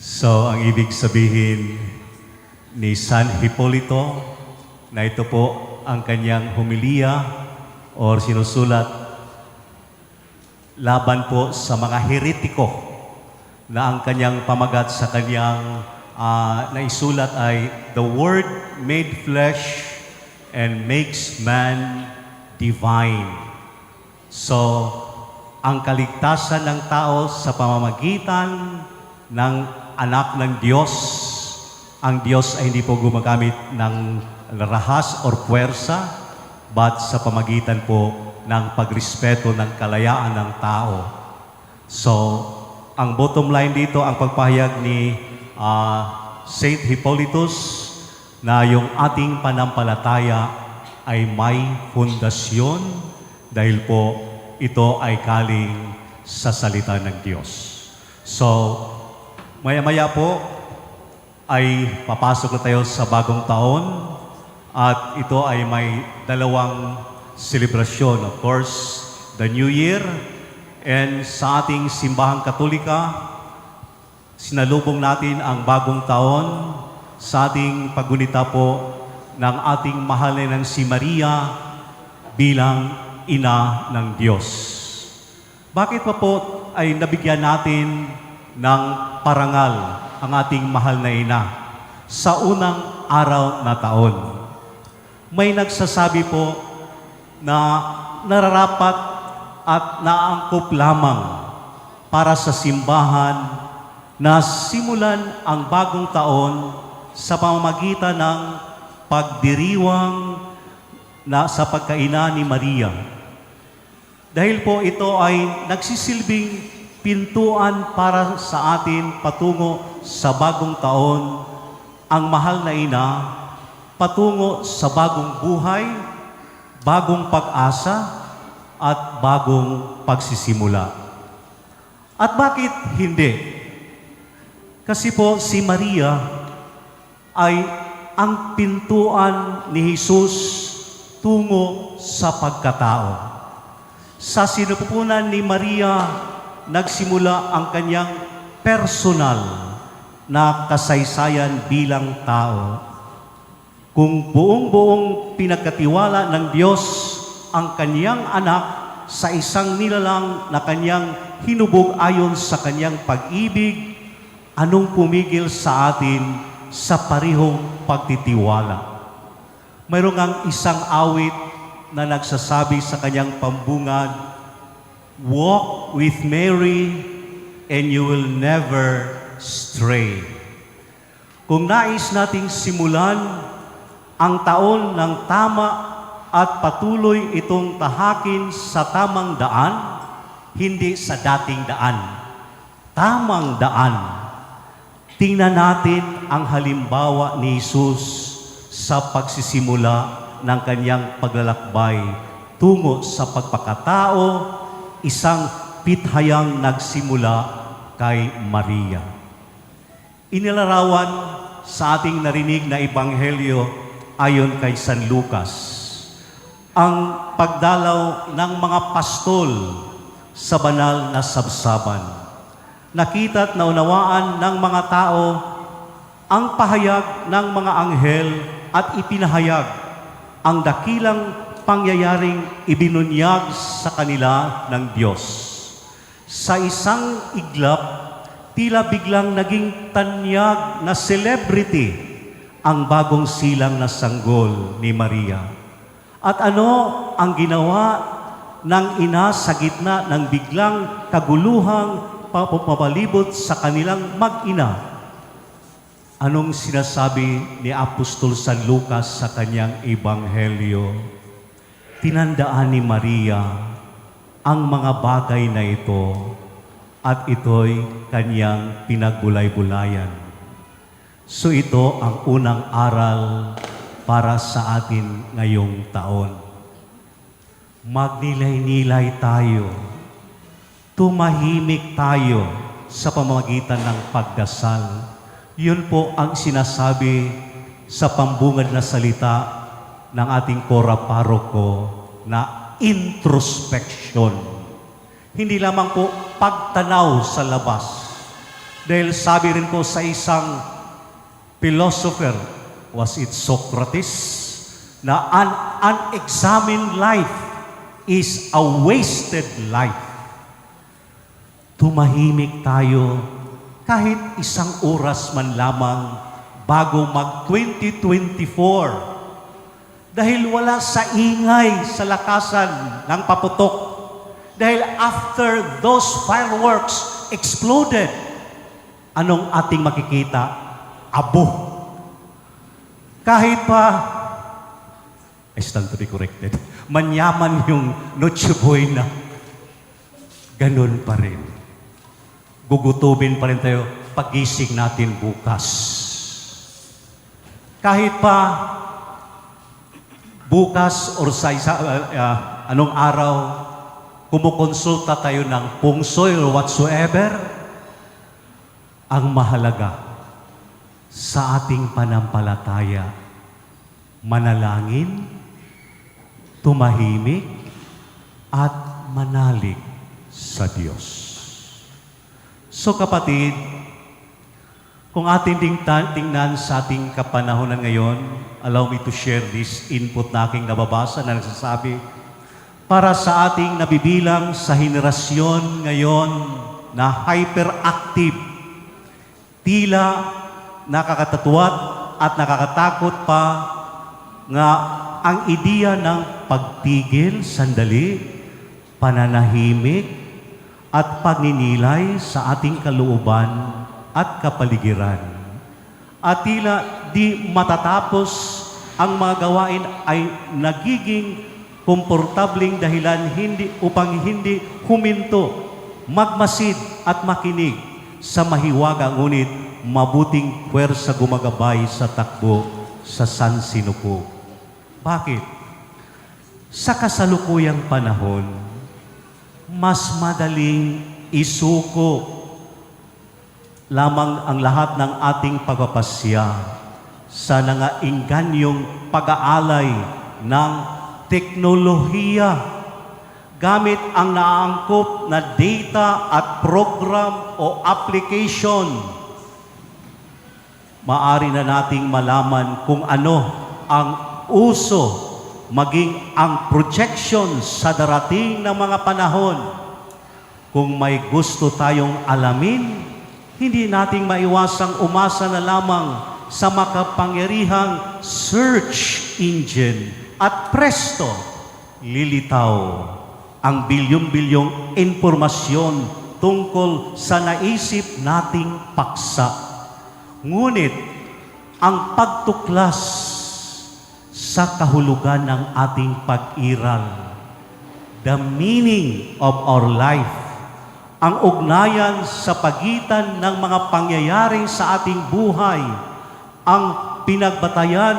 So, ang ibig sabihin ni San Hipolito na ito po ang kanyang homilya or sinusulat laban po sa mga heretiko na ang kanyang pamagat sa kanyang, ah, naisulat ay, "The Word made flesh and makes man divine." So, ang kaligtasan ng tao sa pamamagitan ng Anak ng Diyos. Ang Diyos ay hindi po gumagamit ng rahas or puwersa, but sa pamagitan po ng pagrespeto ng kalayaan ng tao. So, ang bottom line dito, ang pagpahayag ni, ah, Saint Hippolytus, na yung ating pananampalataya ay may pundasyon dahil po ito ay galing sa salita ng Diyos. So, maya-maya po ay papasok na tayo sa bagong taon at ito ay may dalawang selebrasyon. Of course, the New Year, and sa ating simbahang Katolika, sinalubong natin ang bagong taon sa ating paggunita po ng ating mahal na inang si Maria bilang ina ng Diyos. Bakit pa po ay nabigyan natin ng parangal ang ating mahal na ina sa unang araw na taon? May nagsasabi po na nararapat at naaangkop lamang para sa simbahan na simulan ang bagong taon sa pamamagitan ng pagdiriwang na sa pagkaina ni Maria. Dahil po ito ay nagsisilbing pintuan para sa atin patungo sa bagong taon, ang mahal na ina patungo sa bagong buhay, bagong pag-asa, at bagong pagsisimula. At bakit hindi? Kasi po si Maria ay ang pintuan ni Jesus tungo sa pagkatao. Sa sinapupunan ni Maria, nagsimula ang kanyang personal na kasaysayan bilang tao. Kung buong-buong pinagkatiwala ng Diyos ang kanyang anak sa isang nilalang na kanyang hinubog ayon sa kanyang pag-ibig, anong pumigil sa atin sa parehong pagtitiwala? Mayroon ngang isang awit na nagsasabi sa kanyang pambungad, "Walk with Mary and you will never stray." Kung nais nating simulan ang taon ng tama at patuloy itong tahakin sa tamang daan, hindi sa dating daan, tamang daan, tingnan natin ang halimbawa ni Jesus sa pagsisimula ng kanyang paglalakbay tungo sa pagpakatao, isang pithayang nagsimula kay Maria. Inilarawan sa ating narinig na ebanghelyo ayon kay San Lucas, ang pagdalaw ng mga pastol sa banal na sabsaban. Nakita at naunawaan ng mga tao ang pahayag ng mga anghel at ipinahayag ang dakilang pangyayaring ibinunyag sa kanila ng Diyos. Sa isang iglap, tila biglang naging tanyag na celebrity ang bagong silang na sanggol ni Maria. At ano ang ginawa ng ina sa gitna ng biglang kaguluhang pa-, pumapalibot sa kanilang mag-ina. Anong sinasabi ni Apostol San Lucas sa kanyang Ebanghelyo? Tinandaan ni Maria ang mga bagay na ito at ito'y kanyang pinagbulay-bulayan. So ito ang unang aral para sa atin ngayong taon. Magnilay-nilay tayo. Tumahimik tayo sa pamamagitan ng pagdasal. Yun po ang sinasabi sa pambungad na salita ng ating Cora Paroko na introspection. Hindi lamang po pagtanaw sa labas. Dahil sabi rin po sa isang philosopher, was it Socrates, na an unexamined life is a wasted life. Tumahimik tayo kahit isang oras man lamang bago mag twenty twenty-four. Dahil wala sa ingay, sa lakasan ng paputok. Dahil after those fireworks exploded, anong ating makikita? Abo. Kahit pa, I stand to be corrected, manyaman yung Noche Buena, ganun pa rin. Gugutumin pa rin tayo pagising natin bukas. Kahit pa bukas or sa isa, uh, uh, anong araw, kumukonsulta tayo ng pungsoy or whatsoever, ang mahalaga sa ating panampalataya, manalangin, tumahimik, at manalig sa Diyos. So, kapatid, kung ating ding ta-, tingnan sa ating kapanahunan ngayon, allow me to share this input na aking nababasa na nagsasabi, para sa ating nabibilang sa henerasyon ngayon na hyperactive, tila nakakatatuat at nakakatakot pa nga ang ideya ng pagtigil sandali, pananahimik, at pagninilay sa ating kalooban at kapaligiran. At tila di matatapos ang mga gawain ay nagiging komportabling dahilan hindi, upang hindi huminto, magmasid at makinig sa mahiwaga ngunit mabuting puwersa gumagabay sa takbo sa sansinuko. Bakit? Sa kasalukuyang panahon, mas madaling isuko lamang ang lahat ng ating pagpapasya sa nangaingganyong pag-aalay ng teknolohiya gamit ang naaangkop na data at program o application. Maari na nating malaman kung ano ang uso, maging ang projection sa darating na mga panahon. Kung may gusto tayong alamin, hindi nating maiwasang umasa na lamang sa makapangyarihang search engine at presto, lilitaw ang bilyong-bilyong impormasyon tungkol sa naisip nating paksa. Ngunit ang pagtuklas sa kahulugan ng ating pag-iral, the meaning of our life, ang ugnayan sa pagitan ng mga pangyayari sa ating buhay, ang pinagbatayan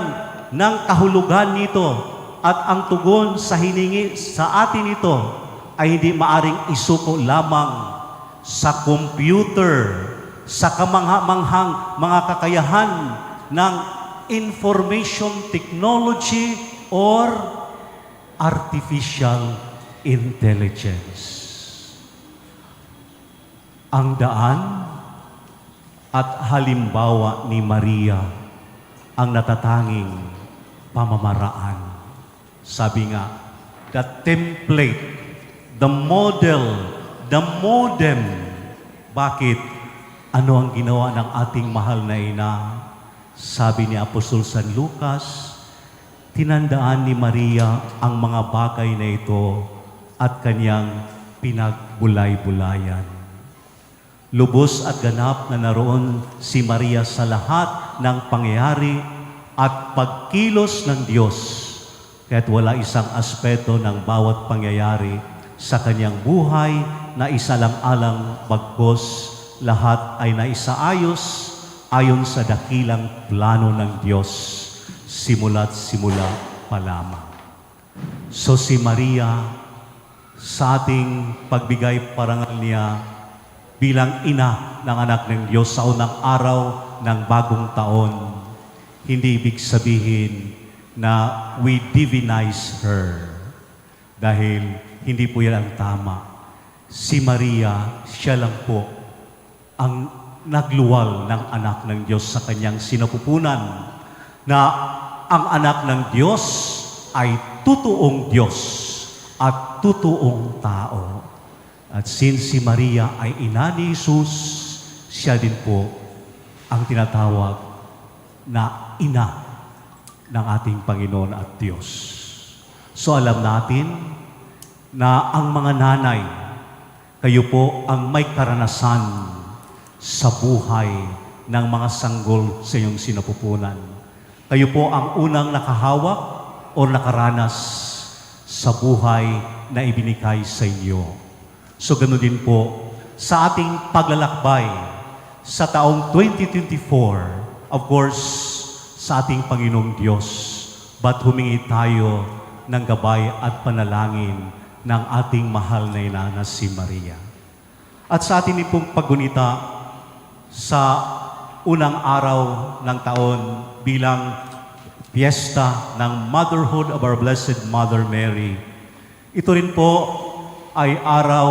ng kahulugan nito at ang tugon sa hiningi sa atin nito ay hindi maaring isuko lamang sa computer, sa kamangha-manghang mga kakayahan ng information technology or artificial intelligence. Ang daan at halimbawa ni Maria ang natatanging pamamaraan. Sabi nga, the template, the model, the modem. Bakit? Ano ang ginawa ng ating mahal na ina? Sabi ni Apostol San Lucas, tinandaan ni Maria ang mga bagay na ito at kanyang pinagbulay-bulayan. Lubos at ganap na naroon si Maria sa lahat ng pangyayari at pagkilos ng Diyos, kaya't wala isang aspeto ng bawat pangyayari sa kanyang buhay na isalang-alang, bagkus lahat ay naisaayos ayon sa dakilang plano ng Diyos simula't simula pa lamang. So si Maria, sa ating pagbigay parangal niya bilang ina ng anak ng Diyos sa unang araw ng bagong taon, hindi ibig sabihin na we divinize her. Dahil hindi po yan ang tama. Si Maria, siya lang po ang nagluwal ng anak ng Diyos sa kanyang sinapupunan, na ang anak ng Diyos ay totoong Diyos at totoong tao. At since si Maria ay ina ni Jesus, siya din po ang tinatawag na ina ng ating Panginoon at Diyos. So alam natin na ang mga nanay, kayo po ang may karanasan sa buhay ng mga sanggol sa inyong sinapupunan. Kayo po ang unang nakahawak o nakaranas sa buhay na ibinigay sa inyo. So ganun din po sa ating paglalakbay sa taong twenty twenty-four, of course, sa ating Panginoong Diyos, ba't humingi tayo ng gabay at panalangin ng ating mahal na ina na si Maria? At sa atin pong paggunita sa unang araw ng taon bilang piyesta ng Motherhood of our Blessed Mother Mary, ito rin po ay araw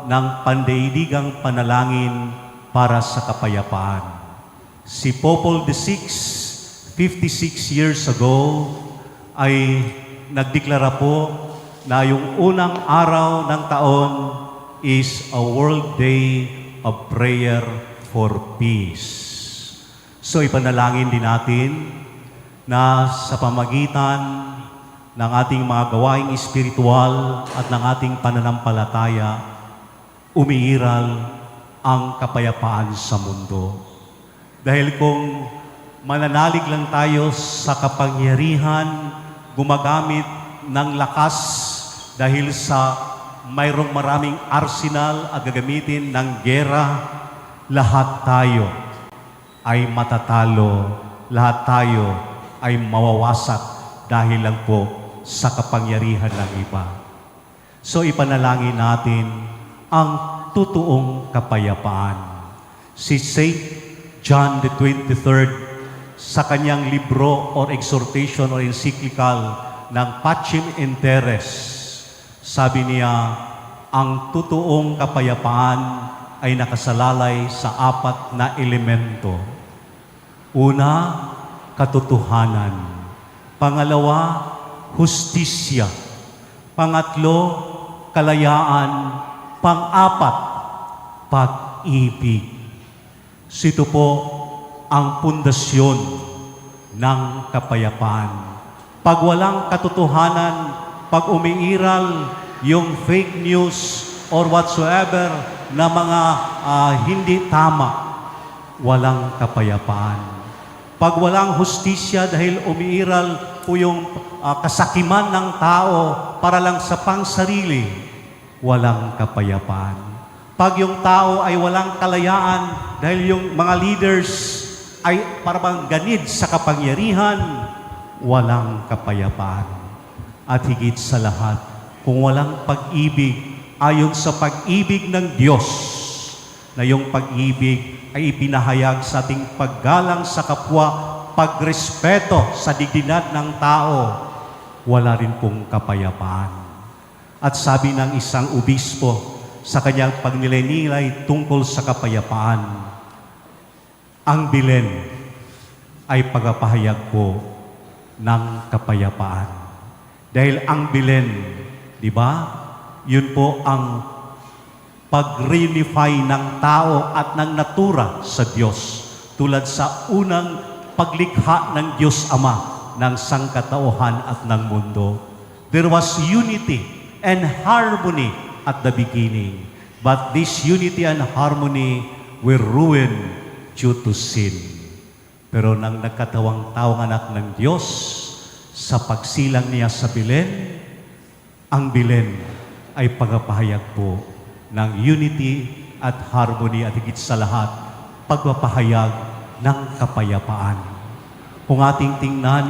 ng pandaigdigang panalangin para sa kapayapaan. Si Pope Paul the Sixth, fifty-six years ago, ay nagdeklara po na yung unang araw ng taon is a World Day of Prayer for Peace. So ipanalangin din natin na sa pamagitan ng ating mga gawaing espiritual at ng ating pananampalataya, umiiral ang kapayapaan sa mundo. Dahil kung mananalig lang tayo sa kapangyarihan, gumagamit ng lakas dahil sa mayroong maraming arsenal at gagamitin ng gera, lahat tayo ay matatalo, lahat tayo ay mawawasak dahil lang po sa kapangyarihan ng iba. So ipanalangin natin ang totoong kapayapaan. Si Saint John the twenty-third, sa kanyang libro or exhortation or encyclical ng Pacem in Terris, sabi niya, ang totoong kapayapaan ay nakasalalay sa apat na elemento. Una, katotohanan. Pangalawa, hustisya. Pangatlo, kalayaan. Pang-apat, pag-ibig. Ito po ang pundasyon ng kapayapaan. Pag walang katotohanan, pag umiiral yung fake news or whatsoever na mga, ah, hindi tama, walang kapayapaan. Pag walang hustisya dahil umiiral po yung, ah, kasakiman ng tao para lang sa pangsarili, walang kapayapaan. Pag yung tao ay walang kalayaan dahil yung mga leaders ay parang ganid sa kapangyarihan, walang kapayapaan. At higit sa lahat, kung walang pag-ibig ayon sa pag-ibig ng Diyos, na yung pag-ibig ay ipinahayag sa ating paggalang sa kapwa, pagrespeto sa dignidad ng tao, wala rin pong kapayapaan. At sabi ng isang obispo sa kanyang pagnilay-nilay tungkol sa kapayapaan, ang Belen ay pagpapahayag po ng kapayapaan. Dahil ang Belen, di ba, yun po ang pag-reunify ng tao at ng natura sa Diyos, tulad sa unang paglikha ng Diyos Ama ng sangkatauhan at ng mundo. There was unity and harmony at the beginning, but this unity and harmony were ruined due to sin. Pero nang nagkatawang-tawang Anak ng Diyos, sa pagsilang niya sa Belen, ang Belen ay pagpapahayag po ng unity at harmony at higit sa lahat, pagpapahayag ng kapayapaan. Kung ating tingnan,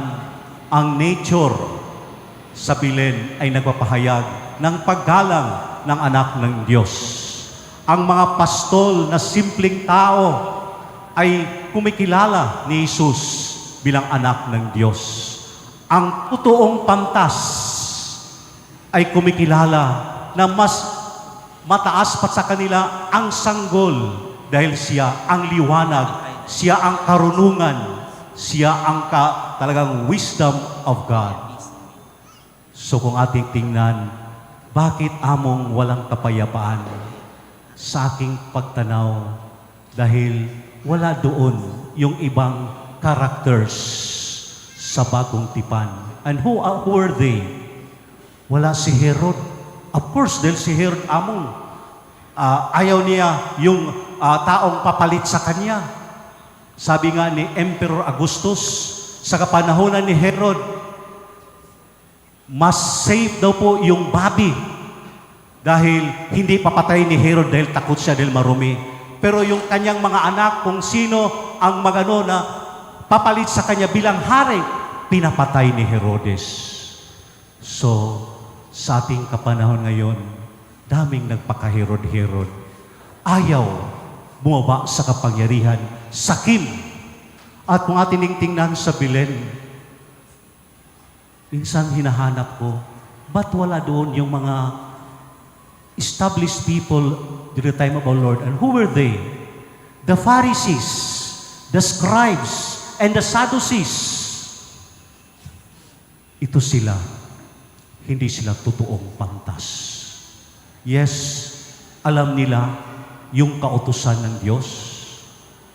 ang nature sa Belen ay nagpapahayag ng paggalang ng Anak ng Diyos. Ang mga pastol na simpleng tao ay kumikilala ni Jesus bilang Anak ng Diyos. Ang totoong pantas ay kumikilala na mas mataas pa sa kanila ang sanggol dahil siya ang liwanag, siya ang karunungan, siya ang ka-, talagang wisdom of God. So kung ating tingnan, bakit among walang kapayapaan sa aking pagtanaw? Dahil wala doon yung ibang characters sa bagong tipan. And who, uh, who were they? Wala si Herod. Of course, dahil si Herod among, ah, ayaw niya yung, ah, taong papalit sa kanya. Sabi nga ni Emperor Augustus, sa kapanahunan ni Herod, mas safe daw po yung babi dahil hindi papatay ni Herod dahil takot siya dahil marumi. Pero yung kanyang mga anak, kung sino ang magano na papalit sa kanya bilang hari, pinapatay ni Herodes. So, sa ating kapanahon ngayon, daming nagpaka-Herod-Herod. Ayaw bumaba sa kapangyarihan, sakim. At kung ating tingnan sa Belen, minsan hinahanap ko, ba't wala doon yung mga established people during the time of our Lord? And who were they? The Pharisees, the scribes, and the Sadducees. Ito sila, hindi sila totoong pantas. Yes, alam nila yung kautusan ng Diyos,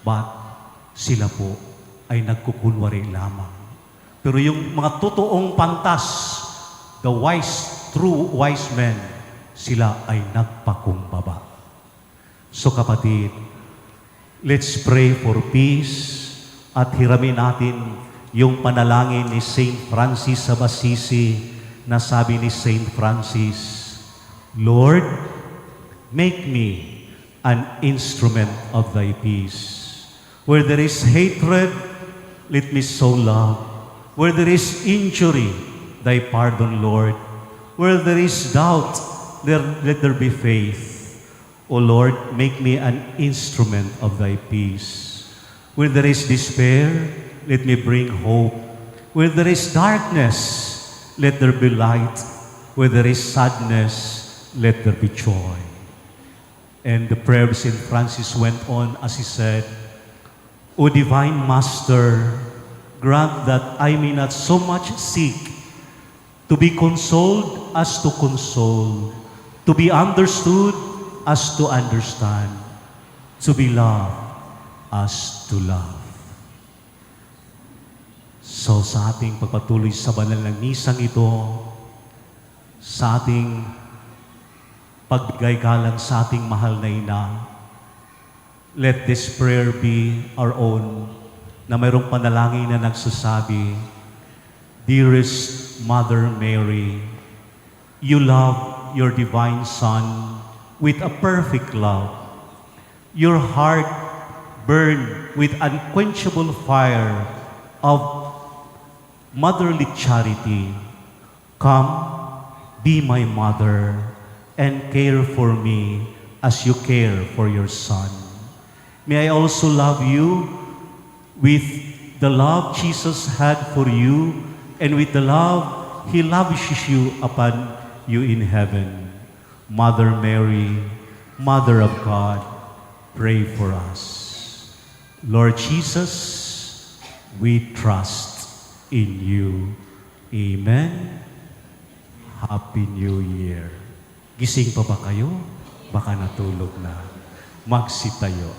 but sila po ay nagkukunwari lamang. Pero yung mga totoong pantas, the wise, true wise men, sila ay nagpakumbaba. So kapatid, let's pray for peace at hiramin natin yung panalangin ni Saint Francis of Assisi na sabi ni Saint Francis, "Lord, make me an instrument of thy peace. Where there is hatred, let me sow love. Where there is injury, thy pardon, Lord. Where there is doubt, there, let there be faith. O Lord, make me an instrument of thy peace. Where there is despair, let me bring hope. Where there is darkness, let there be light. Where there is sadness, let there be joy." And the prayer of Saint Francis went on as he said, "O Divine Master, grant that I may not so much seek to be consoled as to console, to be understood as to understand, to be loved as to love." So, sa ating pagpatuloy sa banal na misang ito, sa ating pagbigay galang sa ating mahal na ina, let this prayer be our own, na mayroong panalangin na nagsasabi, "Dearest Mother Mary, you love your divine Son with a perfect love. Your heart burned with unquenchable fire of motherly charity. Come, be my mother, and care for me as you care for your Son. May I also love you with the love Jesus had for you and with the love he lavishes you upon you in heaven. Mother Mary, Mother of God, pray for us." Lord Jesus, we trust in you. Amen. Happy New Year. Gising pa ba kayo? Baka natulog na. Magsitayo.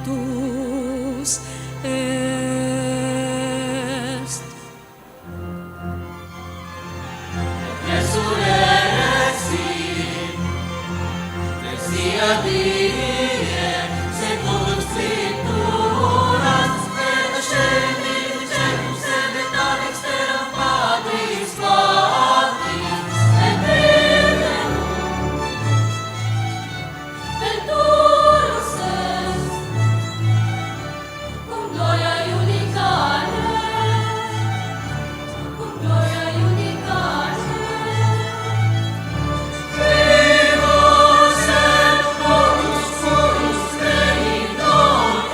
Sepultus est. Resurrexit, tertia die, secundum Scripturas, et ascendit in caelum, sed aeternam exterum Patris Patris, et Filius Venturus est, cum gloria iudicare, cum gloria iudicare. Viva sepultus tuus, benigno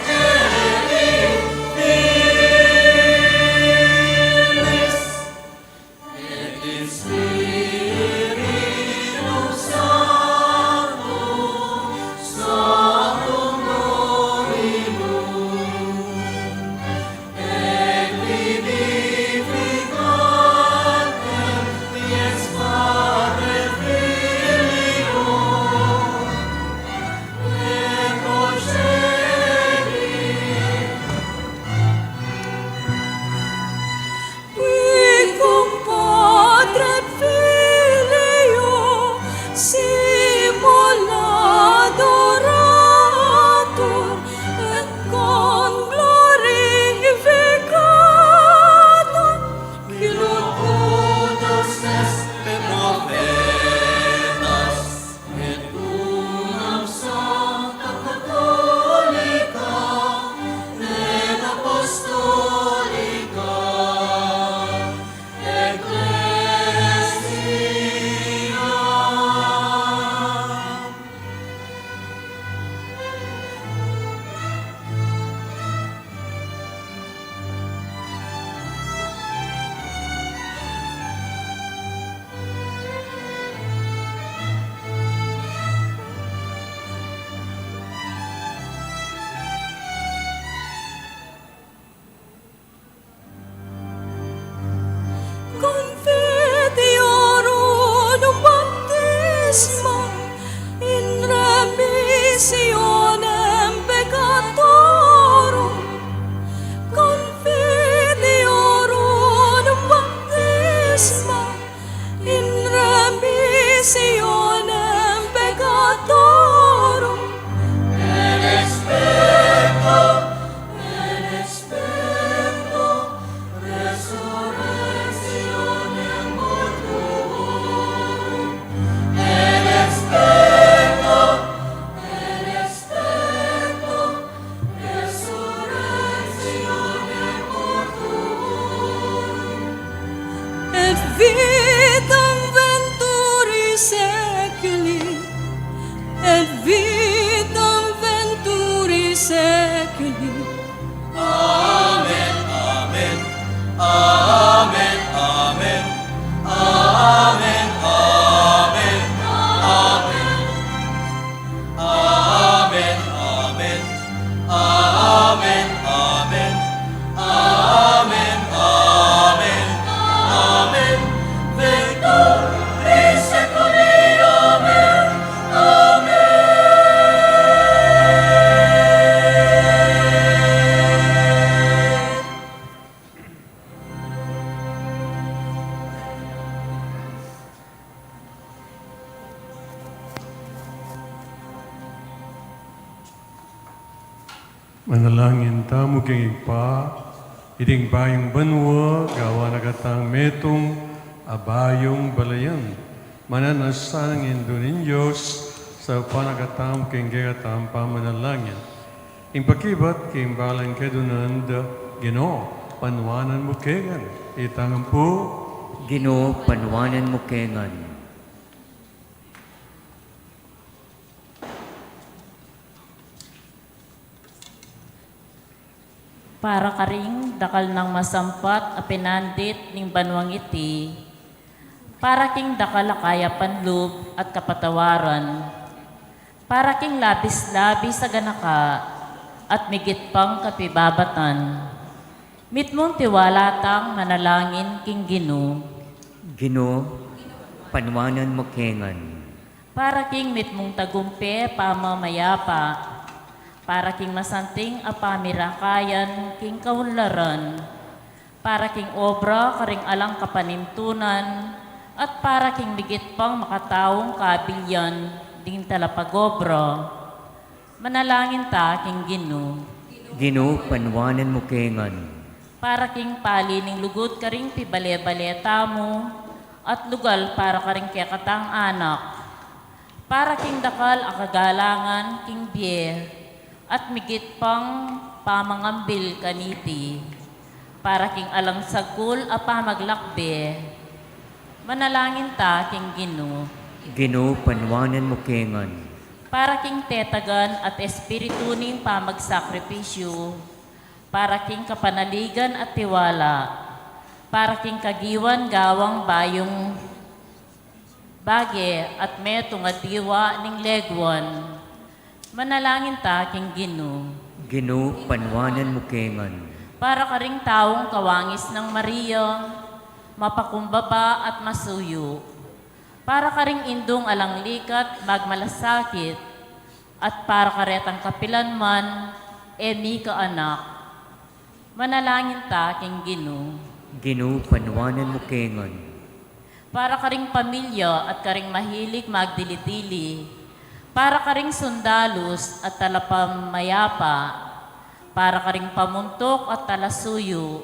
erit, Filii. Et in Spiritu Sancto, Sanctum Dominum, et vivificantem fies Patrem Filium, et Procelii. Qui cum Patrem Filio simul adoratur et conglorificatur, qui locutus est per prophetas, et unam sanctam catholica et apostolica ecclesia. Confiteor unum baptismam in remissionem peccatorum. Confiteor unum baptismam in remissionem peccatorum. Et expecto, et expecto resurrectionem mortuorum. Et expecto, et expecto resurrectionem mortuorum. Et vitam venturi saeculi, et vitam venturi saeculi. Amen, amen, amen, amen, amen, amen, amen. Amen, amen, amen, amen, amen, amen, amen. Venturi saeculi, amen, amen. Manalangin tamu king Ibpa, iting bayung banua, gawan na katang metung a bayung balayan. Mananu na sanang Indu ning Dios, saupan na katamu king kekatang pamanalangin. Ing pakibat king balang kedunan da, Ginu, panuanan mu kengan. Itang ampu. Ginu, panuanan mu kengan. Para karing dakal nang masampat a pinandit ning banuang iti, para king dakal a kayapan lub at kapatawaran, para king labis-labis a ganaka at migit pang kapibabatan, mitmung tiwala tang manalangin king Ginu. Ginu, panuanan mu kengan. Para king mitmung tagumpe pamamayapa, para king masanting a pamirakayan king kaunlaran, para king obra karing alang kapanintunan, at para king migit pang makataung kabilian ding talapagobra. Manalangin ta king Ginu. Ginu, panwanan mu ke ngan. Para king pali ning lugud karing pibale-bale tamu, at lugal para karing kekatang anak. Para king dakal a kagalangan king bie, at migit pang pamangambil kaniti. Para king alang sagkul a pamaglakbe. Manalangin ta king Ginu. Ginu, panwanan mu ke ngan. Para king tetagan at espiritu ning pamagsakripisyu, para king kapanaligan at tiwala, para king kagiwan gawang bayung bage at metung a diwa ning leguan. Manalangin ta king Ginu. Ginu, panwanan mu ke ngan. Para karing taung kawangis nang Maria, mapakumbaba at masuyu. Para karing indung alang likat magmalasakit, at para karetang kapilan man e mika anak. Manalangin ta king Ginu. Ginu, panwanan mu ke ngan. Para karing pamilya at karing mahilig magdili-dili, para karing sundalus at talapamayapa, para karing pamuntuk at talasuyu,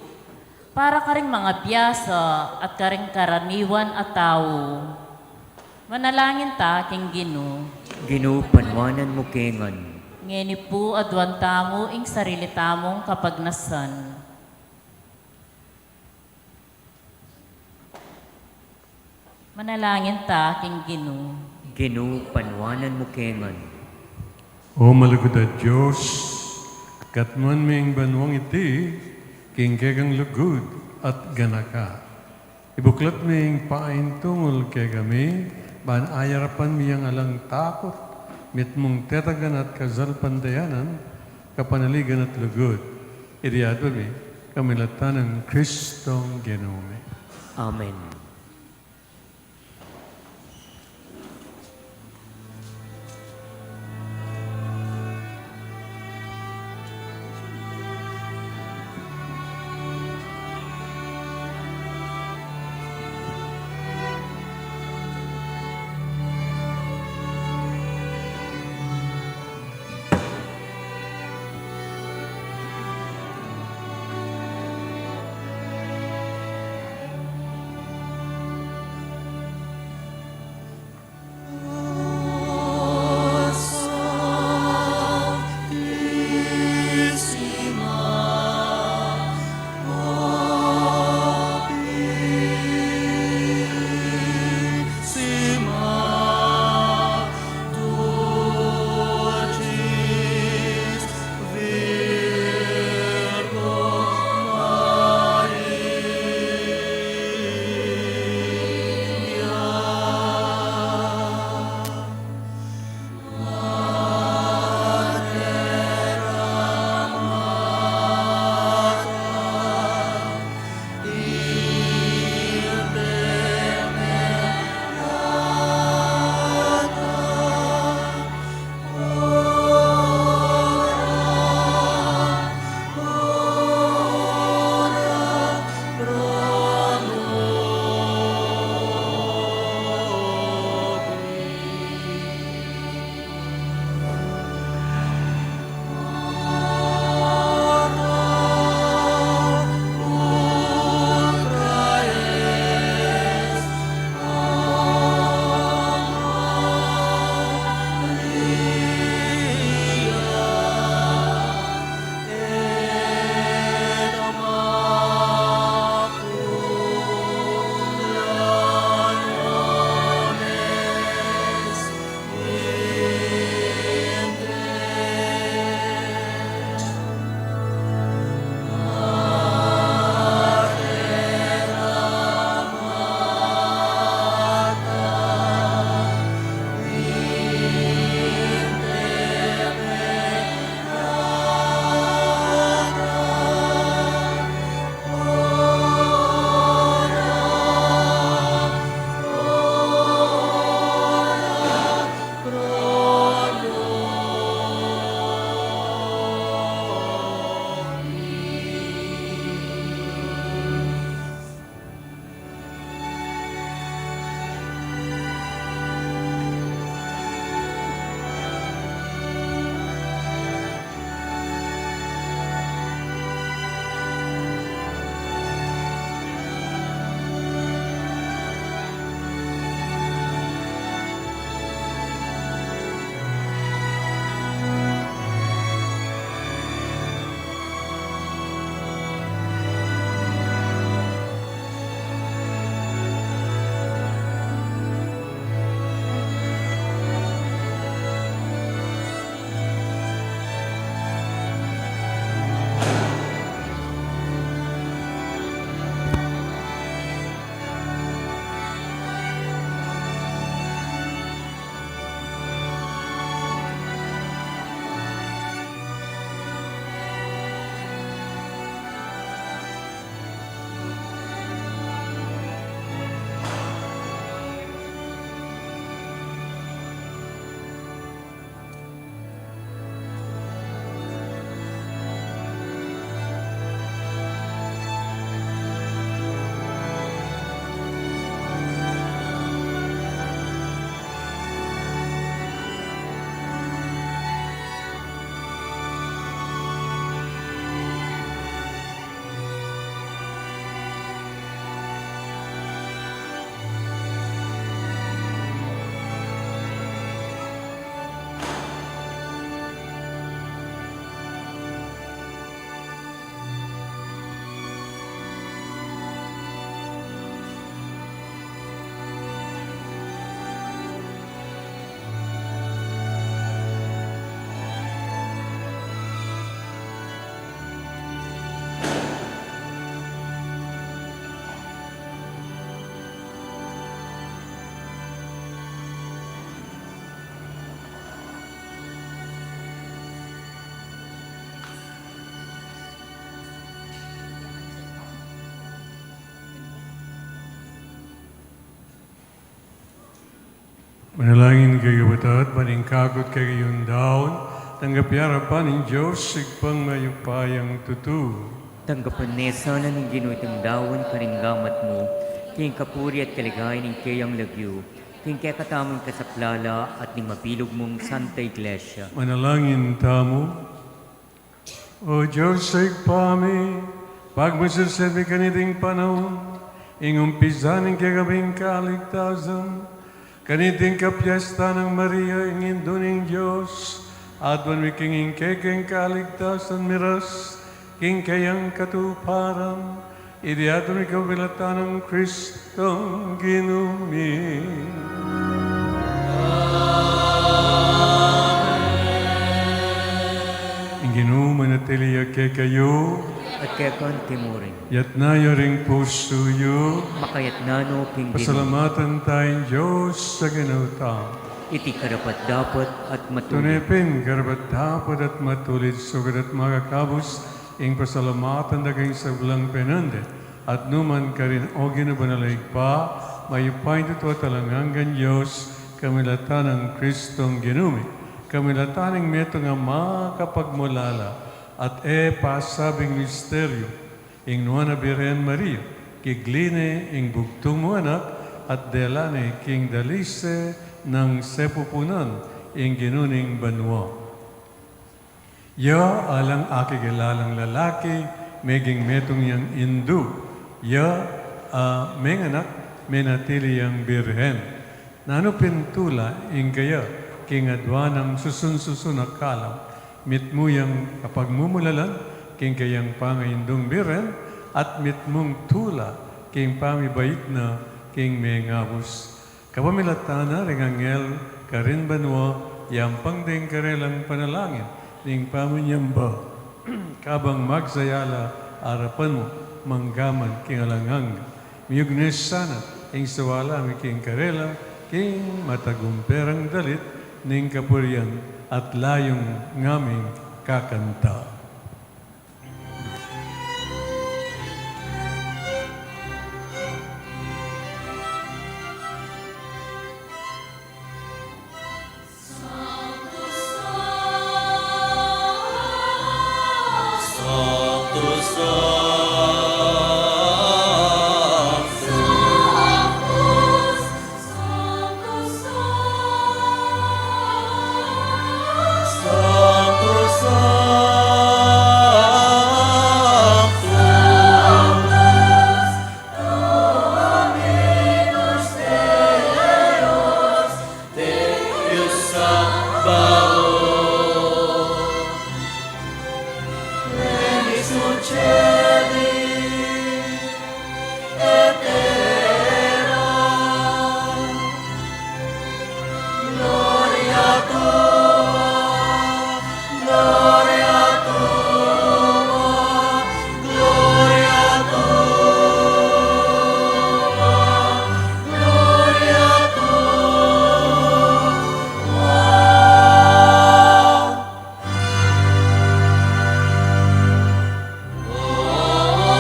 para karing mangabiasa at karing karaniwan a tau. Manalangin ta king Ginu. Ginu, panwanan mu ke ngan. Ngeni pu aduan tamu ing sarili tamung kapagnasan. Manalangin ta king Ginu. Ginu, panwanan mu ke ngan. O malugud a Dios, katmuan me ing banuang iti king kekang lugud at ganaka. Ibuklat me ing paintungul kekami, ban ayarapan mi yang alang takut, mitmung tetagan at kasalpantayanan, kapanaligan at lugud. Iti adwan mi, kamilatan nang Kristong Ginu mi. Amen. Manalangin kayu, kapatad, ban ing kakut kekayung daun, tanggap ya arapan ning Dios, Ibpang mayupayang tutu. Tanggapan na sana ning Ginu iting daun karing gamat mu, king kapurian at kaligayan ning keyang lagyu, king kekatamung kasaplalan at ning mabilug mung Santa Iglesia. Manalangin tamu. O Dios, Ibpa mi, pagmasusyan mi kaniting panaun, ing umpisa ning kekaming kaligtasan, kaniting kapiestan nang Maria, ing Indu ning Dios, aduan mi king ing kekeng kaligtasan miras, king keyang katuparan, iti aduan mi kapamilatan nang Kristong Ginu mi. Ing Ginu manatili ya kekayu. At keka mu rin. Yatna yu ring pusu yu. Makayatna no king Ginu. Pasalamatan taya ing Dios a Ginu ta. Iti karapat-dapat at matulid. Tune pin karapat-dapat at matulid, sukat at makakabus ing pasalamatan da ka king sablang penandit at nu man karin, O Ginu banal a Ibpa, mayupayang tutu at alang anggang Dios, kamilatan nang Kristong Ginu mi, kamilatan ning metung a makapagmulala at e pasabing misteryu, ing nuan a Birhen Maria, kigli ne ing bugtung mung anak at dela ne king dalise nang sepupunan ing Ginu ning banua. Ya alang akikilalang lalaki, meging metung yang indu, ya, a, menganak, menatili yang birhen. Nanu pin tula ing kaya king aduan nang susun-susun a kalam, mitmu yang kapagmumulalan king kayang pangaindung birhen, at mitmung tula king pamibait na king mengabus. Kapamilatan na ring anghel karin banua, yampang deng karelang panalangin ning pamanyamba, kabang magsayala arapan mu, manggaman king alang angga. Miyugnis sana ing sawala mi king karela, king matagumperang dalit ning kapurian at layung ngaming kakanta.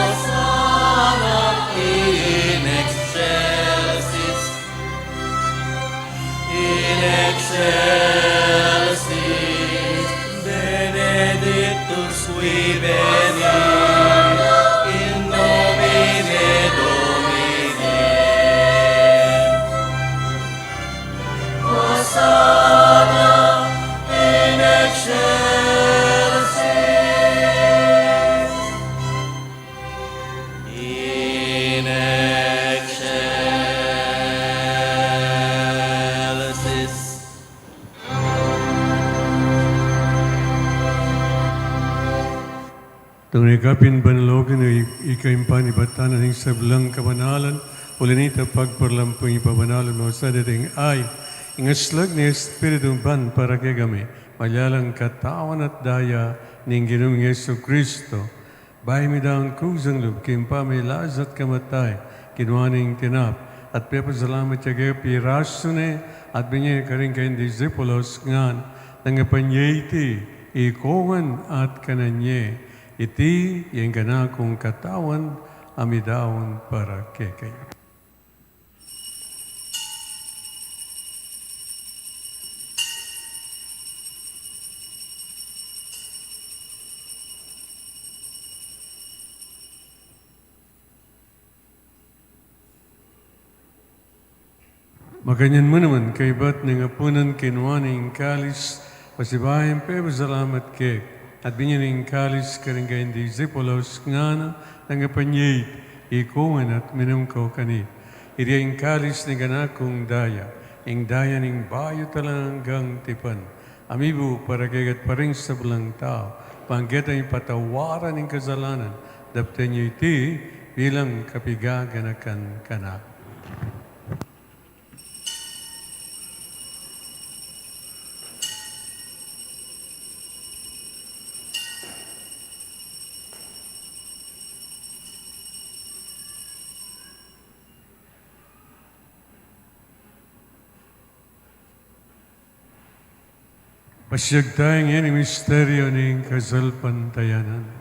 Hosanna in excelsis, in excelsis, benedictus qui venit in nomine Domini. Hosanna in excelsis, in excelsis. Tune ka pin banal, O Ginu, i-, ika ing panibatan ning sablang kabanalan, uli na nita pagparalan pu ing pabanalan mu sa deting ay, ing aslag ning Espiritu mu ban para kekami, maging katawan at daya ning Ginu ming Jesucristo. Bayu mi daun kusang lub king pamilasa at kamatay, kinua ne ing tinape, at pepasalamat ya keka, pirasu ne, at binye karing kayang disipulos, ngan, tanggapan ye iti, ikongan at kanan ye. Iti ing kanakung katawan a midaun para kekayu. Makanyan mu naman, kaybat ning apunan, kinua ne ing kalis, pasibayu yang pepasalamat ke, at binye ne ing kalis karing kayang disipulos, ngana, tanggap ye iti, ikong ngan at minum kayu keni. Iti ing kalis ning kanakung daya, ing daya ning bayu at alang anggang tipan, a mibu para kekayu at para king sablang tau, ban keta ipatawad ing kasalanan. Daptan ye iti bilang kapaganakan kanaku. Pasiag taya ngeni king misteryu ning kasalpantayanan.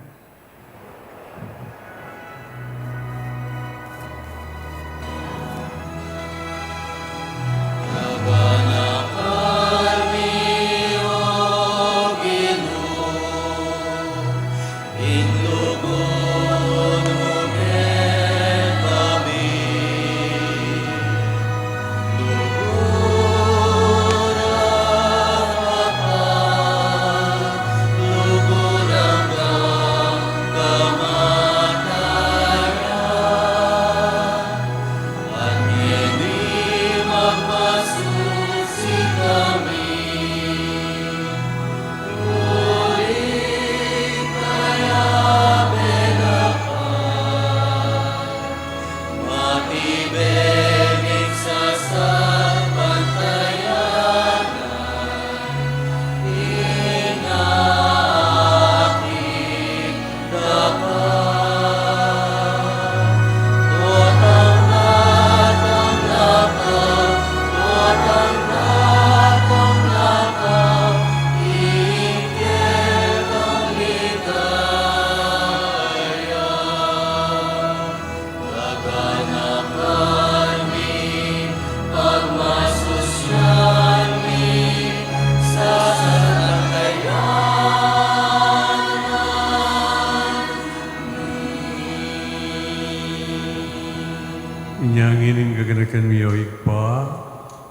Inya ngeni ing gaganakan mi, o Ibpa,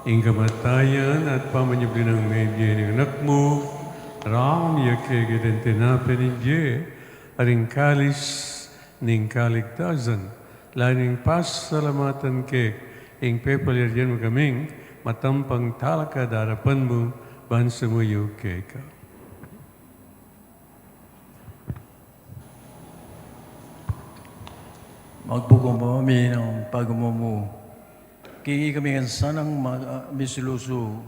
ing kamatayan at pamanyubli nang mebie ning Anak mu, daraun mi kekayang tinape ning bie at ing kalis ning kaligtasan, lalu ning pasalamatan ke, ing pepalyarian mu kaming matampang talakad king arapan mu, ban sumuyu keka. Magbuku mu kami ning pagmumu. King ikami ngan sanang ma-, misilusu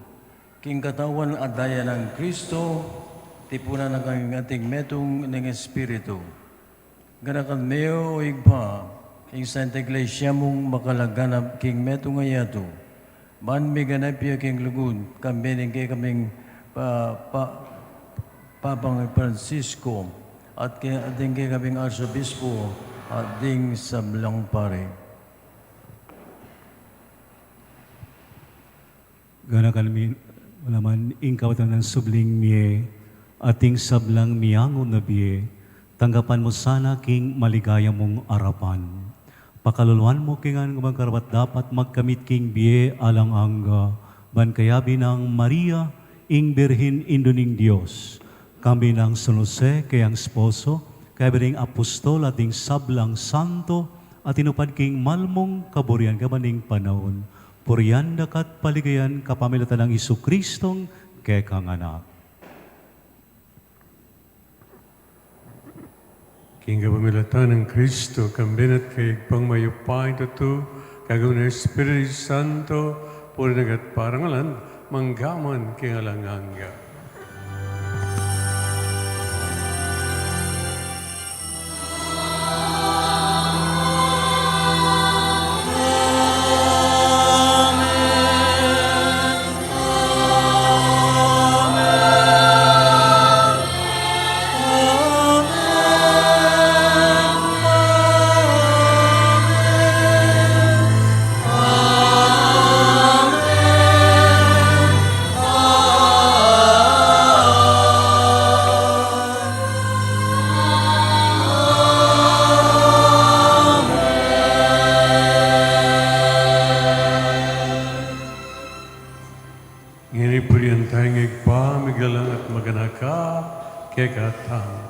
king katawan at daya nang Kristo, tipunan na kami king ating metung ning Espiritu. Ganakan me, o Ibpa, ing Santa Iglesia mung makalaganap king metung a yatu, ban miganap ya king lugud, kambe ning kekaming pa-, pa-, Papang Francisco, at ke-, at ding kekaming Arsobispo, at ding sablang pari. Ganakan mi naman ing kawatan nang subling mie, at ing sablang miangun a bie, tanggapan mu sana king maligaya mung arapan. Pakaluluan mu kaming ngan magkarapat-dapat magkamit king bie alang angga, ban kayabe nang Maria, ing Birhen Indu ning Dios, kambe nang San Jose, kayang esposo, kayabe ring apostol at ding sablang santo, a tinupad king mal mung kaburian kaban ning panaun. Purian da ka at paligayan kapamilatan nang Jesucristong kekang Anak. King kapamilatan nang Kristo, kambe na at kaybat ning mayupayang tutu, kagum ning Espiritu Santo, purian da ka at parangalan, mangga man king alang angga. kekatamu.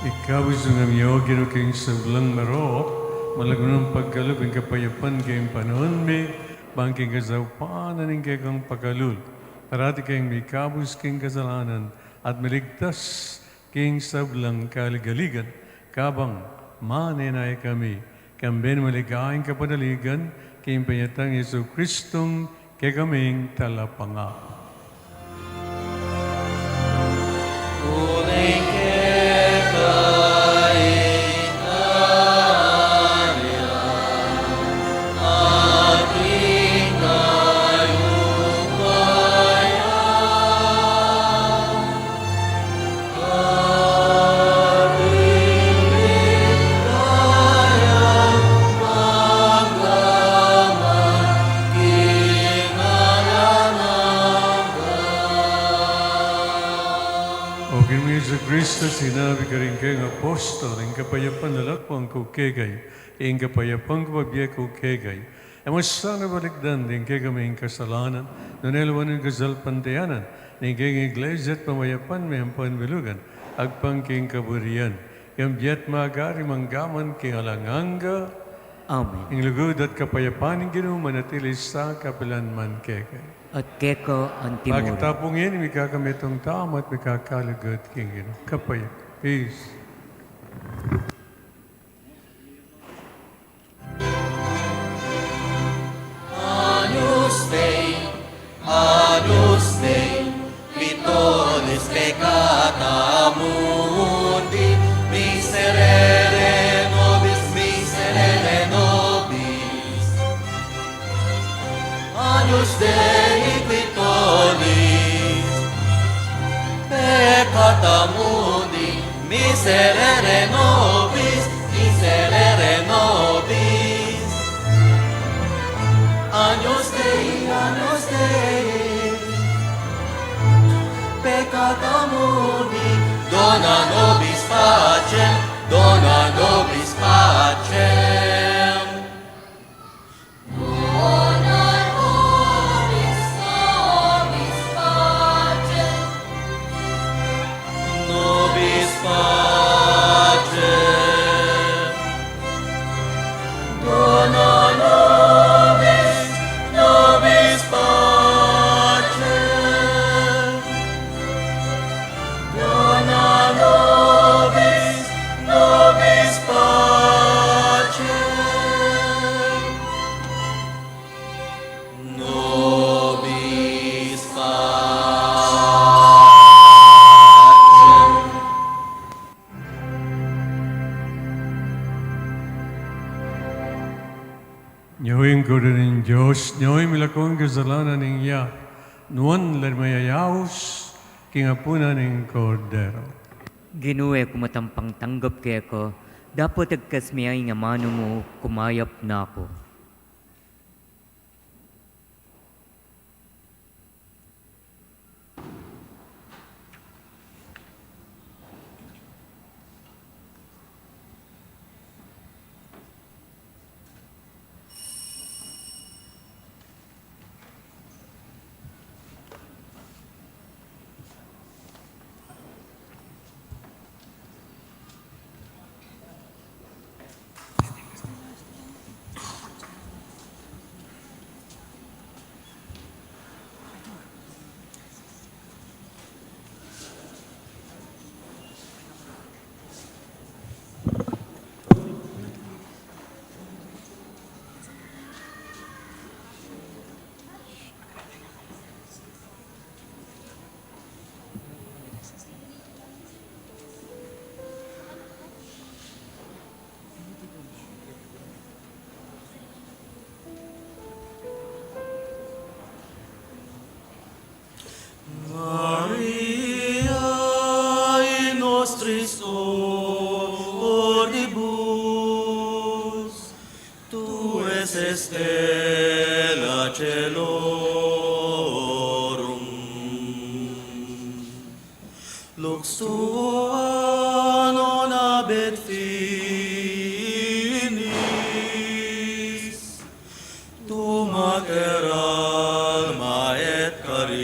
Ikabus na kami, O Ginu, king sablang marok, malago nang pagkalub ing kapayapan king panaun mi, ban king kasaupan ning kekang pakalulu, parati kaming mikabus king kasalanan, at miligtas king sablang kaligaligan, kabang manenaya kami, kambe ning maligayang kapanaligan, king panyatang Jesucristong kekaming Talapangabus. O Ginu Jesucristo, sinabi mu karing kekang apostol, ing kapayapan lalam ku kekayu, ing kapayapan ku bibie ku kekayu. E mu sana balikdan ding kekaming kasalanan, nune lawan ing kasalpantayanan ning kekang Iglesia at pamayapan mi ampon bilugan, agpang king kaburian, kambe at magari manggaman king alang angga. Amen. Ing lugud at kapayapan ning Ginu manatili sa kapilan man kekayu. At keka anti mu rin. Pagkatapos ngeni, mikakametung tamu at mikakalugud king Ginu. Kapayap. Peace. Agnus Dei, Agnus Dei, qui tollis peccata mundi, miserere nobis, miserere nobis. Agnus Dei, qui tollis peccata mundi, miserere nobis, miserere nobis. Agnus Dei, Agnus Dei, peccata mundi, dona nobis pacem, dona nobis pacem. Dona nobis, nobis pacem. Nobis pacem. Dona Dona nobis, nobis pacem. Dona nobis, nobis pacem. Nobis pacem. Nya ing Kordero ning Dios, nya ing milako king kasalanan ning yatu, nuan la ring mayayaus king apunan ning Kordero. Ginu, e ku matampang tanggap keka, dapot agkas me ing amanu mu, kumayap na ku. Maria, in nostris oporibus, tu es stella caelorum. Lux tua non habet finis, tu mater Alma et Carissima.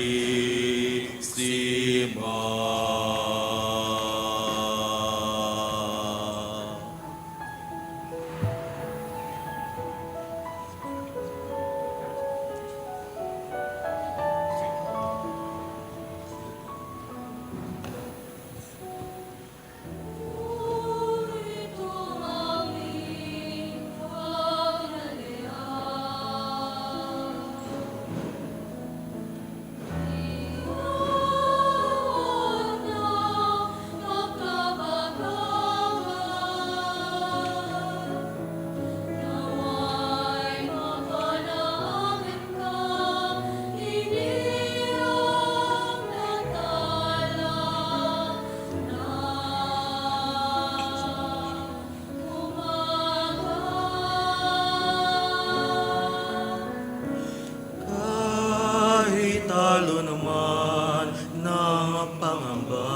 Kahit alon man nang pangamba,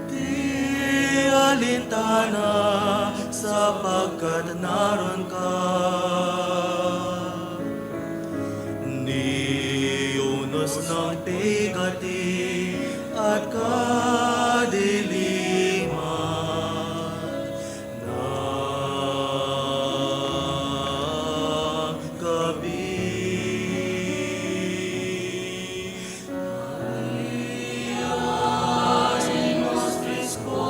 di alintana sapagkat naron ka. Ni unus nang pigati at kadiliman nang gabi. Maria, in nostris oporibus,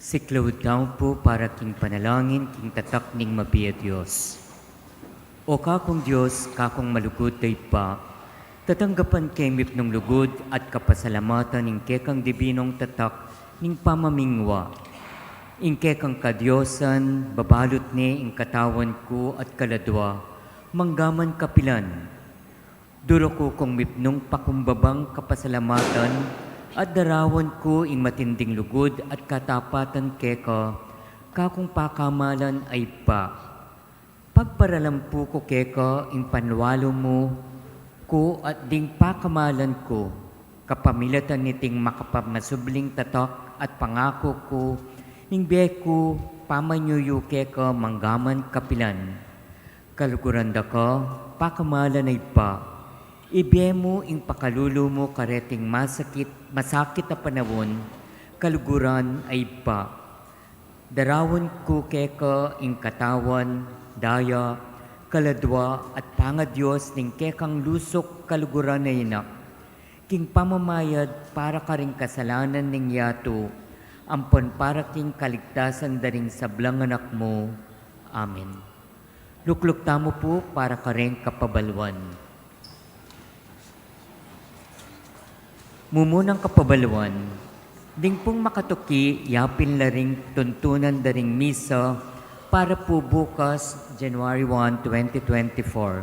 Siklaud tamu pu para king panalangin king tatak ning mabie a Dios. O Kakung Dios, Kakung malugud a Ibpa, tatanggapan ke mipnung lugud at kapasalamatan ing kekang dibinung tatak ning pamamingwa. Ing kekang kadiosan, babalut ne ing katawan ku at kaladua, manggaman kapilan. Duru ku kung mipnung pakumbabang kapasalamatan at darawan ku ing matinding lugud at katapatan keka, Kakung pakamalan a Ibpa. Pagparalampu ku keka ing panwalu mu ku at ding pakamalan ku, kapamilatan niting makapamasubling tatak at pangaku ku, ing bie ku pamanyuyu keka manggaman kapilan. Kaluguran da ka, pakamalan a Ibpa. Ibie mu ing pakalulu mu kareting masakit, masakit a panaun, kaluguran a Ibpa. Darawan ku keka ing katawan, daya, kaladua, at pangaDios ning kekang lusuk kaluguran a Anak. King pamamayad para karing kasalanan ning yatu, ampon para king kaligtasan da ring sablang anak mu. Amen. Lukluk tamu pu para karing kapabaluan. Mumunang kapabaluan, ding pung makatuki, yapin la ring tuntunan da ring misa para pu bukas, January one, twenty twenty-four.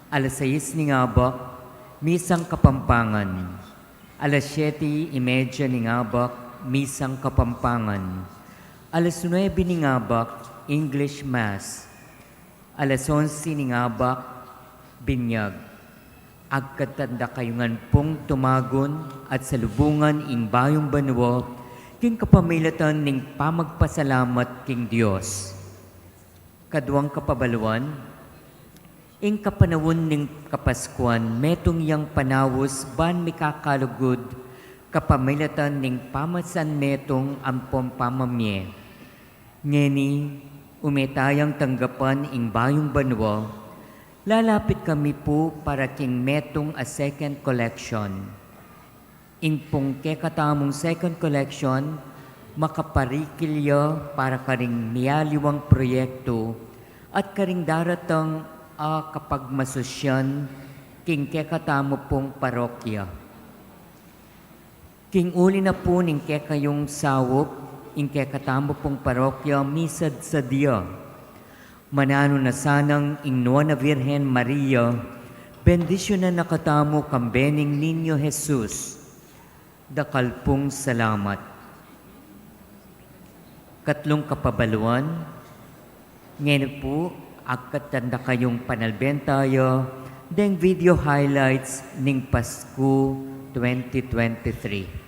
Alas sais ning abak, misang Kapampangan. Alas siete y media ning abak, misang Kapampangan. Alas nuebe ning abak, English Mass. Alas onse ning abak, binyag. Agkatan da kayu ngan pung tumagun at salubungan ing bayung banua king kapamilatan ning pamagpasalamat king Dios. Kaduang kapabaluan, ing kapanaun ning Kapaskuan, metung yang panaus ban mikakalugud kapamilatan ning pamasan metung ampon pamamie. Ngeni, ume tayang tanggapan ing bayung banua, lalapit kami pu para king metung a second collection. Ing pung kekatamung second collection, makaparikil ya para karing mialiwang proyektu at karing daratang a kapagmasusyan king kekatamu pung parokya. King uli na pu ning kekayung saup, ing kekatamu pung parokya misadsad ya. Mananu na sanang ing Nuan a Virgen Maria, bendisyunan na katamu kambe ning Niño Jesus. Dakal pung salamat. Katlung kapabaluan, ngeni pu, agkatan da kayung panalben tayu deng video highlights ning Pasku twenty twenty-three.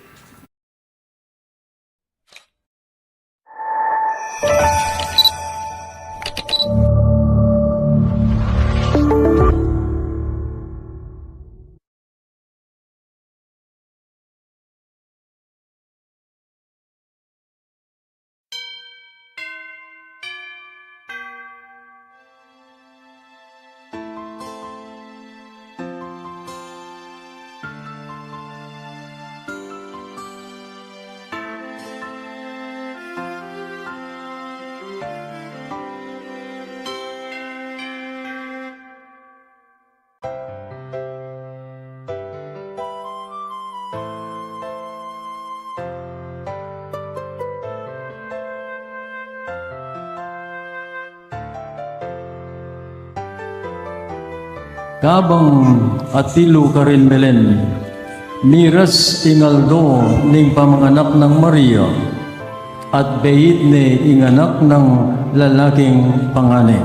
Kabang atilu karin Belen, miras ing aldo ning pamanganak nang Maria, at beit ne ing anak nang lalaking pangane.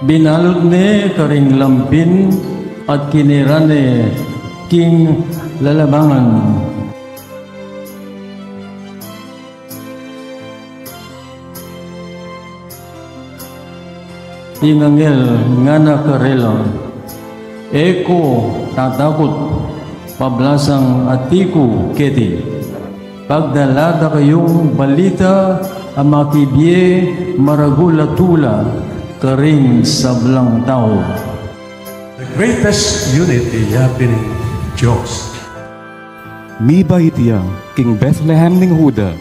Binalut ne karing lampin at kinera ne king lalabangan. Ing anghel ngana karela, "E ko tatakut, pablasang ati ku keti. Pagdala da kayung balita a makibie maragul a tula karing sablang tau." The greatest unity yapin ning Dios. Mibait ya king Bethlehem ning Juda,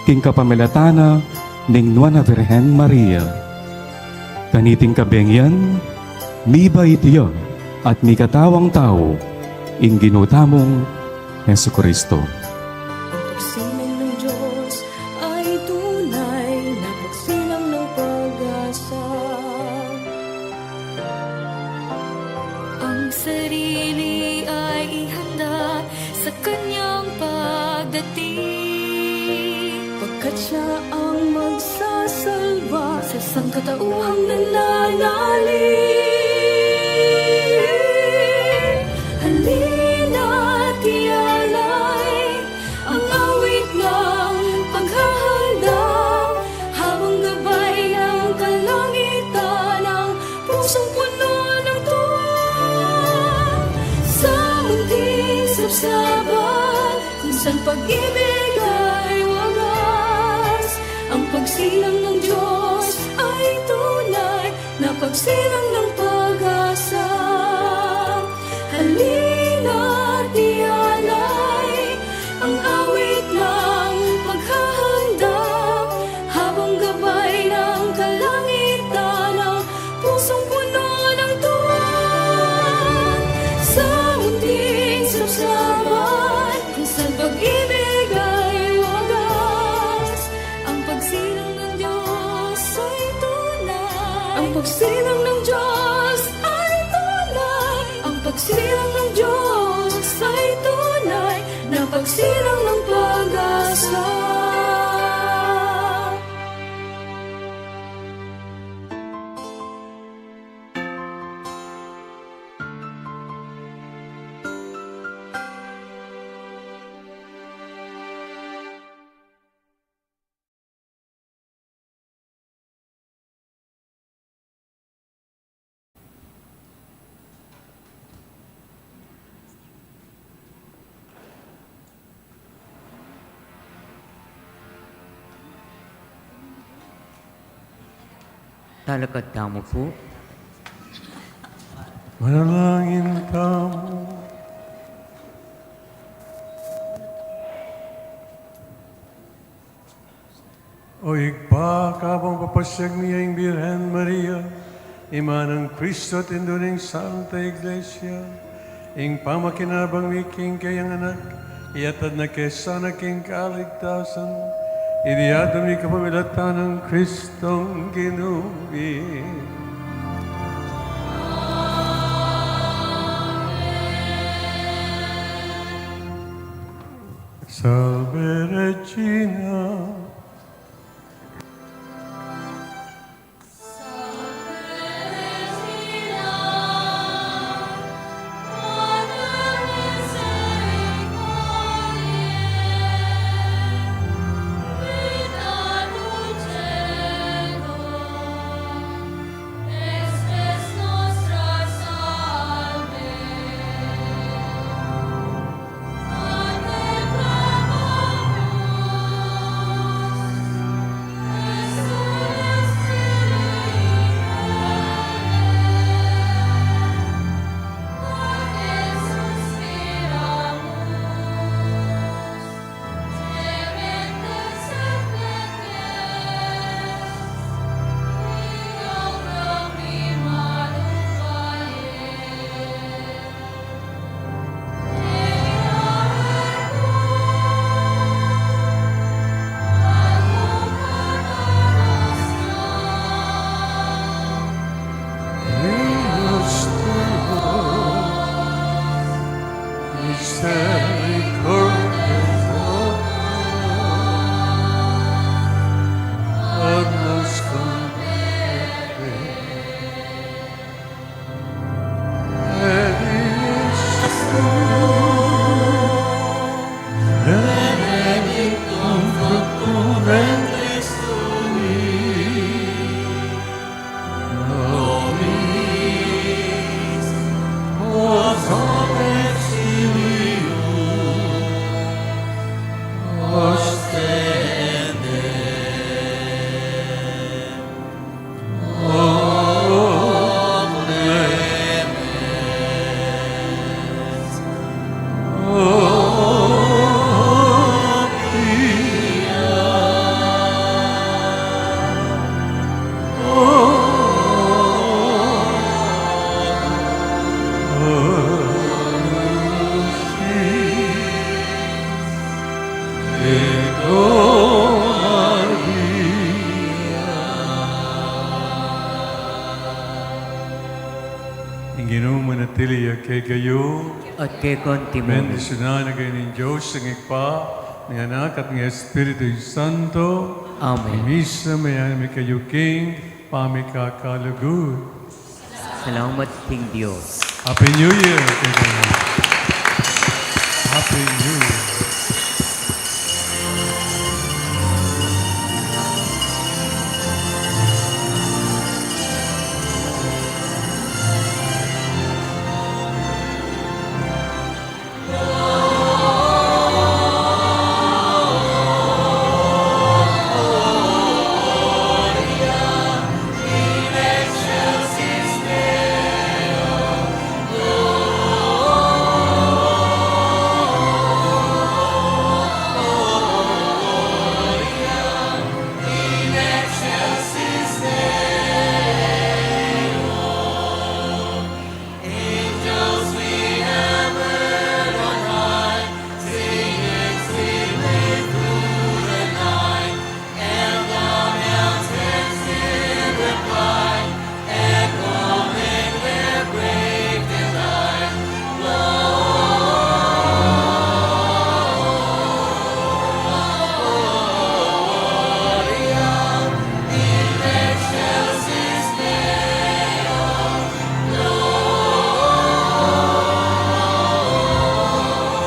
king kapamilatan na ning Nuan a Virgen Maria. Kaniting kabengi yan, mibait ya at mikatawang tau ing Ginu tamung Jesucristo. Ang pagsilang ng Diyos ay tunay na pagsilang ng pag-asa. Ang sarili ay ihanda sa kanyang pagdating, pagkat siya ang magsasalba sa sangkatauhang nananalig. Halina't ialay ang awit ng paghahanda, habang gabay ng kalangitan ang pusong puno ng tuwa. Sa munting sabsaban kung saan pag-ibig ay wagas, ang pagsilang ng Diyos ay tunay na pagsilang ng pag-asa. Halina't ialay ang awit ng paghahanda, habang gabay ng kalangitan ang pusong puno ng tuwa. Sa munting sabsaban kung saan pag-ibig ay wagas, ang pagsilang ng Diyos ay tunay. Ang pagsilang ng Diyos ay tunay. Ang pagsilang ng Diyos ay tunay na pagsilang ng pag-asa. Talakad tamu pu. Manalangin tamu. O Ibpa, kabang papasyag mi ing Birhen Maria, Ima nang Kristo at Indu ning Santa Iglesia, ing pamakinabang mi king keyang anak, iatad na ke sana king kaligtasan, iti adwan mi kapamilatan nang Kristong Ginu mi. Salve Regina. Ing Ginu manatili ya kekayu. At keka naman. Bendisyunan na kayu ning Dios, ing Ibpa, ning Anak, at ning Espiritu Santo. Amen. Misa, mayan mi kayu king pamikakalugud. Salamat king Dios. Happy New Year, kaibigan. Happy New Year.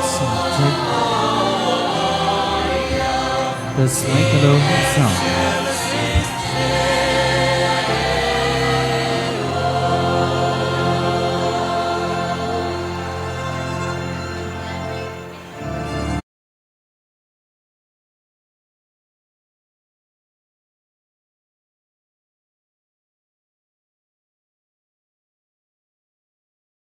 Sound check. Test, mic, hello, sound.